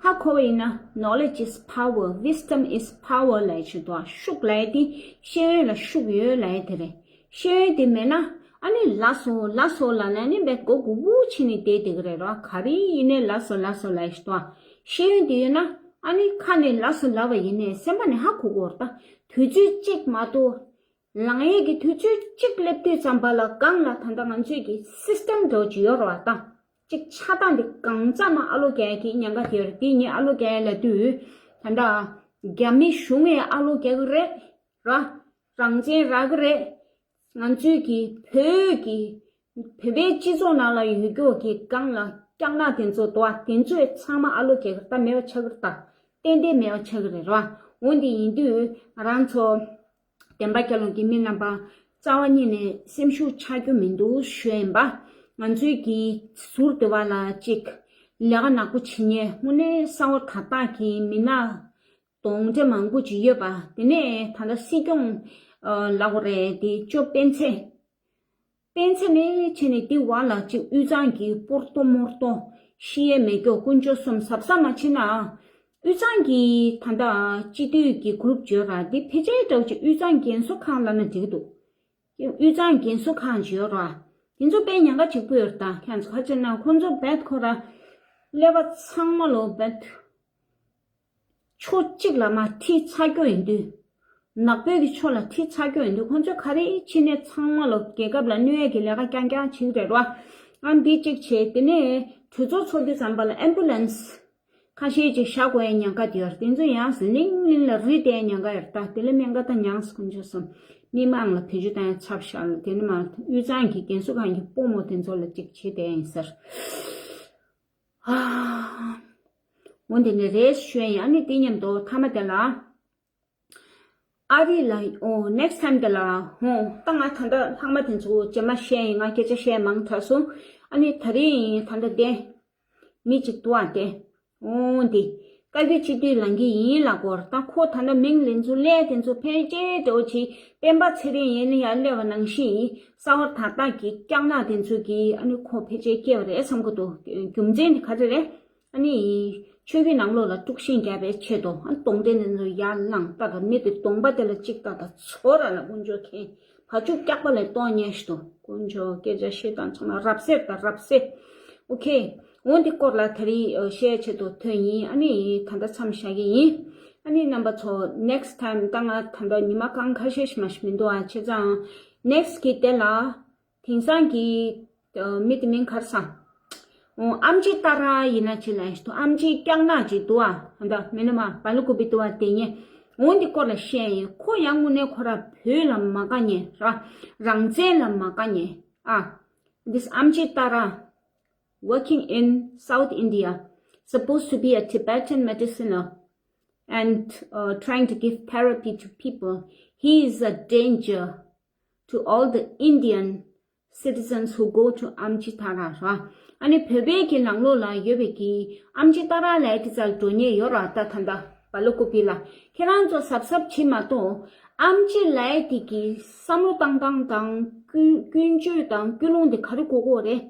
ཧ་གོ་བ་ཡིན་ན། knowledge is power, wisdom is power ལབ་ཡ་ཅིག་འདུག་ཤུགས་ལབ་ཡ་དེ་ཤེས་ཡོན་ལ་ཤུགས་ཡོད་ལབ་ཡ་དེ་རེད། ཤེས་ཡོན་དེ་མེད་ན། ཨ་ནི་ལགས་སོ་ལགས་སོ་ལབ་ན་ནི་བས་མགོ་སྒུར་སྒུར་བྱས་ནས་བསྡད་བསྡད་ཀྱི་རེད་ར། ག་རེ་ཡིན་ནའི་ལགས་སོ་ལགས་སོ་ལབ་ཡ་ཞིག་འདུག་ཤེས་ཡོན་དེ་ཡོད་ན། ཨ་ནི་ཁ་ནས་ལགས་སོ་ལབ་པ་ཡིན་ནའི་སེམས་པ་ནས་ཧ་གོ་གི་ཡོད་རེད་ད། དུས་ཚོད་གཅིག་མ་གཏོགས། ལངས་ཡས་ཀྱི་དུས་ཚོད་གཅིག་སླེབས་དུས་ཙམ་པ་ལ་སྒང་ལ་ད་ལྟ་ང་ཚོས་ཀྱི་སི་སི་ཊམ་འདྲ་བོ་ཅིག་ཡོད་རེད་བ་ད། གཅིག་ཆགས་སྟངས་འདི་གང་ཙམ་མ་ཨ་ལོ་རྒྱག་ཡས་ཀྱི་ཉེན་ཁ་དེ་ཡོད་རེད། དེ་ངས་ཨ་ལོ་རྒྱག་ཡས་ལབ་དུས། ད་ལྟ་རྒྱ་མི་གཞུང་ཡང་ཨ་ལོ་རྒྱག་གི་རེད་ར། རང་བཙན་རག་གི་རེད། ང་ཚོའི་གི་བོད་ཀྱི་བོད་པའི་སྤྱི་ཚོགས་ནང་ལ་ཡོད་རྒྱུ་གི་སྒང་ལ་སྐྱག་ནག་དེ་ཚོ་འདུག་བ། དེ་ཚོས་ཚང་མ་ཨ་ལོ་རྒྱག་གི་རེད་ད། མེད་པ་ཆགས་ཀྱི་རེད་ད། ཏན་ཏན་མེད་པ་ཆགས་ཀྱི་རེད་ར། འོ་འདི་ཡིན་དུས་ང་རང་ཚོ་བདེན་པ་རྒྱལ་ལོ་གི་མི་རྣམ་པ་རྩ་བ་ཉིད་ནས་སེམས་ཤུགས་ཆག་རྒྱུ་མི་འདུག་ཞུ་ཡིན་པ། ང་ཚོའི་གི་ཟུར་དེ་བ་ལ་ཅིག་ལས་ཀ་ནག་པོ་བྱེད་མཁན་དངོས་གནས་གསང་བ་དག་དག་གི་མི་སྣ་གདོན་འདྲེ་མང་པོ་ཅིག་ཡོད་པ། དེ་ནས་ད་ལྟ་སྲིད་སྐྱོང་ལབ་དགོས་རེད་དེ། ཅོ་སྤེན་ཚེ། སྤེན་ཚེ་ནས་བྱས་ནས་དེ་བར་ལ་ཅིག་དབུས་གཙང་གི་སྤོར་ཏོ་མོར་ཏོ་ཤི་ཡས་མེད་སྐྱོ་དཀོན་མཆོག་གསུམ་གཟབ་གཟབ་མ་བྱས་ན། དབུས་གཙང་གི་ད་ལྟ་སྤྱི་འཐུས་ཀྱི་གུ་རུབ་བརྗོད་ར། འདི་ཕལ་ཆེར་འདྲ་བོ་ཅིག་དབུས་གཙང་རྒན་གསོ་ཁང་ལབ་ན་འགྲིག་གི་འདུག་དབུས་གཙང་རྒན་གསོ་ཁང་བརྗོད་ར། དེ་ཚོ་དཔེ་ཉེན་ཁ་གཅིག་པོ་ཡོད་རེད་ད། ཁྱེད་ཚོ་ག་ཅེ་ན་ཁོང་ཚོ་བེད་ཁོ་ར་ཀླད་པ་ཚང་མ་ལོ་བེད། ཕྱོགས་གཅིག་ལ་མར་ཁྲིད་ཚར་རྒྱུ་ཡིན་དུས། ནག་པོའི་གི་ཕྱོགས་ལ་ཁྲིད་ཚར་རྒྱུ་ཡིན་དུས། ཁོང་ཚོས་ག་རེ་བྱས་ནས་ཚང་མ་ལོ་རྒྱལ་ཁབ་ལ་གནོད་ཡས་ཀྱི་ལས་ཀ་རྐྱང་རྐྱང་བྱེད་ཀྱི་རེད་ར། ཨ་འདི་གཅིག་བྱས། དེ་ནས་གྲོས་ཚོགས་ཚོགས་དུས་ཙམ་པ་ལ་ཨེམ་བུ་ལན་སི་ཁ་ཤས་ཅིག་བཞག་དགོས་ཡས་ཉེན་ཁ་དེ་ཡོད་རེད། དེ་ཚོ་ཡང་ལིང་ལིང་ལ་རི་བསྡད་ཡས་ཉེན་ཁ་ཡོད་རེད་ད། དེ་ལ་སྨན་ཁང་ད་མྱངས་སོང་ཆོག་སོང་། མི་མང་ལ་བེད་སྤྱོད་བཏང་ཡས་ཚབ་ཤག་ལ། དེ་ནས་མ་དབུས་གཙང་གི་རྒན་གསོ་ཁང་གི་སྤོ་རྨོ་དེ་ཚོ་ལ་ཅིག་བྱེད་བསྡད་ཡིན་ཟེར། འོ་འདི་ནས་རེས་ཞུ་ཡ་ཡིན། ཨ་ནི་དེ་མཉམ་དུ་མཐའ་མ་དེ་ལ། ཨ་རི་ལ་འོ་ནེག་སི་ཊའིམ་དེ་ལ་འོ་ད་ང་ད་ལྟ་ལྷག་མ་དེ་ཚོ་རྗེས་མ་བཤད་ཡིན། ང་སྐད་ཆ་བཤད་མང་དྲགས་སོང་། ཨ་ནི་ད་རིང་ད་ལྟ་དེ་མི་གཅིག་འདུག་ཨ་དེ། འོ་འདི་བཀའ་བརྒྱུད་སྤྱི་འཐུས་ལངས་ཀྱི་ཡིན་ལབ་ཀྱི་ཡོད་རེད་ད། ཁོ་ད་ལྟ་མིང་ལེན་ཚུལ་ལས་དེ་ཚོ་ཕལ་ཆེར་འདྲ་བོ་ཅིག་སྤེན་པ་ཚེ་རིང་ཡིན་ན་ཡར་སླེབས་པ་ནང་བཞིན་ཡིན། གསང་བ་དག་དག་གི་སྐྱག་ནག་དེ་ཚོ་གིས་ཨ་ནི་ཁོ་ཕལ་ཆེར་སྐྱེལ་བ་རེད་བསམ་གྱི་འདུག་རྒྱུ་མཚན་དེ་ག་རེ་རེད། ཨ་ནི་ཆོས་བརྒྱུད་ནང་ལོགས་ལ་དཀྲུག་ཤིང་རྒྱག་པའི་ཆེད་དུ། ཨ་གདོན་འདྲེ་འདི་ཚོ་ཡར་ལངས་ད། ད་མི་དེ་གདོང་པ་དེ་ལ་གཅིག་ལྟ་ད། ཚོར་ར་ལ་དཀོན་མཆོག་མཁྱེན། བ་ཕྱུགས་སྐྱག་པ་ལས་གཏོང་ཉན་ཞིག་ཏུ། དཀོན་མཆོག་སྐད་ཆ་བཤད་སྟངས་ཚང་མ་རབ་གསལ་དང་རབ་གསལ། ཨོ་ཁེ། འོ་འདི་སྐོར་ལ་ད་རེས་བཤད་ཆེད་དུ་ཐོན་ཡིན། ཨ་ནི་ད་ལྟ་མཚམས་བཞག་གི་ཡིན། ཨ་ནི་རྣམ་པ་ཚོ་ནེག་སི་ཊའིམ་ད་ང་ད་ལྟ་ཉི་མ་གང་ཁ་ཤས་ཤིག་མ་ཞིག་མི་འདུག་ཨ། བྱས་ཙང་ནེག་སི་གི་དེ་ལ། དེང་སང་གི་མི་དེ་མིང་ག་རེ་ཟེར། ཨོ་ཨམ་ཆི་ཏཱ་ར་ཡིན་ན་ཅི་ལ་ཡིན་ཞིག་ཏུ། ཨམ་ཆི་སྐྱག་ནག་ཅིག་འདུག་ཨ། ད་མི་ནི་མ་བ་ལུ་ཀུ་པི་འདུག་ཨ། དེ་ཉེ་འོ་འདི་སྐོར་ལ་བཤད་ཡིན། ཁོ་ཡང་དངོས་གནས་ཁོ་ར་བོད་ལ་མ་དགའ་ཉེ་ར། རང་བཙན་ལ་མ་དགའ་ཉེ། ཨ། This Amchi Tara, working in South India, supposed to be a Tibetan mediciner and uh, trying to give therapy to people. He is a danger to all the Indian citizens who go to Amchi Tara, ར། ཨ་ནི་བོད་པའི་གི་ནང་ལོགས་ལ་ཡོད་པའི་གི་ཨམ་ཆི་ཏཱ་ར་ལབ་ཡ་དེ་ཙམ་འགྲོ་མཁན་ཡོད་ར། ད་ད་ད་བ་ལོ་ཀུ་པི་ལ་ཁྱེད་རང་ཚོ་གཟབ་གཟབ་བྱེད་མ་གཏོགས། ཨམ་ཆི་ལབ་ཡ་དེ་གི་བསམ་བློ་བཏང་སྟངས་དང་ཀུན་ཀུན་སྤྱོད་དང་ཀུན་སློང་དེ་ག་རེ་དགོས་ཀྱི་ཡོད་རེད།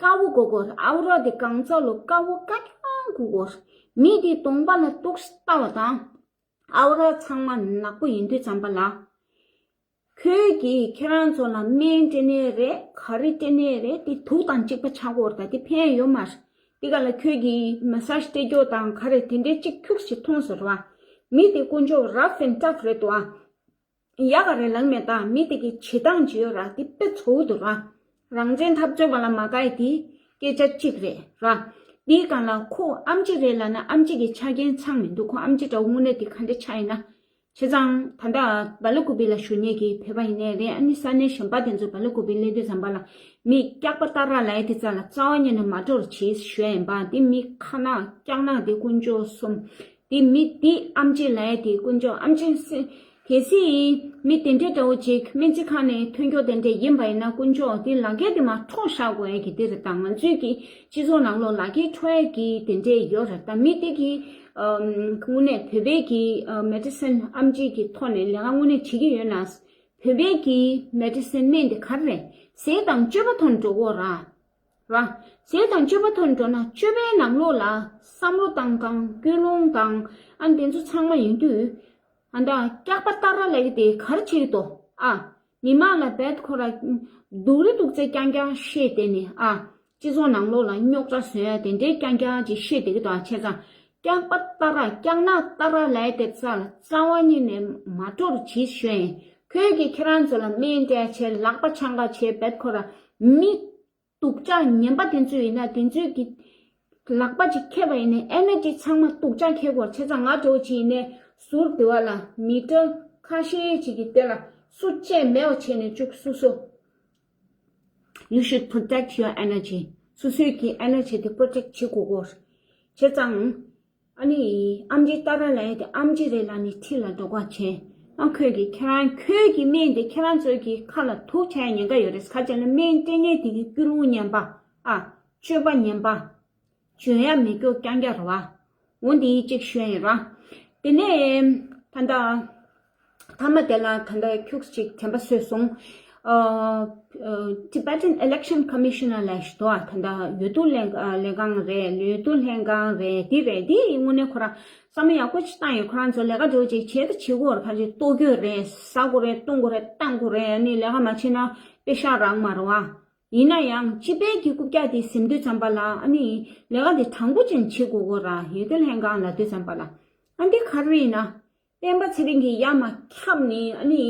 དཀར་པོ་དགོས་ཀྱི་ཡོད་རེད། ཨ་བོ་ར་དེ་གང་ཚ་ལོ་དཀར་པོ་དཀར་རྐྱང་དགོས་ཀྱི་ཡོད་རེད། མི་དེ་གདོང་པ་ལ་ཏོག་ཙམ་ལྟ་བ་དང་། ཨ་བོ་ར་ཚང་མ་ནག་པོ་ཡིན་དུས་ཙམ་པ་ལ། ཁོས་ཀྱིས་ཁྱེད་རང་ཚོ་ལ་སྨན་སྤྲད་ནའི་རེད། ག་རེ་སྤྲད་ནའི་རེད། དེ་དུག་དང་གཅིག་པ་ཆགས་ཀྱི་ཡོད་རེད། ད་དེ་ཕན་ཡོད་མ་རེད། དེ་ག་ལ་ཁྱོད་ཀྱིས་མ་སཱ་ཇི་སྤྲད་རྒྱུ་དང་ག་རེ་དེ་འདྲའི་གཅིག་ཁྱུག་ཞིག་མཐོང་ཟེར་བ། མི་དེ་དཀོན་མཆོག་rough and tough རེད་དོ། ཡག་ག་རེ་ལབ་མེད། ད་མི་དེ་གི་བྱེད་སྟངས་ཅིག་ཡོད་ར། དེ་དཔེ་ཚ་པོ་འདུག་ར། རང་བཙན་འཐབ་རྩོད་པ་ལ་མ་དགའ་ཡི་དེ་སྐད་ཆ་གཅིག་རེད་ར། དེའི་སྒང་ལ་ཁོ་ཨམ་ཆི་རེད་ལབ་ན་ཨམ་ཆི་གི་ཆ་རྐྱེན་ཚང་མི་འདུག་ཁོ་ཨམ་ཆི་འདྲ་བོ་དངོས་གནས་དེ་ག་འདྲ་ཆགས་ཡིན་ན། བྱས་ཙང་ད་ལྟ་བ་ལོ་ཀུ་པི་ལ་བཞུགས་མཁན་གྱི་བོད་པ་ཡིན་ནའི་རེད། ཨ་ནི་ས་གནས་གཞན་པ་དེ་ཚོ་བ་ལོ་ཀུ་པི་སླེབས་དུས་ཙམ་པ་ལ་མི་སྐྱག་པ་ཏཱ་ར་ལབ་ཡ་དེ་རྩ་ལ་རྩ་བ་ཉིད་ནས་མ་འགྲོ་རོགས་བྱེད་ཞུ་ཡ་ཡིན་པ། དེ་མི་ཁ་ནག་སྐྱག་ནག་དེ་དཀོན་མཆོག་གསུམ། དེ་མི་དེ་ཨམ་ཆི་ལབ་ཡ་དེ་དཀོན་མཆོག་ཨམ་ཆི་སེ། གལ་སྲིད་མི་དེ་འདྲའི་འདྲ་བོ་ཅིག་སྨན་རྩིས་ཁང་ནས་ཐོན་རྒྱུ་དེ་འདྲ་ཡིན་པ་ཡིན་ན། དཀོན་མཆོག་དེ་ལག་འཁྱེར་དེ་མར་འཕྲོག་བཞག་དགོས་ཡ་གི་དེ་རེད། ད་ང་ཚོའི་གི་སྤྱི་ཚོགས་ནང་ལོགས་ལག་འཁྱེར་འཕྲོག་ཡ་གི་དེ་འདྲ་ཡོད་རེད། ད་མི་དེ་གི་དངོས་གནས་བོད་པའི་གི་མེ་ཌི་སིན་ཨམ་ཆི་གི་ཐོག་ནས་ལས་ཀ་དངོས་གནས་བྱེད་ཀྱི་ཡོད་ན། བོད་པའི་གི་མེ་ཌི་སིན་སྨན་དེ་ག་རེ་རེད། ཟས་དང་སྤྱོད་པ་ཐོག་ནས་འགྲོ་གི་ཡོད་ར། ར། ཟས་དང་སྤྱོད་པ་ཐོག་ནས་འགྲོ་ན་སྤྱོད་པའི་ནང་ལོགས་ལ་བསམ་བློ་བཏང་སྟངས་ཀུན་སློང་དང་ཨ་ནི་དེ་ཚོ་ཚང་མ་ཡིན་དུས། ཨ་ད་སྐྱག་པ་ཏཱ་ར་ལབ་ཀྱི་དེ་ག་རེ་བྱེད་ཀྱི་འདུག་ཨ། མི་མང་ལ་རྦད་ཁོ་ར་སྡུག་རུ་སྡུག་ཚད་རྐྱང་རྐྱང་བཤད་དེ་ནི་ཨ། སྤྱི་ཚོགས་ནང་ལོགས་ལ་རྙོག་དྲ་བཟོ་ཡ་དེ་འདྲའི་རྐྱང་རྐྱང་ཅིག་བཤད་བསྡད་ཀྱི་འདུག་ཨ། བྱས་ཙང་སྐྱག་པ་ཏཱ་ར་སྐྱག་ནག་ཏཱ་ར་ལབ་ཡ་དེ་རྩ་ལ་རྩ་བ་ཉིད་ནས་མ་འགྲོ་རོགས་བྱེད་ཞུ་ཡ་ཡིན། ཁོས་ཀྱིས་ཁྱེད་རང་ཚོ་ལ་སྨན་སྤྲད་བྱས་ལག་པ་འཆང་ག་བྱས་རྦད་ཁོ་ར་མི། སྡུག་ཅག་ངན་པ་དེ་ཚོ་ཡིན་ན་དེ་ཚོའི་གི་ལག་པ་ཅིག་ཁེབས་པ་ཡིན་ནའི་ཨེ་ནར་ཇི་ཚང་མ་སྡུག་ཅག་ཁེབས་ཀྱི་ཡོད་རེད། བྱས་ཙང་ང་འདྲ་བོ་ཅིག་ཡིན་ནའི་ཟུར་དེ་བ་ལ་མི་ཊར་ཁ་ཤས་ཅིག་གི་དེ་ལ་སུ་བཅད་མེད་པ་བྱས་ནས་བཅུག་སོ་སོ། You should protect your energy. སོ་སོའི་གི་ཨེ་ནར་ཇི་དེ་པྲོ་ཊེག་བྱེད་དགོས་ཀྱི་ཡོད་རེད། བྱས་ཙང་། ཨ་ནི་ཨམ་ཆི་ཏཱ་ར་ལབ་ཡ་དེ་ཨམ་ཆི་རེད་ལབ་ནས་ཁྲིད་ལ་འགྲོ་ག་བྱས། ཨ་ཁོས་ཀྱིས་ཁྱེད་རང་ཁྱོད་ཀྱི་སྨན་དེ་ཁྱེད་རང་ཚོའི་གི་ཁ་ལ་དུག་ཆགས་ཉེན་ཁ་ཡོད་རེད། ཁ་ཅིག་ལ་སྨན་སྤྲད་མཁན་དེ་གི་ཀུན་སློང་ངན་པ། ཨ། སྤྱོད་པ་ངན་པ། འཇོན་ཡ་མེད་སྐྱོ་རྐྱང་རྐྱང་རེད་བ། འོ་འདི་གཅིག་ཞུ་ཡ་ཡིན་ར། དེ་ནས་ད་ལྟ། མཐའ་མ་དེ་ལ་ད་ལྟ་ཁྱུག་ཅིག་དྲན་པ་གསོས་སོང་། ཨ། ཨ། Tibetan Election Commissioner ལབ་ཞིག་འདུག་ཨ། ད་ལྟ་འོས་བསྡུ་ལྷན་ཨ། ལྷན་ཁང་རེད། འོས་བསྡུ་ལྷན་ཁང་རེད། འདི་རེད། འདི་དངོས་གནས་ཁོ་རང་བསམ་བློ་ཡག་པོ་ཅིག་བཏང་ཡོད། ཁོ་རང་ཚོ་ལས་ཀ་འདྲ་བོ་ཅིག་བྱེད་ད་བྱེད་དགོས་རེད། ཕལ་ཆེར་གཏོར་རྒྱུ་རེད། ཟ་དགོས་རེད། བཏུང་དགོས་རེད། བཏང་དགོས་རེད། ཨ་ནི་ལས་ཀ་མ་བྱེད་ན་པེ་ཤག་རག་མ་རེད་བ། ཡིན་ན་ཡང་སྤྱི་པའི་གི་རྐུབ་བཀྱག་དེ་ཟིན་དུས་ཙམ་པ་ལ་ཨ་ནི་ལས་ཀ་དེ་དྲང་པོ་ཅན་བྱེད་དགོས་ཀྱི་རེད། འོས་བསྡུ་ལྷན་ཁང་ལབ་དུས་ཙམ་པ་ལ། ཨ་འདི་ག་རེ་ཡིན་ན། སྤེན་པ་ཚེ་རིང་གིས་ཡར་མར་ཁྱབ་ནས་ཨ་ནི་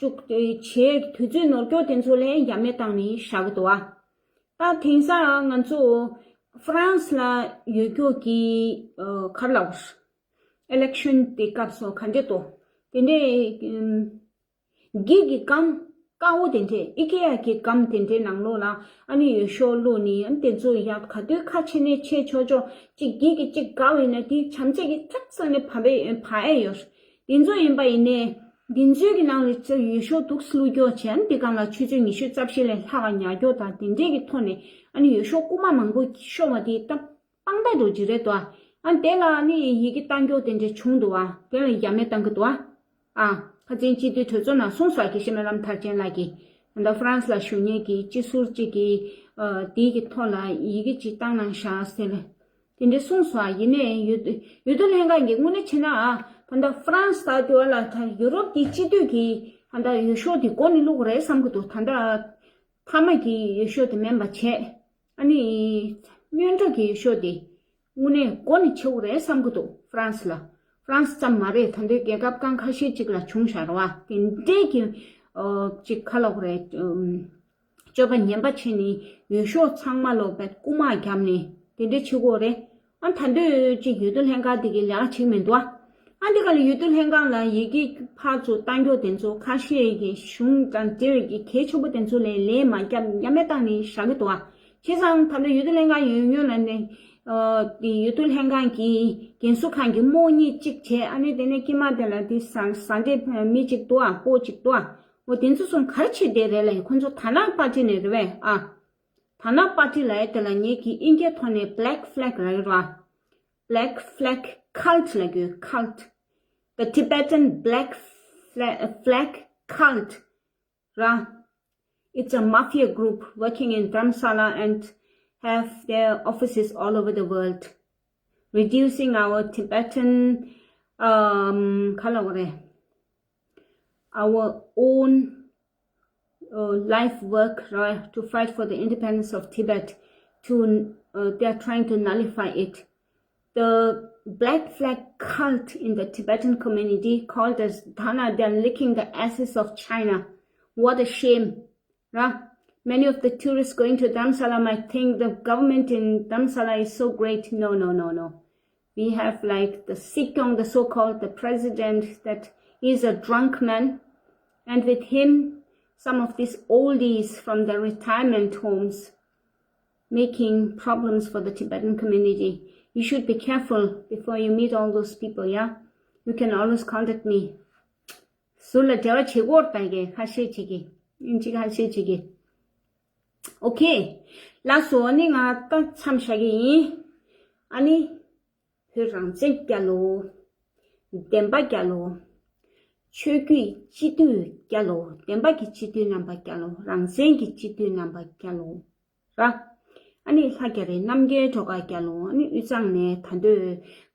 བཅུག་བྱས་དུས་ཚོད་ནོར་སྐྱོར་དེ་ཚོ་ལ་ཡ་མེད་བཏང་ནས་བཞག་གི་འདུག་བ། ད་དེང་སང་ང་ཚོ་ཧྥ་རན་སི་ལ་ཡོད་རྒྱུ་གི་ཨ། ག་རེ་ལབ་དགོས། ཨི་ལེག་ཤན་དེ་སྐབས་སུ་ག་འདྲ་འདུག་དེ་འདྲའི་ཨམ། འགྱིག་གི་སྒམ་དཀར་པོ་དེ་འདྲས། ཨི་ཀེ་ཡ་གི་སྒམ་དེ་འདྲའི་ནང་ལོགས་ལ་ཨ་ནི་འོས་ཤོག་བླུགས་ནས་ཨ་ནི་དེ་ཚོ་ཡ་ག་དུས་ཁ་ཕྱེ་ནས་ཕྱེ་ཆོག་ཆོག་ཅིག་འགྱིག་གི་ཅིག་བཀག་ཡོད་ན་དེ་བྱམས་བརྩེ་གིས་ཙག་ཙག་ནས་བབས་པའི་བབས་ཨེ་ཡོད། དེ་ཚོ་ཡིན་པ་ཡིན་ནའི་དེ་ཚོའི་གི་ནང་ལ་ཅིག་འོས་ཤོག་འདུག་སེ་བླུགས་རྒྱུ་བྱས། ཨ་ནི་དེ་སྒང་ལ་ཆུ་ཚོད་ཉི་ཤུ་རྩ་བཞི་ལས་ལྷག་ག་ཉར་རྒྱུ་དང་དེ་འདྲས་ཀྱི་ཐོག་ནས་ཨ་ནི་འོས་ཤོག་རྐུ་མ་མང་པོ་ཤོར་བ་དེ་ད། དཔང་རྟགས་འདྲ་བོ་ཅིག་རེད་དོ། ཨ་དེ་ལ་ནི་ཡི་གེ་བཏང་རྒྱུ་དེ་འདྲ་བྱུང་འདུག་བ། དེ་ལ་ཡ་མེད་བཏང་གི་འདུག་བ། ཨ། ཁ་སང་སྤྱི་འཐུས་གྲོས་ཚོགས་ནང་གསུངས་སོང་། དགེ་བཤེས་སྨོན་ལམ་མཐར་ཕྱིན་ལགས་ཀྱིས། ད་ལྟ་ཧྥ་རན་སི་ལ་བཞུགས་མཁན་གྱི་སྤྱི་ཟུར་གཅིག་གིས། ཨ། དེའི་གི་ཐོག་ལ་ཡི་གེ་ཅིག་བཏང་གནང་བཞག་ཟེར། དེ་འདྲ་གསུངས་སོང་། ཨ་ཡིན་ནའི་འོས་འོས་བསྡུ་ལྷན་ཁང་གིས་དངོས་གནས་བྱས་ན། ཨ་ད་ལྟ་ཧྥ་རན་སི་ད་དེ་བ་ལ་ད་ཡུ་རོབ་ཀྱི་སྤྱི་འཐུས་ཀྱིས་ད་ལྟ་འོས་ཤོག་དེ་མགོ་ནས་བླུགས་རེད་བསམ་གྱི་འདུག་ད་ལྟ་མཐའ་མ་གི་འོས་ཤོག་དེ་མིན་པ་བྱས། ཨ་ནི། སྔོན་འགྲོ་གི་འོས་ཤོག་དེ། དངོས་གནས་མགོ་ནས་ཕྱེ་དགོས་རེད་བསམ་གྱི་འདུག་ཧྥ་རན་སི་ལ། ཧྥ་རན་སི་ཙམ་མ་རེད། ད་ལྟའི་རྒྱལ་ཁབ་གང་ཁ་ཤས་ཅིག་ལ་བྱུང་བཞག་རེད་བ། དེ་འདྲས་ཀྱི། ཨོ། ཅིག་ག་ལབ་དགོས་རེད། ཨམ། སྤྱོད་པ་ངན་པ་བྱས་ནས་འོས་ཤོག་ཚང་མ་ལོག་པའི་རྐུ་མ་བརྒྱབ་ནས་དེ་འདྲས་བྱེད་དགོས་རེད། ཨ་ད་དུང་ཅིག་འོས་བསྡུ་ལྷན་ཁང་དེ་གི་ལས་ཀ་བྱེད་མི་འདུག་ཨ། ཨ་འདི་ག་ལ་འོས་བསྡུ་ལྷན་ཁང་ལ་ཡི་གེ་ཕར་ཚུར་བཏང་རྒྱུ་དེ་ཚོ་ཁ་ཤས་ཀྱིས་གཞུང་དང་འབྲེལ་བའི་གི་གལ་ཆེན་པོ་དེ་ཚོ་ལ་ལན་མ་བརྒྱབ་ཡ་མེད་བཏང་ནས་བཞག་གི་འདུག་ཨ། བྱས་ཙང་ད་ལྟ་འོས་བསྡུ་ལྷན་ཁང་ཡོད་ཡོད་ལ་ནས། ཨ་དེ་འོས་བསྡུ་ལྷན་ཁང་གི་རྒན་གསོ་ཁང་གི་རྨོ་གཉིས་གཅིག་བྱས། ཨ་ནི་དེ་ནས་དཀྱིལ་མ་དེ་ལ་དེ་ཟ་ཟ་འདྲེ་མི་གཅིག་འདུག་ཨ། སྤོ་གཅིག་འདུག་ཨ། འོ་དེ་ཚོ་གསུམ་ག་རེ་བྱེད་བསྡད་རེད་ལ། ཁོ་ཚོ་ཐ་ན་པ་ཅི་ནས་རེད་བས་ཨ། ཐ་ན་པར་ཊི་ལབ་ཡ་དེ་ལ་ངེད་ཀྱིས་དབྱིན་སྐད་ཐོག་ནས་Black Flag ལབ་ཡོད་ར། Black Flag Cult ལབ་དགོས། Cult. The Tibetan Black Fla- Flag Cult ར། It's a mafia group working in Dharamsala and have their offices all over the world, reducing our Tibetan, um, ག་ལབ་དགོས་རེད། Our own uh, life work, right, to fight for the independence of Tibet. To uh, They are trying to nullify it. The Black Flag cult in the Tibetan community, called as Dana, they are licking the asses of China. What a shame, right? Many of the tourists going to Dharamsala might think the government in Dharamsala is so great. No, no, no, no. We have, like, the Sikyong, the so-called the president, that is a drunk man, and with him, some of these oldies from the retirement homes making problems for the Tibetan community. You should be careful before you meet all those people, yeah? You can always contact me. ཟུར་ལ་འབྲེལ་བ་བྱེད་དགོས་རེད་ད། ཁ་ཤས་ཅིག་གིས། ཨིན་ཅིག་ཁ་ཤས་ཅིག་གིས། ཨོ་ཁེ། ལགས་སོ། ཨ་ནི་ང་ད་མཚམས་བཞག་གི་ཡིན། ཨ་ནི། བོད་རང་བཙན་རྒྱལ་ལོ། བདེན་པ་རྒྱལ་ལོ། ཆོས་བརྒྱུད་སྤྱི་འཐུས་རྒྱལ་ལོ། བདེན་པ་གི་སྤྱི་འཐུས་རྣམ་པ་རྒྱལ་ལོ། རང་བཙན་གྱི་སྤྱི་འཐུས་རྣམ་པ་རྒྱལ་ལོ། ར། ཨ་ནི་ལྷ་རྒྱ་རི་རྣམ་རྒྱལ་སྒྲོལ་དཀར་རྒྱལ་ལོ། ཨ་ནི་དབུས་གཙང་ནས་ད་འདོད་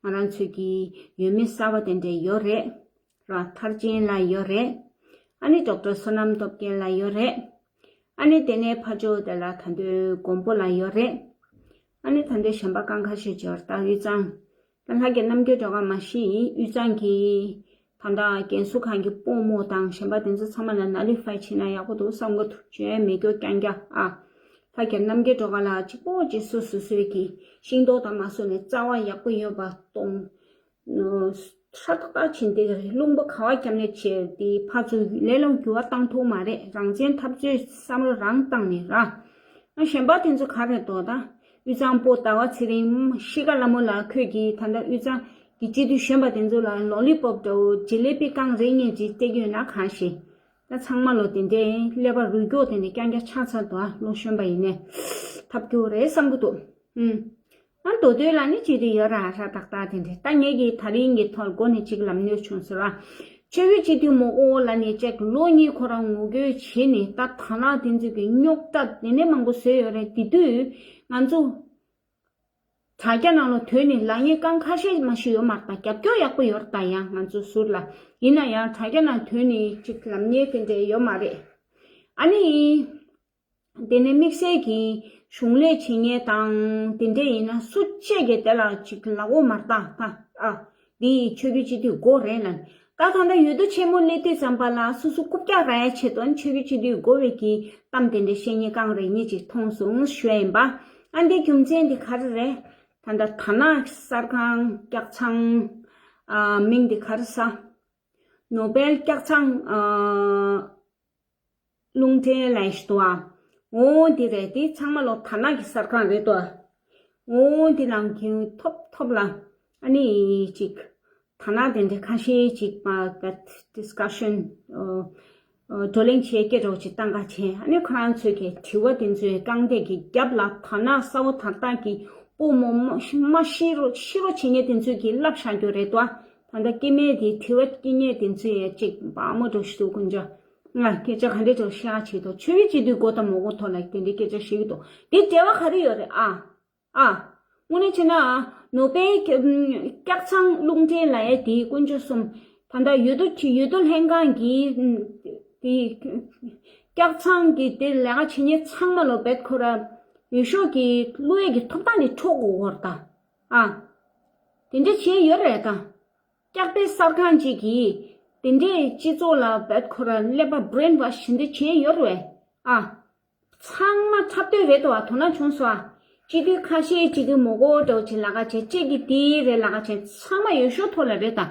ང་རང་ཚོའི་གི་ཡུལ་མི་གསར་པ་དེ་འདྲ་ཡོད་རེད། ར། མཐར་ཕྱིན་ལགས་ཡོད་རེད། ཨ་ནི་ཌོག་ཊར་བསོད་ནམས་སྟོབས་རྒྱལ་ལགས་ཡོད་རེད། ཨ་ནི་དེ་ནས་ཕར་ཕྱོགས་དེ་ལ་ད་འདོད་མགོན་པོ་ལགས་ཡོད་རེད། ཨ་ནི་ད་འདོད་གཞན་པ་གང་ཁ་ཤས་ཅིག་ཡོད་རེད་ད། དབུས་གཙང་། ད་ལྷ་རྒྱ་རྣམ་རྒྱལ་སྒྲོལ་དཀར་མ་གཞི་ཡིན། དབུས་གཙང་གི་ད་ལྟ་རྒན་གསོ་ཁང་གི་སྤོ་རྨོ་དང་གཞན་པ་དེ་ཚོ་ཚང་མ་ལ་ནཱ་ལི་ཕའི་བྱས་ན་ཡག་པོ་འདུག་བསམ་གི་འདུག་བྱས་མེད་རྒྱུ་རྐྱང་རྐྱང་ཨ། ལྷ་རྒྱ་རྣམ་རྒྱལ་སྒྲོལ་དཀར་ལགས་གཅིག་པོ་གཅིག་སོ་སོ་སོའི་གི་ཤིང་ཏོག་དང་མ་སོ་ནས་རྩ་བ་ཡག་པོ་ཡོད་པ་གཏོང་། ཧྲ་ཏག་ཏག་བྱིན་ཏེ་རླུང་པོ་ག་བ་བརྒྱབ་ནས་བྱས་ཏེ་ཕར་ཚུར་ལས་སླ་པོ་འགྱུར་བ་བཏང་ཐུབ་མ་རེད། རང་བཙན་འཐབ་རྩོད་བསམ་བློ་རང་བཏང་ནས་ར། ཨ་གཞན་པ་དེ་ཚོ་ག་རེ་འདུག་ད། དབུས་གཙང་པོ་ཟླ་བ་ཚེ་རིང་ཤི་ཀ་ལ་མོ་ལགས་ཁོས་ཀྱིས་ད་ལྟ་དབུས་གཙང་གི་སྤྱི་འཐུས་གཞོན་པ་དེ་ཚོ་ལ་ལོ་ལི་པོབ་འདྲ་བོ་ཇི་ལེ་པི་བཀང་རེ་གཉིས་ཅིག་སྤྲད་ཀྱི་ཡོད་ན་གང་ཤེས། ད་ཚང་མ་ལོ་དེ་འདྲའི་ཀླད་པ་རུལ་མགྱོགས་དེ་འདྲ་རྐྱང་རྐྱང་ཆགས་ཚར་འདུག་ཨ་ལོ་གཞོན་པ་ཡིན་ནས་ཐབས་སྐྱོ་རེད་བསམ་གི་འདུག་ཨུམ། ཨ་མདོ་སྟོད་ལ་ནི་ཅི་རིགས་ཡོད་ར་ཧྲ་ཏག་ཏག་དེ་འདྲ། ད་ངེད་ཀྱིས་ད་རིང་གི་ཐོག་འགོ་ནས་ཅིག་ལམ་སྣོན་བྱུང་ཟེར་བ། ཆོས་བརྒྱུད་སྤྱི་འཐུས་མང་པོ་ལ་ནི་ཅིག་ལོ་གཉིས་ཁོ་རང་ངོ་རྒོལ་བྱས་ནས་ད་ད་ལག་དེ་ཚོ་གི་རྙོག་དྲ་དེ་ནས་མང་པོ་བཟོས་ཡོད་རེད། དེ་དུས་ང་ཚོ་དྲ་རྒྱ་ནང་ལ་དོན་ནི་ལབ་མཁན་གང་ཁ་ཤས་མ་ཞིག་ཡོད་མ་རེད། ད་རྒྱབ་སྐྱོར་ཡག་པོ་ཡོད་རེད། ད་ཡང་ང་ཚོ་ཟུར་ལ་ཡིན་ན་ཡང་དྲ་རྒྱ་ནང་དོན་ནི་ཅིག་ལབ་མཁན་དེ་འདྲ་ཡོད་མ་རེད། ཨ་ནི། དེ་ནས་དམིགས་བསལ་གྱི་གཞུང་ལས་བྱེད་མཁན་དང་དེ་འདྲ་ཡིན་ན་སུ་གཅིག་གིས་དེ་ལ་ཅིག་ལབ་དགོས་མ་རེད་ད། ད་ཨ་འདི་ཆོས་བརྒྱུད་སྤྱི་འཐུས་དགོས་རེད་ལབ། ད་ད་ལྟ་འོས་བསྡུ་ཆེན་མོ་སླེབས་དུས་ཙམ་པ་ལ་སོ་སོ་རྐུབ་བཀྱག་རག་ཡ་ཆེད་དུ་ཆོས་བརྒྱུད་སྤྱི་འཐུས་དགོས་པའི་གི་གཏམ་དེ་འདྲ་བཤད་མཁན་རྐང་རེ་གཉིས་ཅིག་མཐོང་སོང་ཞུ་ཡ་ཡིན་པ། ཨ་འདིའི་རྒྱུ་མཚན་དེ་ག་རེ་རེད། ད་ལྟ་དར་ནག་གསར་ཁང་སྐྱག་ཚང་། ཨ་མིང་དེ་ག་རེ་ཟ། ནོ་བེལ་སྐྱག་ཚང་། ཨ། རླུང་འཕྲིན་ལས་ཞུ་དུ་ཨ། འོ་འདི་རེད། འདི་ཚང་མ་ལོ་དར་ནག་གི་གསར་ཁང་རེད་དོ། འོ་འདི་ནང་གི་ཐོབ་ཐོབ་ལ་ཨ་ནི་ཅིག་དར་ནག་དེ་འདྲ་ཁ་ཤས་ཅིག་པ་ད་ཌིས་ཀ་ཤན་བགྲོ་གླེང་བྱེད་སྐད་འདྲ་བོ་ཅིག་བཏང་ག་བྱས། ཨ་ནི་ཁོ་རང་ཚོས་ཀྱི་དྲི་བ་དེ་ཚོའི་རྐང་འདེགས་ཀྱི་རྒྱབ་ལ་དར་ནག་གསར་བོ་དར་སྟངས་ཀྱི་སྤོ་རྨོ་མ་ཤི་རོ་ཤི་རོ་བྱེད་མཁན་དེ་ཚོས་ཀྱི་ལབ་བཞག་རྒྱུ་རེད་དོ། ད་ལྟ་སྐྱེ་དམན་དེ་དྲི་བ་སྐྱེ་མཁན་དེ་ཚོས་ཡ་ཅིག་བག་མོ་འགྲོ་ཞིག་འདུག་དཀོན་མཆོག་ང་སྐད་ཆ་ག་འདྲ་འདྲ་བཤད་ཡ་བྱེད་དོ། ཆོས་བརྒྱུད་སྤྱི་འཐུས་དགོས་དང་མ་དགོས་ཐོག་ལ་དེ་འདྲའི་སྐད་ཆ་བཤད་ཀྱི་འདུག་དེ་འབྲེལ་བ་ག་རེ་ཡོད་རེད་ཨ། ཨ། དངོས་གནས་བྱས་ན་ནོ་བེལ་སྐྱག་ཚང་རླུང་འཕྲིན་ལབ་ཡ་དེའི་དཀོན་མཆོག་གསུམ། ད་ལྟ་འོས་བསྡུ་འོས་བསྡུ་ལྷན་ཁང་གིས་དེ་སྐྱག་ཚང་གི་དེ་ལས་ཀ་བྱེད་མཁན་ཚང་མ་ལོ་བེད་ཁོ་ར་འོས་ཤོག་གི་བླུག་ཡས་ཀྱི་ཐོབ་ཐང་དེ་འཕྲོག་དགོས་ཀྱི་ཡོད་རེད་ད། ཨ། དེ་འདྲ་བྱས་ཡོད་རེད་ད། སྐྱག་པའི་གསར་ཁང་ཅིག་གིས་དེ་འདྲའི་སྤྱི་ཚོགས་ལ་བེད་ཁོ་ར་ཀླད་པ་brainwash་བྱེད་འདི་བྱས་ཡོད་རེད་ཨ། ཚང་མ་འཁྲབ་སྟོན་རེད་དོ་ཨ། དོ་སྣང་བྱུང་སོང་ཨ། སྤྱི་འཐུས་ཁ་ཤས་ཅིག་གིས་མོ་གོ་འདྲ་བོ་ཅིག་ལབ་ག་བྱས། གཅིག་གིས་དེ་རེད་ལབ་ག་བྱས། ཚང་མ་འོས་ཤོག་ཐོག་ལ་རེད་ད།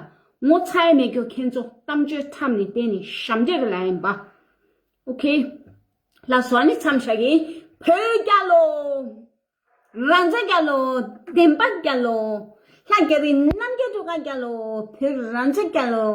ངོ་ཚ་ཡ་མེད་རྒྱུ་ཁྱེད་ཚོ་གཏམ་བརྗོད་འཁྲབ་ནས་བསྡད་ནས་ཞབས་འདྲེན་རེད་ལབ་ཡིན་པ། ཨོ་ཁེ། ལགས་སོ་ཨ་ནི་མཚམས་བཞག་གི། བོད་རྒྱལ་ལོ། རང་བཙན་རྒྱལ་ལོ། བདེན་པ་རྒྱལ་ལོ། ལྷ་རྒྱ་རི་རྣམ་རྒྱལ་སྒྲོལ་དཀར་རྒྱལ་ལོ། བོད་རང་བཙན་རྒྱལ་ལོ།